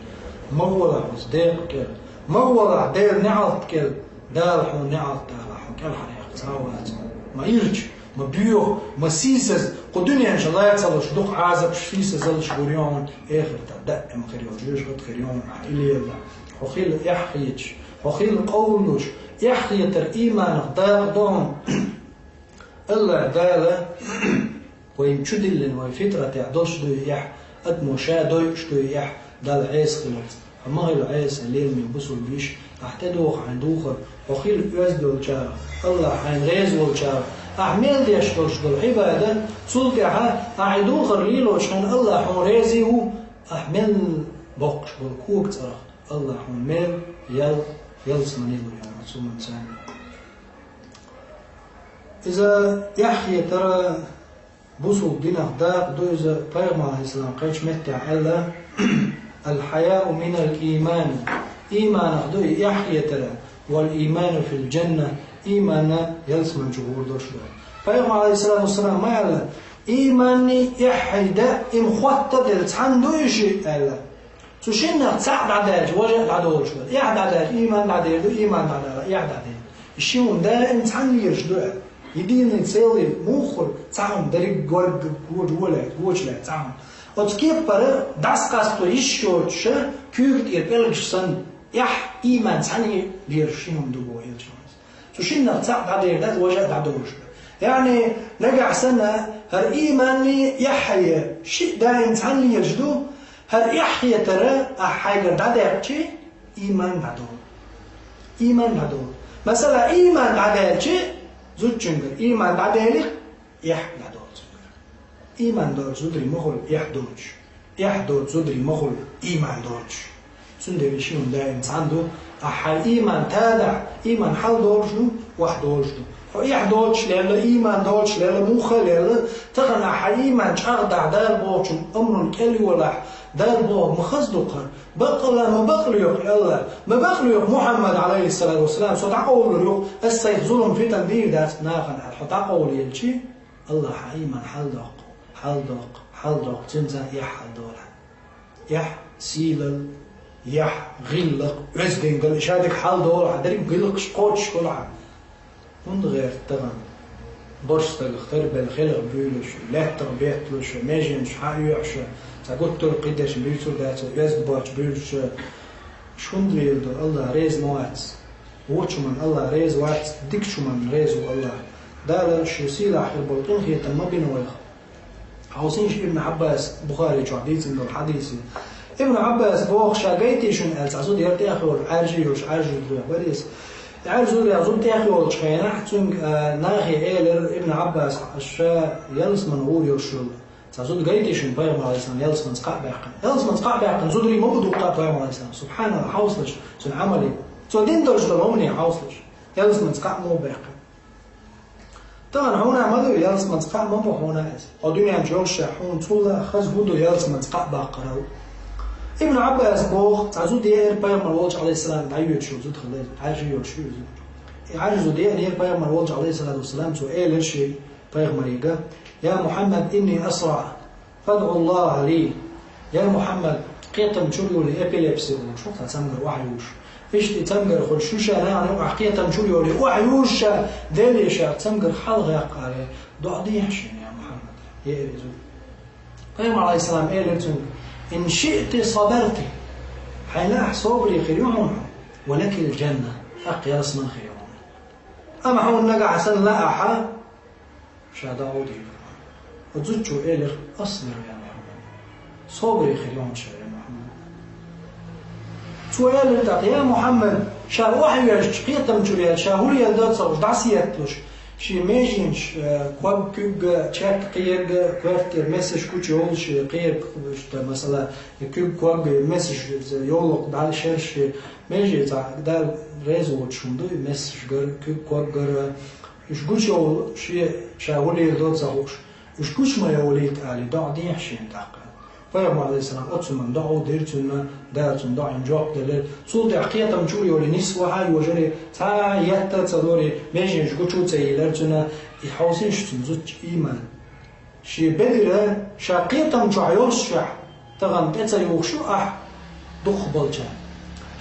Ма гӀолахь оцу декъа кӀел, ма гӀолахь Делан неӀалт кӀел, Дала хьуна неӀалт далахь, хьо кӀелхьаръяккха цхьа а вац хьуна. Ма ирча, ма боьха, ма сийсаза, кху дуьнен чу ла ца луш, дукха Ӏазапаш, сийсазаллаш гур ю хьуна, эхартахь даим хир йолу жоьжахат хир ю хьуна, хьан и лелла. Хьо хила эхь хеташ, хьо хила къовлалуш, эхь хетар ийманах дакъа ду хьуна. АллахӀ Дала вайна чу диллина, вайн фитратехь долуш ду и эхь, адамо ша дойуш ду и эхь, Далла Ӏеса хиларца. Хьо ма хила Ӏеса, лераме бусулба йиша, ахь тӀедогӀу хьайн духар, хьо хила оьзда йолчарах, АллахӀ хьайна реза волчарах, ахь мел деш долуш долу Ӏибадат, цул тӀаьхьа ахь и духар лелочу хенахь АллахӀ хьуна реза ву, ахь мел боккхуш болу кога цӀарах АллахӀ хьуна мел ял ялсамане лур ю хьуна цу хӀуманца. Иза эхь хетар бусулба динах дакъа ду, иза Пайхамар, Ӏалайхиссалам, кхечу меттехь аьлла: «Аль-хьаяу миналь ийман», ийманах ду и эхь хетар, «валь ийману филь джанна», ийман ялсамани чу гӀур долуш ду. Пайхамар, Ӏалайхиссалату вассалам, ма аьлла: «Ийманний эхьий даиман хоттаделла цхьаьна ду и шиъ», аьлла. Цу шиннах цхьаъ дӀадаьлча, важа а дӀадолуш вара. Эхь дӀадаьлча, ийман дӀадер ду, ийман дӀадала, эхь дӀадер ду. И ши хӀума даим цхьаьна лелаш ду аьлла. Единый целый муха хуьлу, цхьа хӀума дерриг горга гоча лаьцна, гоча лаьцна цхьа хӀума. Оцу кепара дӀасакъасто йиш йоцуша, куьйга тӀера пӀелгаш санна, эхь, ийман цхьаьна лелаш ши хӀума ду боху элчано. Цу шиннах цхьаъ дӀадер дац, важа а дӀадолуш. Яъни, нагахь санна, хӀара ийманний эхьий шиъ даим цхьаьна лелаш ду, хӀара эхь хетар ахь хьайгара дӀадаьккхичи, ийман дӀадолу. Ийман дӀадолу. Масала, ийман дӀадаьлчи, зудчуьнгара ийман дӀаделира, эхь дӀадолу цуьнгара. Ийман долчу зударий ма хуьлу эхь доцуш. Эхь доцу зударий ма хуьлу ийман доцуш. Цундела и ши хӀума даим цхьаьна ду. Ахь хьайн ийман тадахь, ийман хьал долуш ду, охьа долуш ду. Хьо эхь доцуш лелла, ийман доцуш лелла, муха а лелла, тахана ахь хьайн ийман чӀагӀдахь, Дала бохучун амрун кӀел йолахь, Дала боху ма хаза ду-кх хӀара. Баккъала ма бакълоькху Алла, ма бакълоькху Мухьаммад, Ӏалайхиссалату вассалам, со дӀакъовлур ю-кх, ас сайх зулам, фитан дийр дац нахана аьлла, хьо дӀакъовлаелчи, Аллахьа ийман хьал доккху, хьал доккху, хьал доккху, цуьнца эхь хьал долу хьан. Эхь, сийлалла, яхь, гӀиллакх, оьздангалла, ша дерг хьал долу хьан, дерриг гӀиллакхаш кхочуш хуьлу хьан. ХӀунда гӀерта тахана? Борш стагах тарбелла хелах буьйлуш, лаьттах бетталуш, меженаш хьан оьхьуш, цхьа гуттар а кхидерш буьйцур дац, оьзда боцуш буьйлуш, иш хӀунда леладо, Аллах реза ма вац. Вочу хӀуманна Аллах реза вац, дикачу хӀуманна реза ву Аллах. Дала шен сийлахь хир болу къинхетам ма бина вайх. Хьовсийша Ибн Ӏаббас, Бухари чохь дийцина долу хьадисе. Ибн Ӏаббас боху, ша гайтий шуна аьлла, цхьа зуда яра тӀехйолуш, Ӏаьржа йолуш, Ӏаьржа зуда бара иза. И Ӏаьржа зуда, зуда тӀехйолучу хенахь, цуьнга, а, нахе элира, Ибн Ӏаббас, ша ялсамане гӀур йолуш йолу. Цхьа зуда гайтий шуна, Пайхамар, Ӏалайхиссалам, ялсаманца кхаъ баьккхина. Ялсаманца кхаъ баьккхина зударий ма бу дуккха, Пайхамар, Ӏалайхиссалам. Субханалла, хьовсалаш, цуьнан Ӏамале. Цо дина долуш долу хӀумане хьовсалаш. Ялсаманца кхаъ ма бу баьккхина. Тахана хьуна ма ду, ялсаманца кхаъ ма бу хьуна иза. Хьо дуьнен чу йолуш хьуна цул а хаза хӀун ду ялсаманца кхаъ баккхарал? Ибн Ӏаббас боху, цхьа зуда еара Пайхамар волчу, Ӏалайхиссалам, дӀайоьдуш йолу зуда хилла иза, Ӏаьржа йолуш ю иза. И Ӏаьржа зуда еара Пайхамар волчу, Ӏалайхиссалату вассалам, цо элира шен Пайхамарига: «Я Мухьаммад, инни асра, фадӀу Аллаха ли». Я Мухьаммад, кхетам чуьра йолий, эпилепси олуш, цхьа цамгар охьаюьйш. Иштта и цамгар хуьлуш, шу ша нахана юкъахь кхетам чуьра йолий, охьаюьйш ша, Деле ша цамгар хьалагӀаьккхаре, доӀа дехьа шена, я Мухьаммад. Еара иза. Пайхамар, Ӏалайхиссалам, элира цуьнга: «Ин шиъти сабарти». Хьайна ахь собаре хир ю хьуна, «ва лакил джанна», тӀаккха ялсамани хир ю хьуна. Амма хьуна нагахь санна лаахь, ша дӀа а дийр. Оцу зудчо элира: «Асбир, я Мухьаммад». Собаре хир ю хьуна ша, я Мухьаммад. Цо элира тӀаккха: «Я Мухьаммад, ша охьавоьжча, кхетам чуьра яьлча, ша хӀун леладо ца хууш, дӀасаетталуш, шен меженаш, э, ког куьг а, чек кхерг а, коьртера месаш гучуйовлуш, кхерг, масала, куьг, ког, месаш йовлакх дӀа шерш, меже цхьа Далла реза воцуш хӀума ду, и месаш гар, куьг, ког гар, уьш гучуйовлу шен ша хӀун леладо ца хууш, уьш гучу ма йовлийта», — аьлла, доӀа дехьа шена тӀаккха. Пайхамар, Ӏалайхиссалам, оцу хӀуманна доӀа дира цунна, Дала цунна доӀина жоп делира. Цул тӀаьхьа кхетам чуьра йолий, нисса охьа а йожарий, цхьа а етта а ца лорий, меженаш гучу а ца йийлира цуьнан, и хьовсийша цуьнан зудчун ийман. Шен бедарра, ша кхетам чохь йоллушехь, тахана тӀе ца юхуш ю ахь дукхахболчарна.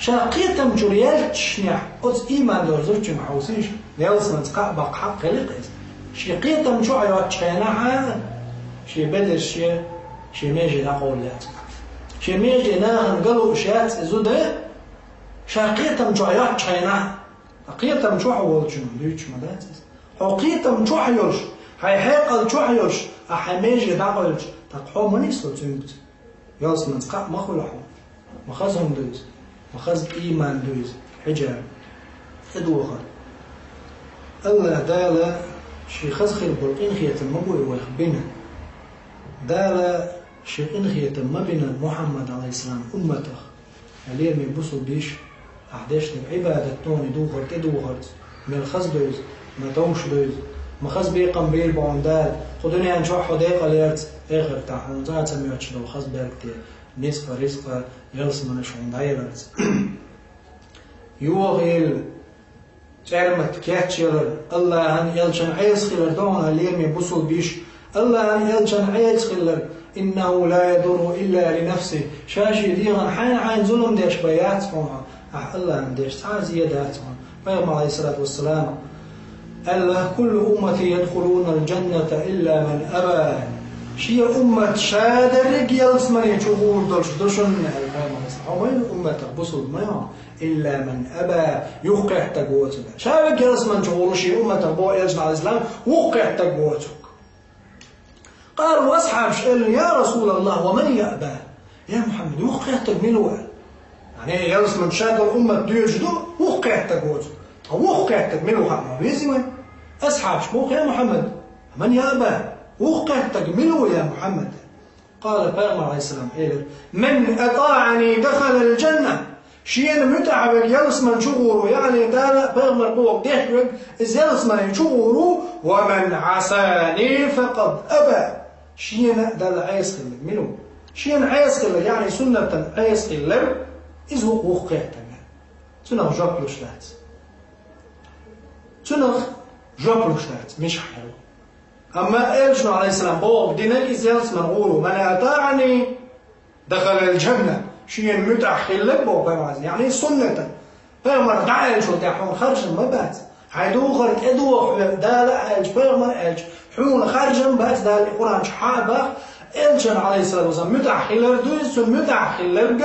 Ша кхетам чуьра яьллачунехь, оцу ийман долчу зудчуьнга хьовсийша, ялсаманца кхаъ баккха хьакъ хили-кх иза. Шен кхетам чу а йоцучу хенахь а, шен бедарш шен, шен меже дӀакъовла яц. Шен меже нахана ган лууш яц и зуда, ша кхетам чохь йоцучу хенахь а. Ткъа кхетам чохь волчунна дуьйцуш ма дац иза. Хьо кхетам чохь йолуш, хьайн хьекъал чохь йолуш, ахь хьайн меже дӀакъевлча, тӀаккха хьо ма нисло цуьнца. Ялсаманца кхаъ ма хуьлу хьуна. Ма хаза хӀума ду иза. Ма хаза ийман ду иза. Хьиджаб. ТӀедухар. АллахӀ Дала шен хаза хир болу къинхетам ма бу и вайх бина. Дала шен къинхетам ма бина Мухьаммад, Ӏалайхиссалам, умматах. Лераме бусулба йиша, ахь дешнарг Ӏибадат тоне духар тӀедухарца, мел хаза ду иза, ма товш ду иза, ма хаза бекхам бийр бу хьуна Дала, кху дуьнен чохь хьо декъал ярца, эхартахь хьуна цкъа а ца моьттуш долу хаза беркате, ницкъ а, рицкъ а, ялсаманаш хьуна дӀаяларца. Йохийла, цӀермат кечъялар, АллахӀан элчан Ӏеса хилар ду хьуна, лераме бусулба йиша. АллахӀан элчан Ӏеса хилар, «إنه لا يضر إلا لنفسه». Ша шен дегӀан хьайна-хьайна зулам деш бен яц хьуна, ахь АллахӀан деш цхьа а зен дац хьуна. Пайхамар, Ӏалайхиссалату вассалам, аьлла: «كل أمتي يدخلون الجنة إلا من أبى». Шен уммат ша дерриг ялсамане чу гӀур долуш ду шуна, аьлла Пайхамар, Ӏалайхиссалам. Хьо ма ю умматах бусулба ма ю? «إلا من أبى», юхакхеттарг воцург. Ша верг ялсамане чу гӀур ву шен умматах боху элчано, Ӏалайхиссалам, юхакхеттарг воцург. قالوا, асхьабаша элира: «يا رسول الله، ومن يأبى؟» Я Мухьаммад, юхакхеттарг мила ву? Яъни, ялсамане чу ша долу уммат доьжуш ду, юхакхеттарг воцург. Ткъа юхакхеттарг мила ву хаьа ма веза вайн? Асхьабаша боху: «يا محمد، من يأبى؟» Юхакхеттарг мила ву, я Мухьаммад? قال, Пайхамар, Ӏалайхиссалам, элира: «من أطاعني دخل الجنة». Шена муьтӀахь верг ялсамане чу гӀур ву, яъни Дала а, Пайхамар а бохург дехкарг, иза ялсамане чу гӀур ву, «ومن عصاني فقد أبى». Шена Далла Ӏеса хилларг мила ву? Шена Ӏеса хилларг, яъни суннатан Ӏеса хилларг, иза ву юхакхеттарг. Цунах жоп луш дац. Цунах жоп луш дац, мичахь хир ву. Амма элчано, Ӏалайхиссалам, бохург динарг, иза ялсамане гӀур ву: «من أطاعني دخل الجنة». Шена муьтӀахь хилларг, боху Пайхамара, яъни суннатан. Пайхамар дӀааьллачул тӀаьхьа хьуна харжам ма бац. Хьайн духар тӀедухуш верг, Дала а аьлча, Пайхамар а аьлча, хьуна харжам бац, Дала и Къуръан чохь а боху, элчан, Ӏалайхиссалату вассалам, муьтӀахь хилар ду иза, цунна муьтӀахь хилларг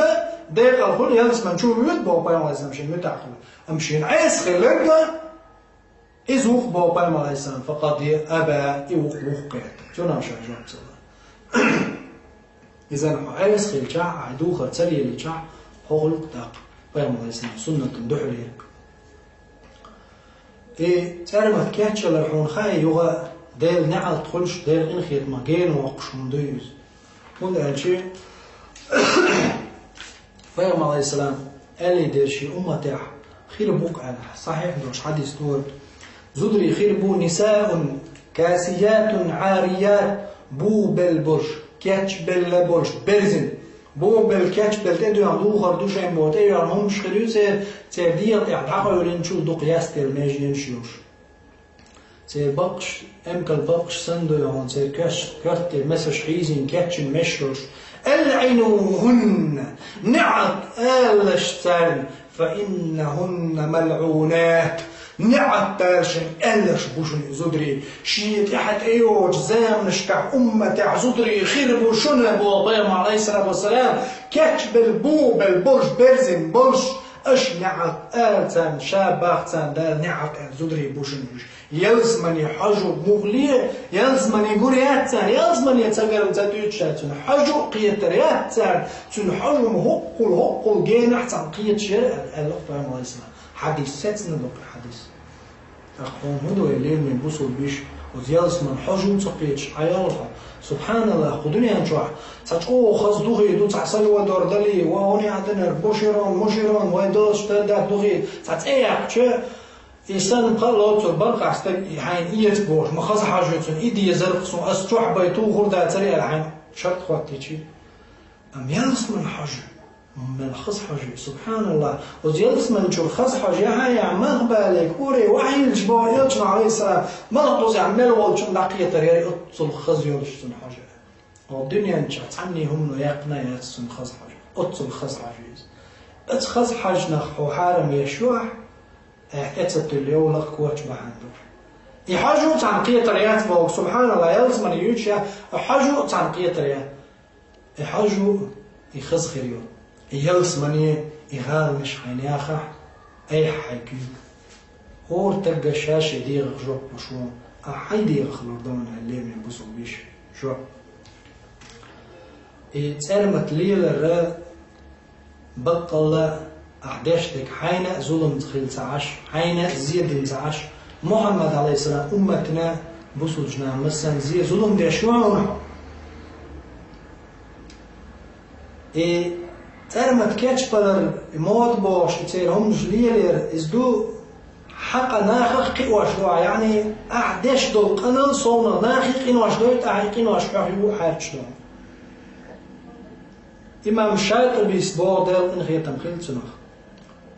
декъал хуьлу, ялсамане чу вуьду, боху Пайхамар, Ӏалайхиссалам, шена муьтӀахь хиларг. Амма шена Ӏеса хилларг, иза ву-кх, боху Пайхамар, Ӏалайхиссалам, «فقد أبى», и ву-кх юхакхеттарг. Цунах ша жоп ца ло. Иза хьо Ӏеса хилчахь, хьайн духар ца лелийчахь, хьо хуьлу-кх тӀаккха Пайхамар, Ӏалайхиссалам, суннатан дуьхьал ерг. И цӀермат кечъялар хьуна хаьа юха а, Делан неӀалт хуьлуш, Делан къинхетамах гена воккхуш хӀума ду иза. ХӀунда аьлча Пайхамар, Ӏалайхиссалам, аьллий дера шен умматехь хир бу-кх аьлла, сахьихь долуш хьадис ду-кх. Зударий хир бу: «نساء كاسيات عاريات», бу белла болуш, кечбелла болуш, берзина. Бу белла, кечбелла тӀедоьгӀна духар ду шайн боху, тӀейоьгӀна хӀуманаш хир ю церан, церан дегӀан тӀехь дӀакъевлинчул дукха ястелла меженаш йолуш. Церан баккъаш, эмкал баккъаш санна ду хьуна, церан коьрташ, коьрта тӀера месаш хьийзийна, кечйина меш йолуш. «ألعنوهن», неӀалт алалаш царна, «فإنهن ملعونات», неӀалт далаш, алалаш бу шуна и зударий. Шен тӀаьхьа тӀейогӀучу заманашкахь умматехь зударий хир бу шуна, боху Пайхамар, Ӏалайхиссалату вассалам, кечбелла, бу белла болуш, берзина болуш, аша неӀалт ала царна, ша боху царна Дала неӀалт аьлла зударий бу шуна уьш. Ялсамане хьожа муха ле, ялсамане гур яц царна, ялсамане ца гар ца дуьйцуш цунна хьожа кхетар яц царна, цунна хьожа хӀоккхул, хӀоккхул генахь цхьаъ кхеташ яра аьлла, аьлла Пайхамар, Ӏалайхиссалам. Хьадис сецна ду-кх и хьадис. ТӀаккха хьуна хӀун ду, вай лераме бусулба йиша, оцу ялсамане хьожа ца кхеташ Ӏа йолу хьо? СубхьаналлахӀ, кху дуьнен чохь цхьа чӀогӀа хаза духе ду, цхьа Сальвадор Дали, ва хӀун яхьа динарг, Буширон, Муширон, вай доцуш тардах духе, цхьа цӀе яьккхича, и санна пхи а лоцург бара-кх стаг, и хьайна эца бохуш, ма хаза хьожа цунна, и дезар-кх суна, ас чохь бен тухур дацара аьлла хьайна шарт хӀоттийча. Амма ялсамане хьожа, мел хаза хьожа, субхьаналлахӀ. Оцу ялсамане чуьра хаза хьожа яхьа а яхьа, малхбале, кӀуре вахьийлаш боху элчано, Ӏалайхиссалам, малхбузехь мел волчунна дӀакхетар яра оццул хаза йолуш цунна хьожа. Оцу дуьнен чохь цхьанне хӀумано яьккхина яц цунна хаза хьожа. Оццул хаза хьожа иза. Оцу хаза хьожанах хьо хьарам еш ю ахь, ахь тӀе ца туьллу йовлакх коча бахьана ду. И хьожа а царна кхетар яц боху, субхьаналлахӀ, ялсамане юьйцуш я, хьожа а царна кхетар яц. И хьожа а, и хаза хир ю. И ялсамане, и гӀаланаш хьайна яхахь, айхьа хьайга куьйга. ХӀора стага ша шен дегӀах жоп луш ву, ахьа хьайн дегӀах лур ду хьуна аьлла, лераме бусулба йиша, жоп. И цӀермат лелар баккъалла ахь деш дерг хьайна а зуламца хилла ца Ӏаш, хьайна а зе дина ца Ӏаш, Мухьаммад, Ӏалайхиссалам, умматана, бусулба наха массарна зе, зулам деш ю хьуна хьо. И цӀермат кечбалар, и мода бохуш, и церан хӀуманаш лелаяр, иза ду хьан къа нахах кхиош ду ахь, яъни ахь деш долу къанал совнах нахе къинош дойту ахь, и къинош хьох юха а хьаьрчаш ду. Имам ШатӀибис боху, Делан къинхетам хила цунах: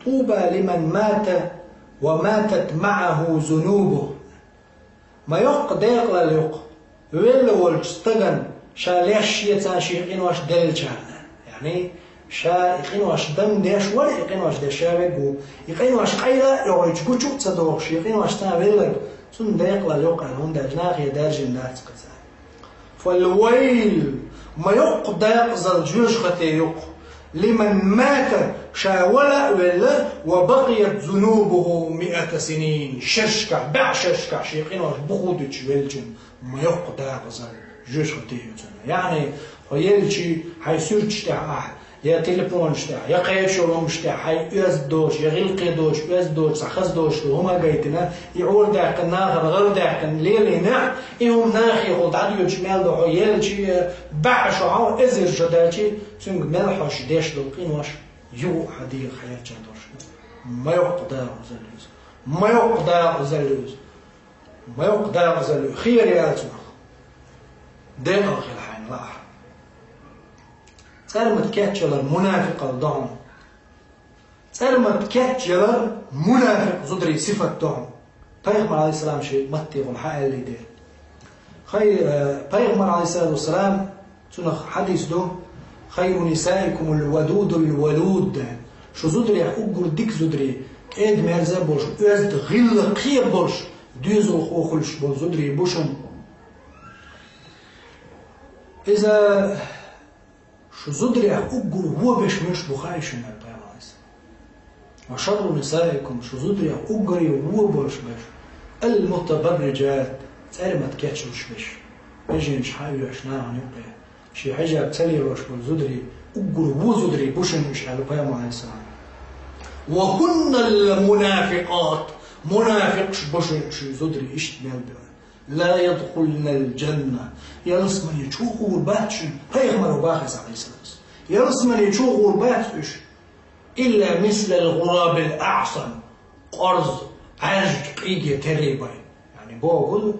«ТӀуба лиман мата ва матат маӀаху зунубуху». Ма йоккха декъалалла ю-кх велла волчу стагана, ша леш шеца шен къинош деллачарна. Яъни, ша и къинош дан деш вара, и къинош деш ша верг ву. И къинош къайла а йохуьйтуш, гучу а ца дохуш, и къинош цхьа велларг, цунна декъалалла ю-кх аьлла, хӀунда аьлча нахе даьржина дац-кх иза. «Фалвайл», ма йоккха декъазалла, жоьжахате ю-кх, «лиман мата», ша вала а велла, «ва бакъият зунубуху миата синин», шершкахь, бӀе шершкахь шен къинош буху дуьтуш веллачунна, ма йоккха декъазалла, жоьжахате ю цунна. Яъни, хьо елчи, хьайн суьрташ тӀехь ахь, я телефонаш тӀехь, я кхечу хӀуманаш тӀехь хьайн оьзда доцуш, я гӀиллакхе доцуш, оьзда доцуш, цхьа хаза доцуш долу хӀума а гайтина, и Ӏора даьккхина, нахана гӀара даьккхина лелийнехь, и хӀума нахехула дӀадоьдуш мел ду хьо елчи, бӀе шо хьо, эзар шо даьлчи, цуьнга мел хьо шен деш долу къинош юха а хьан дегӀах хьерчан долуш ду. Ма йоккха декъазалла ю иза. Ма йоккха декъазалла ю иза. Ма йоккха декъазалла ю, хера яц цунах. Декъала хила хьайна лаахь. ЦӀермат кечъялар мунафикъалла ду хьуна. ЦӀермат кечъялар мунафикъ зударийн сифат ду хьуна. Пайхамар, Ӏалайхиссалам, шен маттехула хьан аьллий дера. Хай-, э, Пайхамар, Ӏалайхиссалату вассалам, цунах хьадис ду: «Хайру нисаикумул вадудул валуд». Шу зударех уггар дика зударий, кӀеда-мерза а болуш, оьзда, гӀиллакхе а болуш, доьзалхо хуьлуш болу зударий бу шуна. Иза шу зударех уггар вон беш муьлш бу хаьий шуна, аьлла Пайхамара. «Ва шарру нисаикум», шу зударех уггаре вон болуш беш, «ал-мутабарриджат», цӀермат кечлуш беш, беженаш хьаоьхуш нахана юккъе, шен хьижаб ца лелош болу зударий, уггар вон зударий бу шуна уьш, аьлла Пайхамара. «Ва хӀуннал мунафикъат», мунафикъаш бу шуна уьш, зударий иштта мел бу. «Ла ядхулнал джанна». Ялсамане чу гӀур бац шуна, Пайхамара боху иза, Ӏалайхиссалам. Ялсамане чу гӀур бац уьш. «Илла мислал гӀурабил аӀсам». Къорза, Ӏаьржачу къиге терра бен. Яъни боху,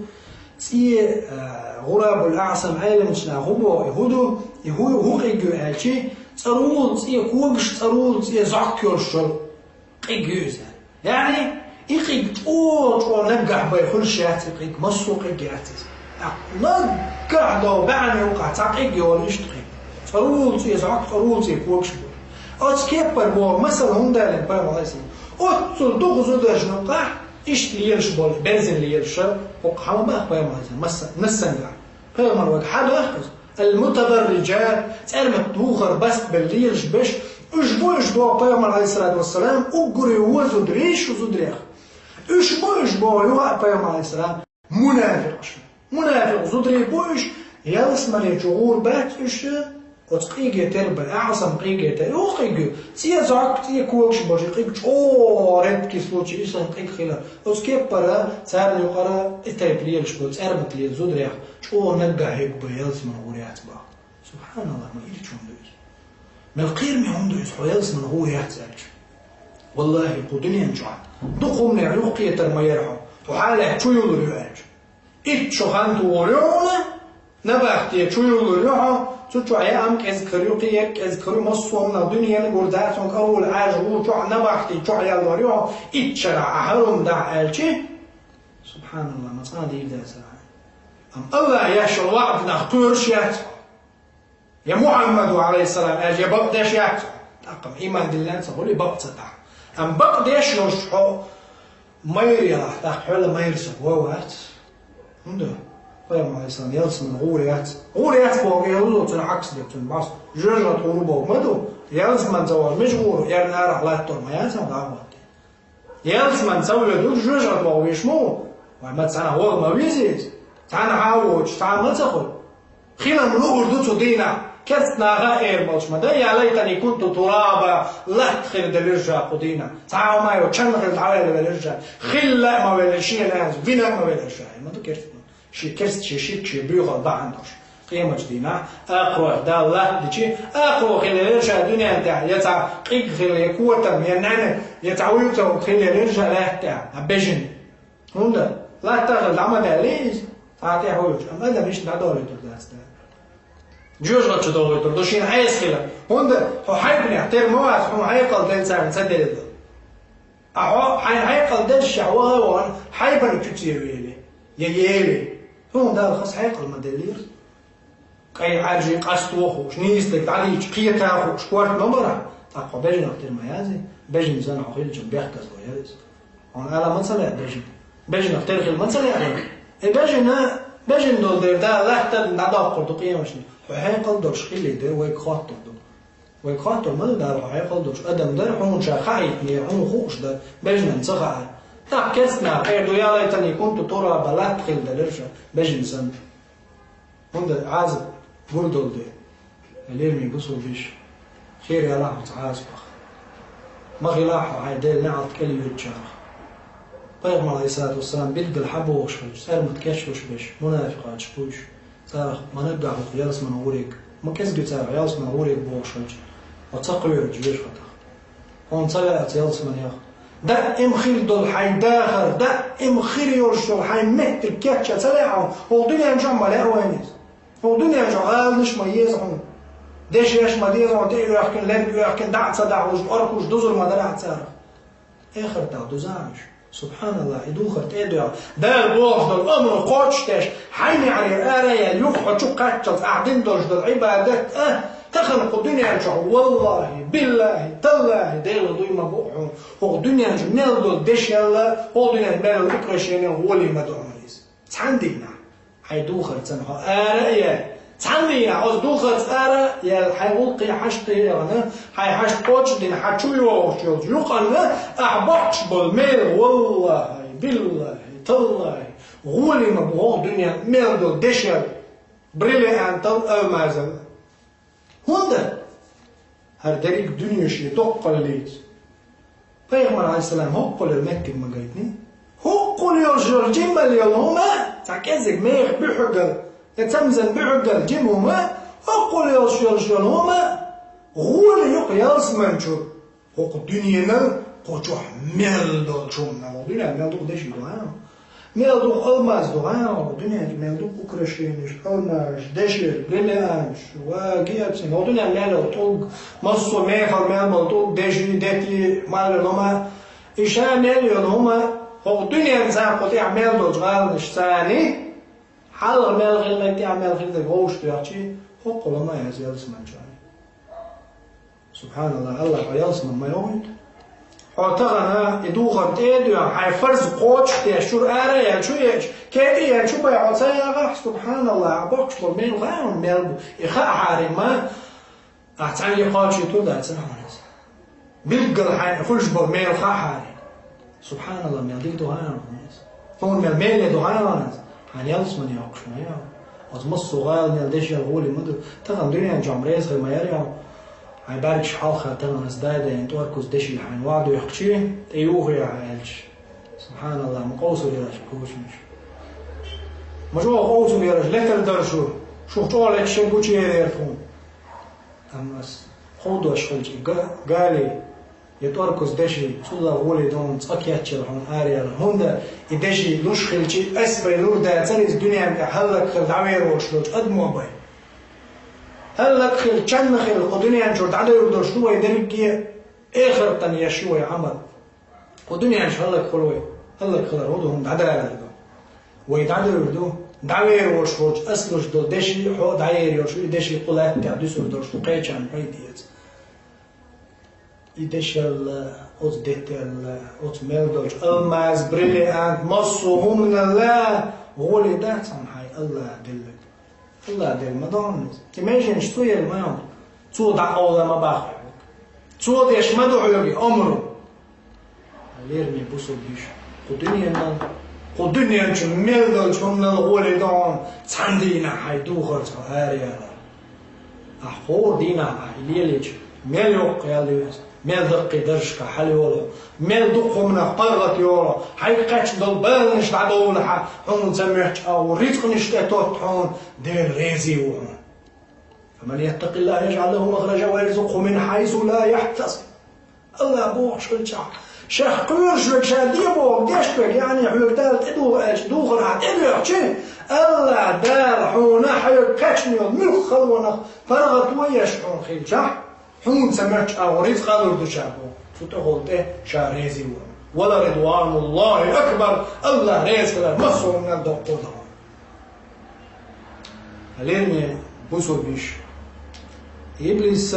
цӀе, а, гӀурабул аӀсам, Ӏеламчу наха хӀун боху, и хӀун ду, и хӀун, хӀун къиг ю аьлчи, цӀарула цӀе когаш, цӀарула цӀе зӀок йолуш йолу къиг ю иза. Яъни, и къиг чӀогӀа-чӀогӀа наггахь бен хуьлуш яц и къиг, массо а къиг яц иза. ТӀаккха наггахь долу бӀаьнна юккъехь цхьа къиг йолу иштта къиг. ЦӀарула цӀе зӀок, цӀарула цӀе когаш бу. Оцу кеппара боху масала хӀунда аьлла Пайхамара, Ӏалайхиссалам? Оццул дукха зударшна юккъехь иштта лелаш болу, берзина лелаш, хӀокху хьан ма боху Пайхамара, масса-, массанга. Пайхамара вайга хьан боху иза? Ал-мутабарриджат, цӀермат духар, бастбелла лелаш беш, уьш бу уьш боху Пайхамара, Ӏалайхиссалату вассалам, уггаре вон зударий шу зударех. Уьш бу уьш боху юха а Пайхамара, Ӏалайхиссалам, мунафикъаш. Мунафикъ зударий бу уьш, ялсамане чу гӀур бац уьш, оцу къиге терра бен, аӀсам къиге терра. Юха къиг ю, цӀе зӀок, цӀе когаш болуш, и къиг чӀогӀа редкий случай, и санна къиг хилар. Оцу кеппара царна юкъара и тайпа лелаш болу цӀермат лела зударех чӀогӀа наггахь хӀуьг бен ялсамане гӀур яц боху. СубхьаналлахӀ, ма ирча хӀума ду иза. Мел кхераме хӀума ду иза, хьо ялсамане гӀур яц аьлча. ВаллахӀи, кху дуьнен чохь дукха хӀуманех юхакхетар ма яра хьо. Хьо хьалха чу юллур ю аьлча. Итт шо хан тухур ю хьуна, набахте чу юллур ю хьо, цу чохь яа хӀума кӀезиг хир ю, кхин ерг кӀезиг хир ю, массо а хӀуманах дуьненан гур дац хьуна, кӀарула, Ӏаьржа, гӀур чохь, набахте чохь яьллур ю хьо, итт шарахь ахьа хӀара хӀума дахь аьлчи. СубхьаналлахӀ, ма цкъа а дийр дац ахьа. Амма АллахӀа еш йолу ваӀда нах кхоьруш яц хьо. Я Мухьаммада, Ӏалайхиссалам, аьлча, я бакъдеш яц хьо. ТӀаккха-м ийман диллина ца хуьлу, и бакъ ца дахь. Амма бакъдеш йолуш хьо, Майра ялахь, тӀаккха хьоьлла майра со вай вац. ХӀунда? Пайхамар Ӏалайхиссалам ялсаман гӀур яц. ГӀур яц боху, я луло цуьнан Ӏакс дерг цуьнан бӀос. Жоьжахати гӀур боху ма ду. Ялсаман ца вахь, мича гӀур, эрна арахь латтор ма яц хьан дӀа а хӀоттий. Ялсаман ца воьду, жоьжахати вахь веш ма ву. Вай ма цхьана ваха ма веза иза. Цхьана хьан а воцуш, цхьа а ма ца хуьлу. Хилам луур ду цу дийнахь. Керста наха а эр болуш ма дай: «Я лайтани кунту тураба», латта хир делира ша кху дийнахь. Цхьа а ма йо, чан хир дӀавелла велира ша. Хилла а ма велла, шен лаьнца вина а ма велла ша. И ма ду керста. Ши керста, ши ширк, ши буьйхал бахьана долуш. Къемат дийнахь, акхаройх Дала латта дичи, акхаро хилла велира ша дуьнен тӀехь, я цхьа къиг хилла, я котам, я нана, я цхьа вуьйцу хилла велира ша лаьтта тӀехь, а бежина. ХӀунда? Латта хилла дӀа ма даьллий иза? Цхьа тӀе хьуьйхуш. Амма адам иштта дӀадовлуьйтур дац Дала. Жоьжахати чу довлуьйтур ду шена Ӏеса хила. ХӀунда? Хьо хьайбанех тера ма вац, хьуна хьекъал делла царна ца делла ду. А хьо хьайна хьекъал деллашехь ваха а вахана, хьайбана чуьца вели, я ели. Хьуна Дала хаза хьекъал ма деллера. КӀай Ӏаьржий къасто хууш, нийса дерг дӀадийча кхета а хууш, корта ма бара. ТӀаккха хьо бежанах тера ма язйи, бежана санна хьо хилча бехказло яра иза. Хьуна ала ма ца лаьа бежана. Бежанах тера хила ма ца лаьа хьуна. И бежана, бежана долу дера Дала латтарна дӀадоккхур ду къематдийнахь. Хьо хьекъал долуш хилли дера вайга хоттур ду. Вайга хоттур ма ду Дала хьо хьекъал долуш. Адам дара хьуна ша хаийтинера, хьуна хууш дара, бежанна ца хаьара. ТӀаккха керста наха эр ду: «Я лайтани кунту тураба», латта хилла делира ша, бежана санна. ХӀунда Ӏазап гур долу де. Лермийн бусулба йиша. Кхера ялахь оцу Ӏазапах. Ма хилахь хьо хьайн Делан неӀалт кӀел йоьдучарах. Пайхамар, Ӏалайхиссалату вассалам, билггал хьан бохуш хилча, цӀермат кечлуш берш, мунафикъаташ бу уьш. Царах ма наггахь ву ялсаман гӀуриг. Ма кӀезиг ю царах ялсаман гӀуриг бохуш хилча, хьо ца кхоьручу вешахатах. Хьуна ца веа ца ялсаманех. Даим хир долу хьайн дахар, даим хир йолуш йолу хьайн меттиг кечъян ца лаьа хьуна? ХӀокху дуьнен чохь ма лаьа вайна иза. ХӀокху дуьнен чохь гӀаланаш ма еза хьуна. Дешеш ма деза хьуна, тӀе а оьхкина, лерг оьхкина, дӀа а ца дахьуш, орхуш, дузур ма дарахь царах. Эхартахь дузахь уьш. СубхьаналлахӀ, и духар тӀе а доьгӀна. Дала бохуш долу амру кхочушдеш, хьайн неӀарера ара а яьлла, юха хьо чу кхаччалц ахь дина долуш долу Ӏибадат а, тахана кху дуьнен чохь, валлахӀи, биллахӀи, таллахӀи, Делан дуй ма бу хьуна. ХӀокху дуьнен чу мел долу дешелла, хӀокху дуьнен мел долу украшение гӀоле ма ду хьуна иза. Цхьана дийнахь, хьайн духарца хьо ара а яьлла, цхьана дийнахь оцу духарца ара а яьлла, хьайн гӀуллакхе хьашт а яхана, хьайн хьашт кхочушдина, хьан чу йогӀуш йолчу юкъанна ахь боккхуш болу мел, валлахӀи, биллахӀи, таллахӀи, гӀоле ма бу хӀокху дуьнен мел долу дешел, бриллиантал, алмазал. ХӀунда? ХӀара дерриг дуьне шен доккхаллица. Пайхамар, Ӏалайхиссалам, хӀоккхул йолу меттиг ма гайтиний? ХӀоккхул йолуш йолу жималла йолу хӀума, цхьа кӀеззиг меха буьхьугал, я цамзан буьхьугал жима хӀума, хӀоккхул йолуш йолуш йолу хӀума, гӀоле юкъа ялсаман чу. ХӀокху дуьненал кху чохь мел долчу хӀуманал. Дуьненчу мел дукха деши ду, а? Мел дукха алмаз ду, а? Дуьненчу мел дукха украшенеш, алмазаш, деши, бриллианташ, ва герцин. ХӀокху дуьненчу мел йолу тӀулг, массо а мехала мел болу тӀулг, деши, дети, марла лома. И ша мел йолу хӀума, хӀокху дуьненца кху тӀехь мел долчу гӀаланашца, хьалха мел хилларг, тӀехь мел хилларг вовшах доьхчий, хӀоккхул хӀума яц ялсаман чохь. СубхьаналлахӀ, АллахӀ хьо ялсаман ма йохуьйту. Хьо тахана и духар тӀе а доьгӀна, хьайн фарз кхочушдеш, чуьра ара а яьлла, чу а еъча, кетӀа а яьлла, чу бай хьо ца ягӀахь, субхьаналлахӀ, ахь боккхуш болу мел хаьа хьуна мел бу. И хаахьара ма, ахь цхьаьнгге кхочуьйтур дац хьуна иза. Билггал хьайна хуьлуш болу мел хаахьара. СубхьаналлахӀ, мел дика ду хьуна иза. Хьуна мел мелле ду хьуна иза. Хьайна ялсамане йоккхуш ма ял. Оцу массо а гӀала мел дешел гӀоле ма ду. Тахана дуьнен чохь реза хир ма яра йо. Хьайн бӀаьргаш хьалха тахана аса дай-дайна тӀоркуз деши хьайна ван доьхкучи, тӀе юхаяхьа аьлча. СубхьаналлахӀ, ма къовсур яра шу кучамаш. Ма чӀогӀа къовсур яра шу, летар дара шу. Шух чӀогӀа леташ шерг гучу ерера тхуна. Амма ас ховдош хилча и га-, гали, я тӀоркуз деши, цул а гӀоле ду хьуна цкъа кечъяла хьуна араяла. ХӀунда и деши луш хилчи, ас бай лур дацара иза дуьнен тӀе хӀаллакьхила дӀавер волуш долчу адамо бай. ХӀаллакьхила, чаннахила кху дуьнен чуьра дӀадевр долуш ду вай дерриге, эхартан еш ю вай Ӏамал. Кху дуьнен чу хӀаллакьхур вай, хӀаллакьхилар хӀун ду, хӀума дӀадалар ду. Вай дӀадевр ду, дӀавер волуш волчу ас луш долу деши, хьо а дӀаер йолуш ю, и деши кху лаьттехь дуьсур долуш ду, кхечарна пайда эца. И дешал а, оцу детал а, оцу мел долчу алмаз, бриллиант, массо а хӀуманал а гӀоле дац хьуна хьайн АллахӀ делларг. АллахӀ делла ма ду хьуна иза. И меженаш цо елла ма ю хьуна. Цо дӀакъовла ма бу хьоьга. Цо деш ма ду хьоьга омра. Лераме бусулба йиша, кху дуьненал, кху дуьнен чу мел долчу хӀуманал гӀоле ду хьуна цхьана дийнахь хьайн духарца хьо араяла. Ахь хӀора дийнахь ахь и лелийча, мел йоккха ял ю иза, мел даккхий даржашкахь хьалайолу, мел дукха хӀуманах паргӀат йолу, хьайга кхаьчна долу баланаш дӀадовлахь, хьуна ца моьттуш агӀор рицкъанаш тӀетотту хьуна, Дела реза ву хьуна. فمن يتق الله يجعل له مخرجا ويرزقه من حيث لا يحتسب. АллахӀ бохуш хилчахь, шех кхоьруш верг, ша де бохург деш верг, яъни хьоьга Дала тӀедугӀу аьлча духар ахь тӀедоьхчи, АллахӀ Дала хьуна хьоьга кхаьчна йолу муьлхха халонах паргӀато еш хьуна хилчахь, хьуна ца моьттуш агӀор рицкъа лур ду ша боху. Цу тӀехула тӀе ша реза ву. ولرضوان الله أكبر. АллахӀ реза хилар массо а хӀуманал доккхур ду. Лераме бусулба йиша. Иблис,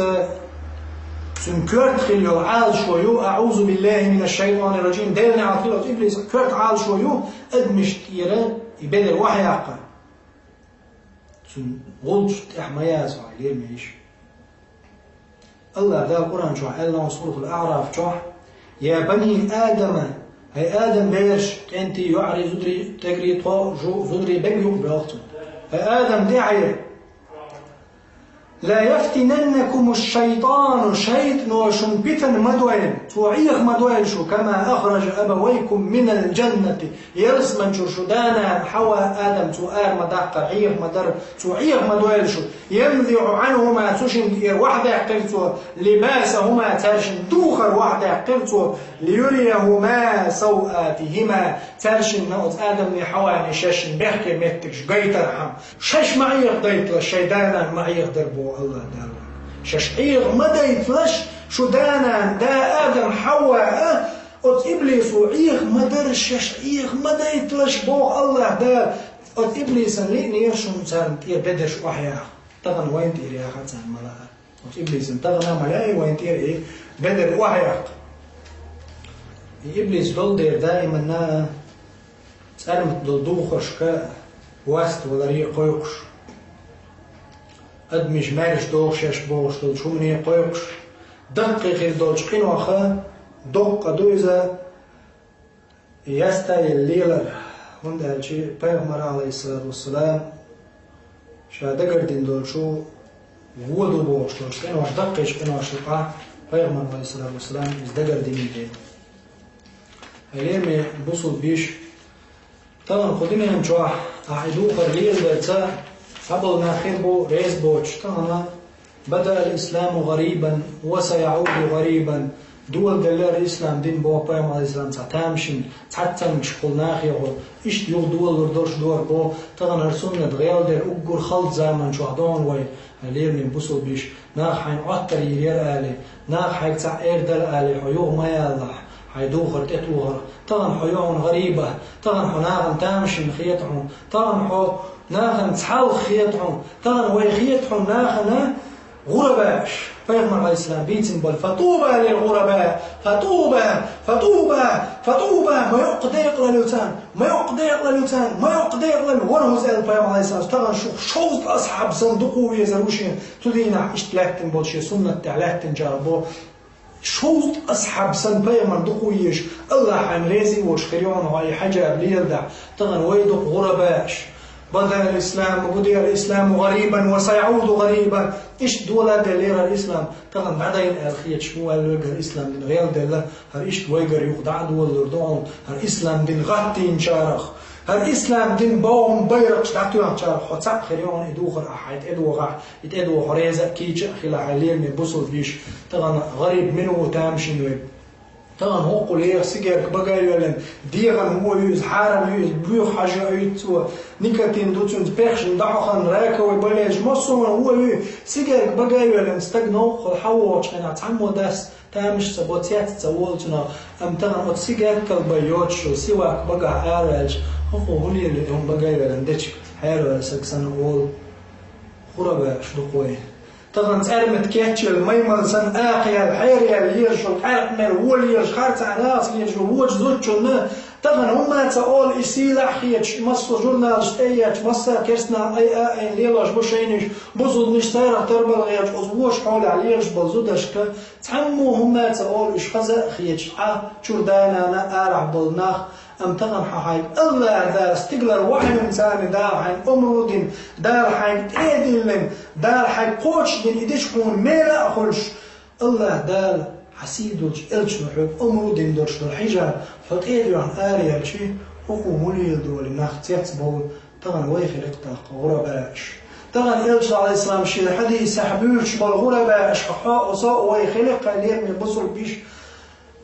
цуьнан коьрта хилла йолу Ӏалашо ю, أعوذ بالله من الشيطان الرجيم, Делан неӀалт хуьлда, иблис коьрта Ӏалашо ю, адамашна тӀера и бедар охьаяккха. Цуьнан гӀулчаш тӀехь ма яцахь, лераме йиша. АллахӀ Дала Къуръан чохь аьлла, Сурат ал-АӀраф чохь: «Я бани Адама, хӀай Адам бераш, кӀентий, йоӀарий, зударий, тегарий, тхо, жу-, зударий, бега юкъа боьлху цунна. ХӀай Адам, де хьайра. لا يفتننكم الشيطان, шайтано шуна питана ма дойла, цо Ӏеха ма дойла шу, كما أخرج أبويكم من الجنة». Ялсамани чуьра шу да-нана Хьава, Адам цо ара ма даккхара, Ӏеха ма дара, цо Ӏеха ма дойла шу. «ينزع عنهما», цу шинна тӀера охьадаьккхира цо, «لباسهما», цаьршинна духар охьадаьккхира цо, «ليريهما سوآتهما», цаьршинна, оцу Адамний Хьаваний шайшинна бехке меттигаш гайтархьама. Шайш ма Ӏехадайталаш, шайн да-нана ма Ӏехадара боху АллахӀ Дала. Шайш Ӏеха ма дайталаш, шу да-нана, да Адам, Хьава а, оцу иблисо Ӏеха ма дара, шайш Ӏеха ма дайталаш боху АллахӀ Дала. Оцу иблисан лиънера шуна царна тӀера бедарш охьаяха. Тахана вайна тӀера яха царна ма лаьа. Оцу иблисан тахана а ма лаьа вайна тӀера и бедар охьаяккха. И иблис долу дера даиманна цӀармат долу духаршка васт валаре а кхойкхуш, адамаш маьрша доху шаьш бохуш долчу хӀумане а кхойкхуш, даккхий хир долчу къиноха доккха ду иза, яста елла лелар, хӀунда аьлча Пайхамар, Ӏалайхиссалату вассалам, ша дагардина долчу вон ду бохуш долчу къинош, даккхийчу къинош юкъахь Пайхамар, Ӏалайхиссалату вассалам, иза дагардинийта. Хьай лераме бусулба йиша, тахана кху дуьнен чохь ахь и духар леладарца, цхьаболу нах хир бу реза боцуш, тахана «بدأ الإسلام غريبا وسيعود غريبا». Доладелла ислам дин боху Пайхамар, Ӏалайхиссалам, цхьа тамашийна, цхьацца цамгашкахула нахехула. Иштта юха долалур долуш дора боху, тахана хӀара суннат гӀелдер уггар халда заман чохь догӀу вай, хьай лераме бусулба йиша. Наха хьайна Ӏоттар йийр яра али, наха хьайга цхьаъ эр дара али, хьо юха ма ялалахь, хьайн духар тӀетохара. Тахана хьо ю хьуна гӀариб, тахана хьо нахана тамашийна хета хьуна, тахана хьо нахана цхьалха хета хьуна, тахана вай хета хьуна нахана гӀурабааш. Пайхамар, Ӏалайхиссалам, бийцина болу: «فطوبى للغرباء، فطوبى، فطوبى، فطوبى». Ма йоккха декъалалла ю царна, ма йоккха декъалалла ю царна, ма йоккха декъалалла ю. ВорхӀазза аьлла Пайхамар, Ӏалайхиссалам, тахана шух шовзткъа асхьаб санна дукха везар ву шена, цу дийнахь иштта лаьттина болу шен суннат тӀехь лаьттинчарах боху. Шовзткъа асхьаб санна Пайхамар дукха везаш, АллахӀ хьайна реза а волуш хир ю хьуна хьо и хьиджаб леладахь, тахана вай ду-кх гӀурабааш. «بدأ الإسلام، بدأ الإسلام غريبا وسيعود غريبا». Иштта доладеллера хӀара ислам, тахана дӀадайна аьлла хеташ ма ваьлла верг хӀара ислам дин гӀелделла, хӀара иштта вайгара юха дӀа а долалур ду хьуна, хӀара ислам дин гӀаттийначарах, хӀара ислам дин боху байракхаш дӀатоьхначарах хьо цхьаъ хир ю хьуна и духар ахь хьайн тӀедохахь, и тӀедоху реза а кийча а хила, хьай лераме бусулба йиша, тахана гӀариб мила ву тамашийна верг. Тахана хӀокху леха сигарка бага а йоьллина, дегӀан хӀума ю иза, хьарам ю иза, боьха хьажа а оьцу цо, никотин ду цуьнца, пехшна дӀахьо хан, раковый болезнь, массо а хӀума ю, сигарка бага а йоьллина, стаг новкъахула хьан вогӀучу хенахь цхьаммо дас тамаш ца бо, цец ца волу цунах, амма тахана оцу сигаркал бен йоцуш йолу сивак багахь араваьлча, хӀокхо хӀун лело и хӀума бага а йоьллина дечиг хьераваьлла саг санна олу, гӀурабааш ду-кх вай. Тахана цӀармат кечъелла, маймал санна акхаяьлла, хьераяьлла лелаш йола, къаьркъа мел вон лелаш, харцахьа нахаца лелаш йола вочу зудчунна тахана хӀумма а ца олу, и сийлахь а хеташ, и массо а журналаш тӀе а етташ, массо а керстанаха айа а айина лелош бу шайнаш, бусулбанаш царах тарбала гӀерташ, оцу вочу хьолехь лелаш болу зудашка цхьаммо хӀумма а ца олу, уьш хаза а хеташ, Ӏа, чуьра да-нана, арахь болу нах, амма тахана хьан хьайга АллахӀ Дала стигалара вахьанин царна Дала хьайна омра дина, Дала хьайга тӀе а диллина, Дала хьайга кхочушдина, и дича хьуна мела а хуьлуш, АллахӀ Дала хьан сий долчу элчано хьоьга омра дина долуш долу хьижаб хьо тӀе а доьхна араелчи, хӀокхо муьлхха долу нах цецбовла, тахана вай хилира тӀаккха гӀурабааш. Тахана элчано, Ӏалайхиссалам, шен хьадисехь буьйцуш болу гӀурабааш хьо, со а, вай хилира, хьайн лераме бусулба йиша.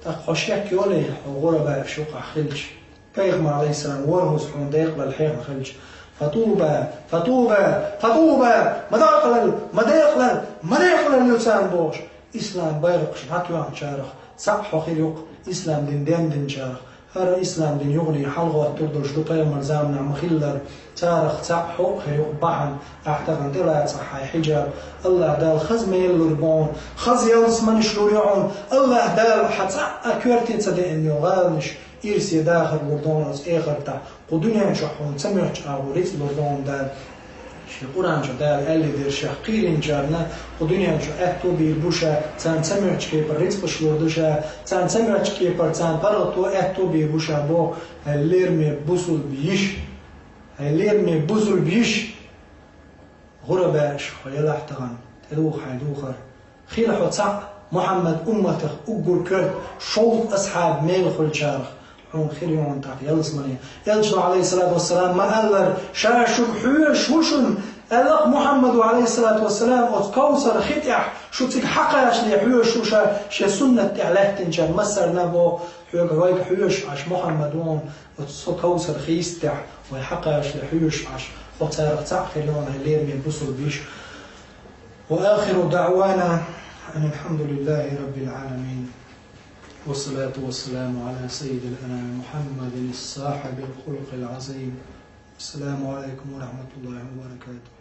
ТӀаккха хьо шек йолий, хьо гӀурабааш юкъахь хилча? Пайхамар, Ӏалайхиссалам, ворхӀазза хьуна декъалалла хьехна хилча: «ФатӀуба, фатӀуба, фатӀуба, ма декъалалла, ма декъалалла, ма декъалалла ю царна», – бохуш, ислам байракхаш дӀатоьхначарах цхьаъ хьо хир ю-кх, ислам дин дендинчарах. ХӀара ислам дин юханехьа хьалагӀоттур долуш ду, пайхамар заманахь ма-хиллара. Царах цхьаъ хьо а хир ю-кх бахьана, ахь тахана тӀелацахь хьайн хьижаб. АллахӀ Дала хаза мел лур бу хьуна, хаза ялсаманеш лур ю хьуна. АллахӀ Дала хьан цхьаъ а коьрте ца деана йолу гӀаланаш ирсе дахар лур ду хьуна оцу эхартахь. Кху дуьнен чохь хьуна ца моьттучу агӀор рицкъ лур ду хьуна Дала. Шен Къуръан чу Дала аьллий дерг шех кхийринчарна кху дуьнен чу аьтто бийр бу ша, царна ца моьттучу кепара рицкъаш лур ду ша, царна ца моьттучу кепара царна паргӀато, аьтто бийр бу ша боху, хьайн лераме бусулба йиша, хьайн лераме бусулба йиша. ГӀурабааш хьо елахь тахана, тӀедуха хьайн духар. Хила хьо цхьаъ Мухьаммад умматах уггар коьрта шовзткъа асхьаб мел хуьлучарах, хьуна хир ю хьуна тӀаккха ялсамане. Элчано, Ӏалайхиссалату вассалам, ма-аллара, ша шуьга хьоьжуш ву шуна, аьлла-кх Мухьаммада, Ӏалайхиссалату вассалам, оцу Кавсар хи тӀехь шу цига хьакхачале хьоьжуш ву ша, шен суннат тӀехь лаьттинчарна массарна а боху, хьоьга, вайга хьоьжуш Ӏаш Мухьаммад ву хьуна, оцу со Кавсар хийца тӀехь вай хьакхачале хьоьжуш Ӏаш, хьо царах цхьаъ хир ю хьуна, хьайн лераме бусулба йиша. وآخر دعوانا أن الحمد لله رب العالمين، والصلاة والسلام على سيد الأنام محمد الصاحب الخلق العظيم. السلام عليكم ورحمة الله وبركاته.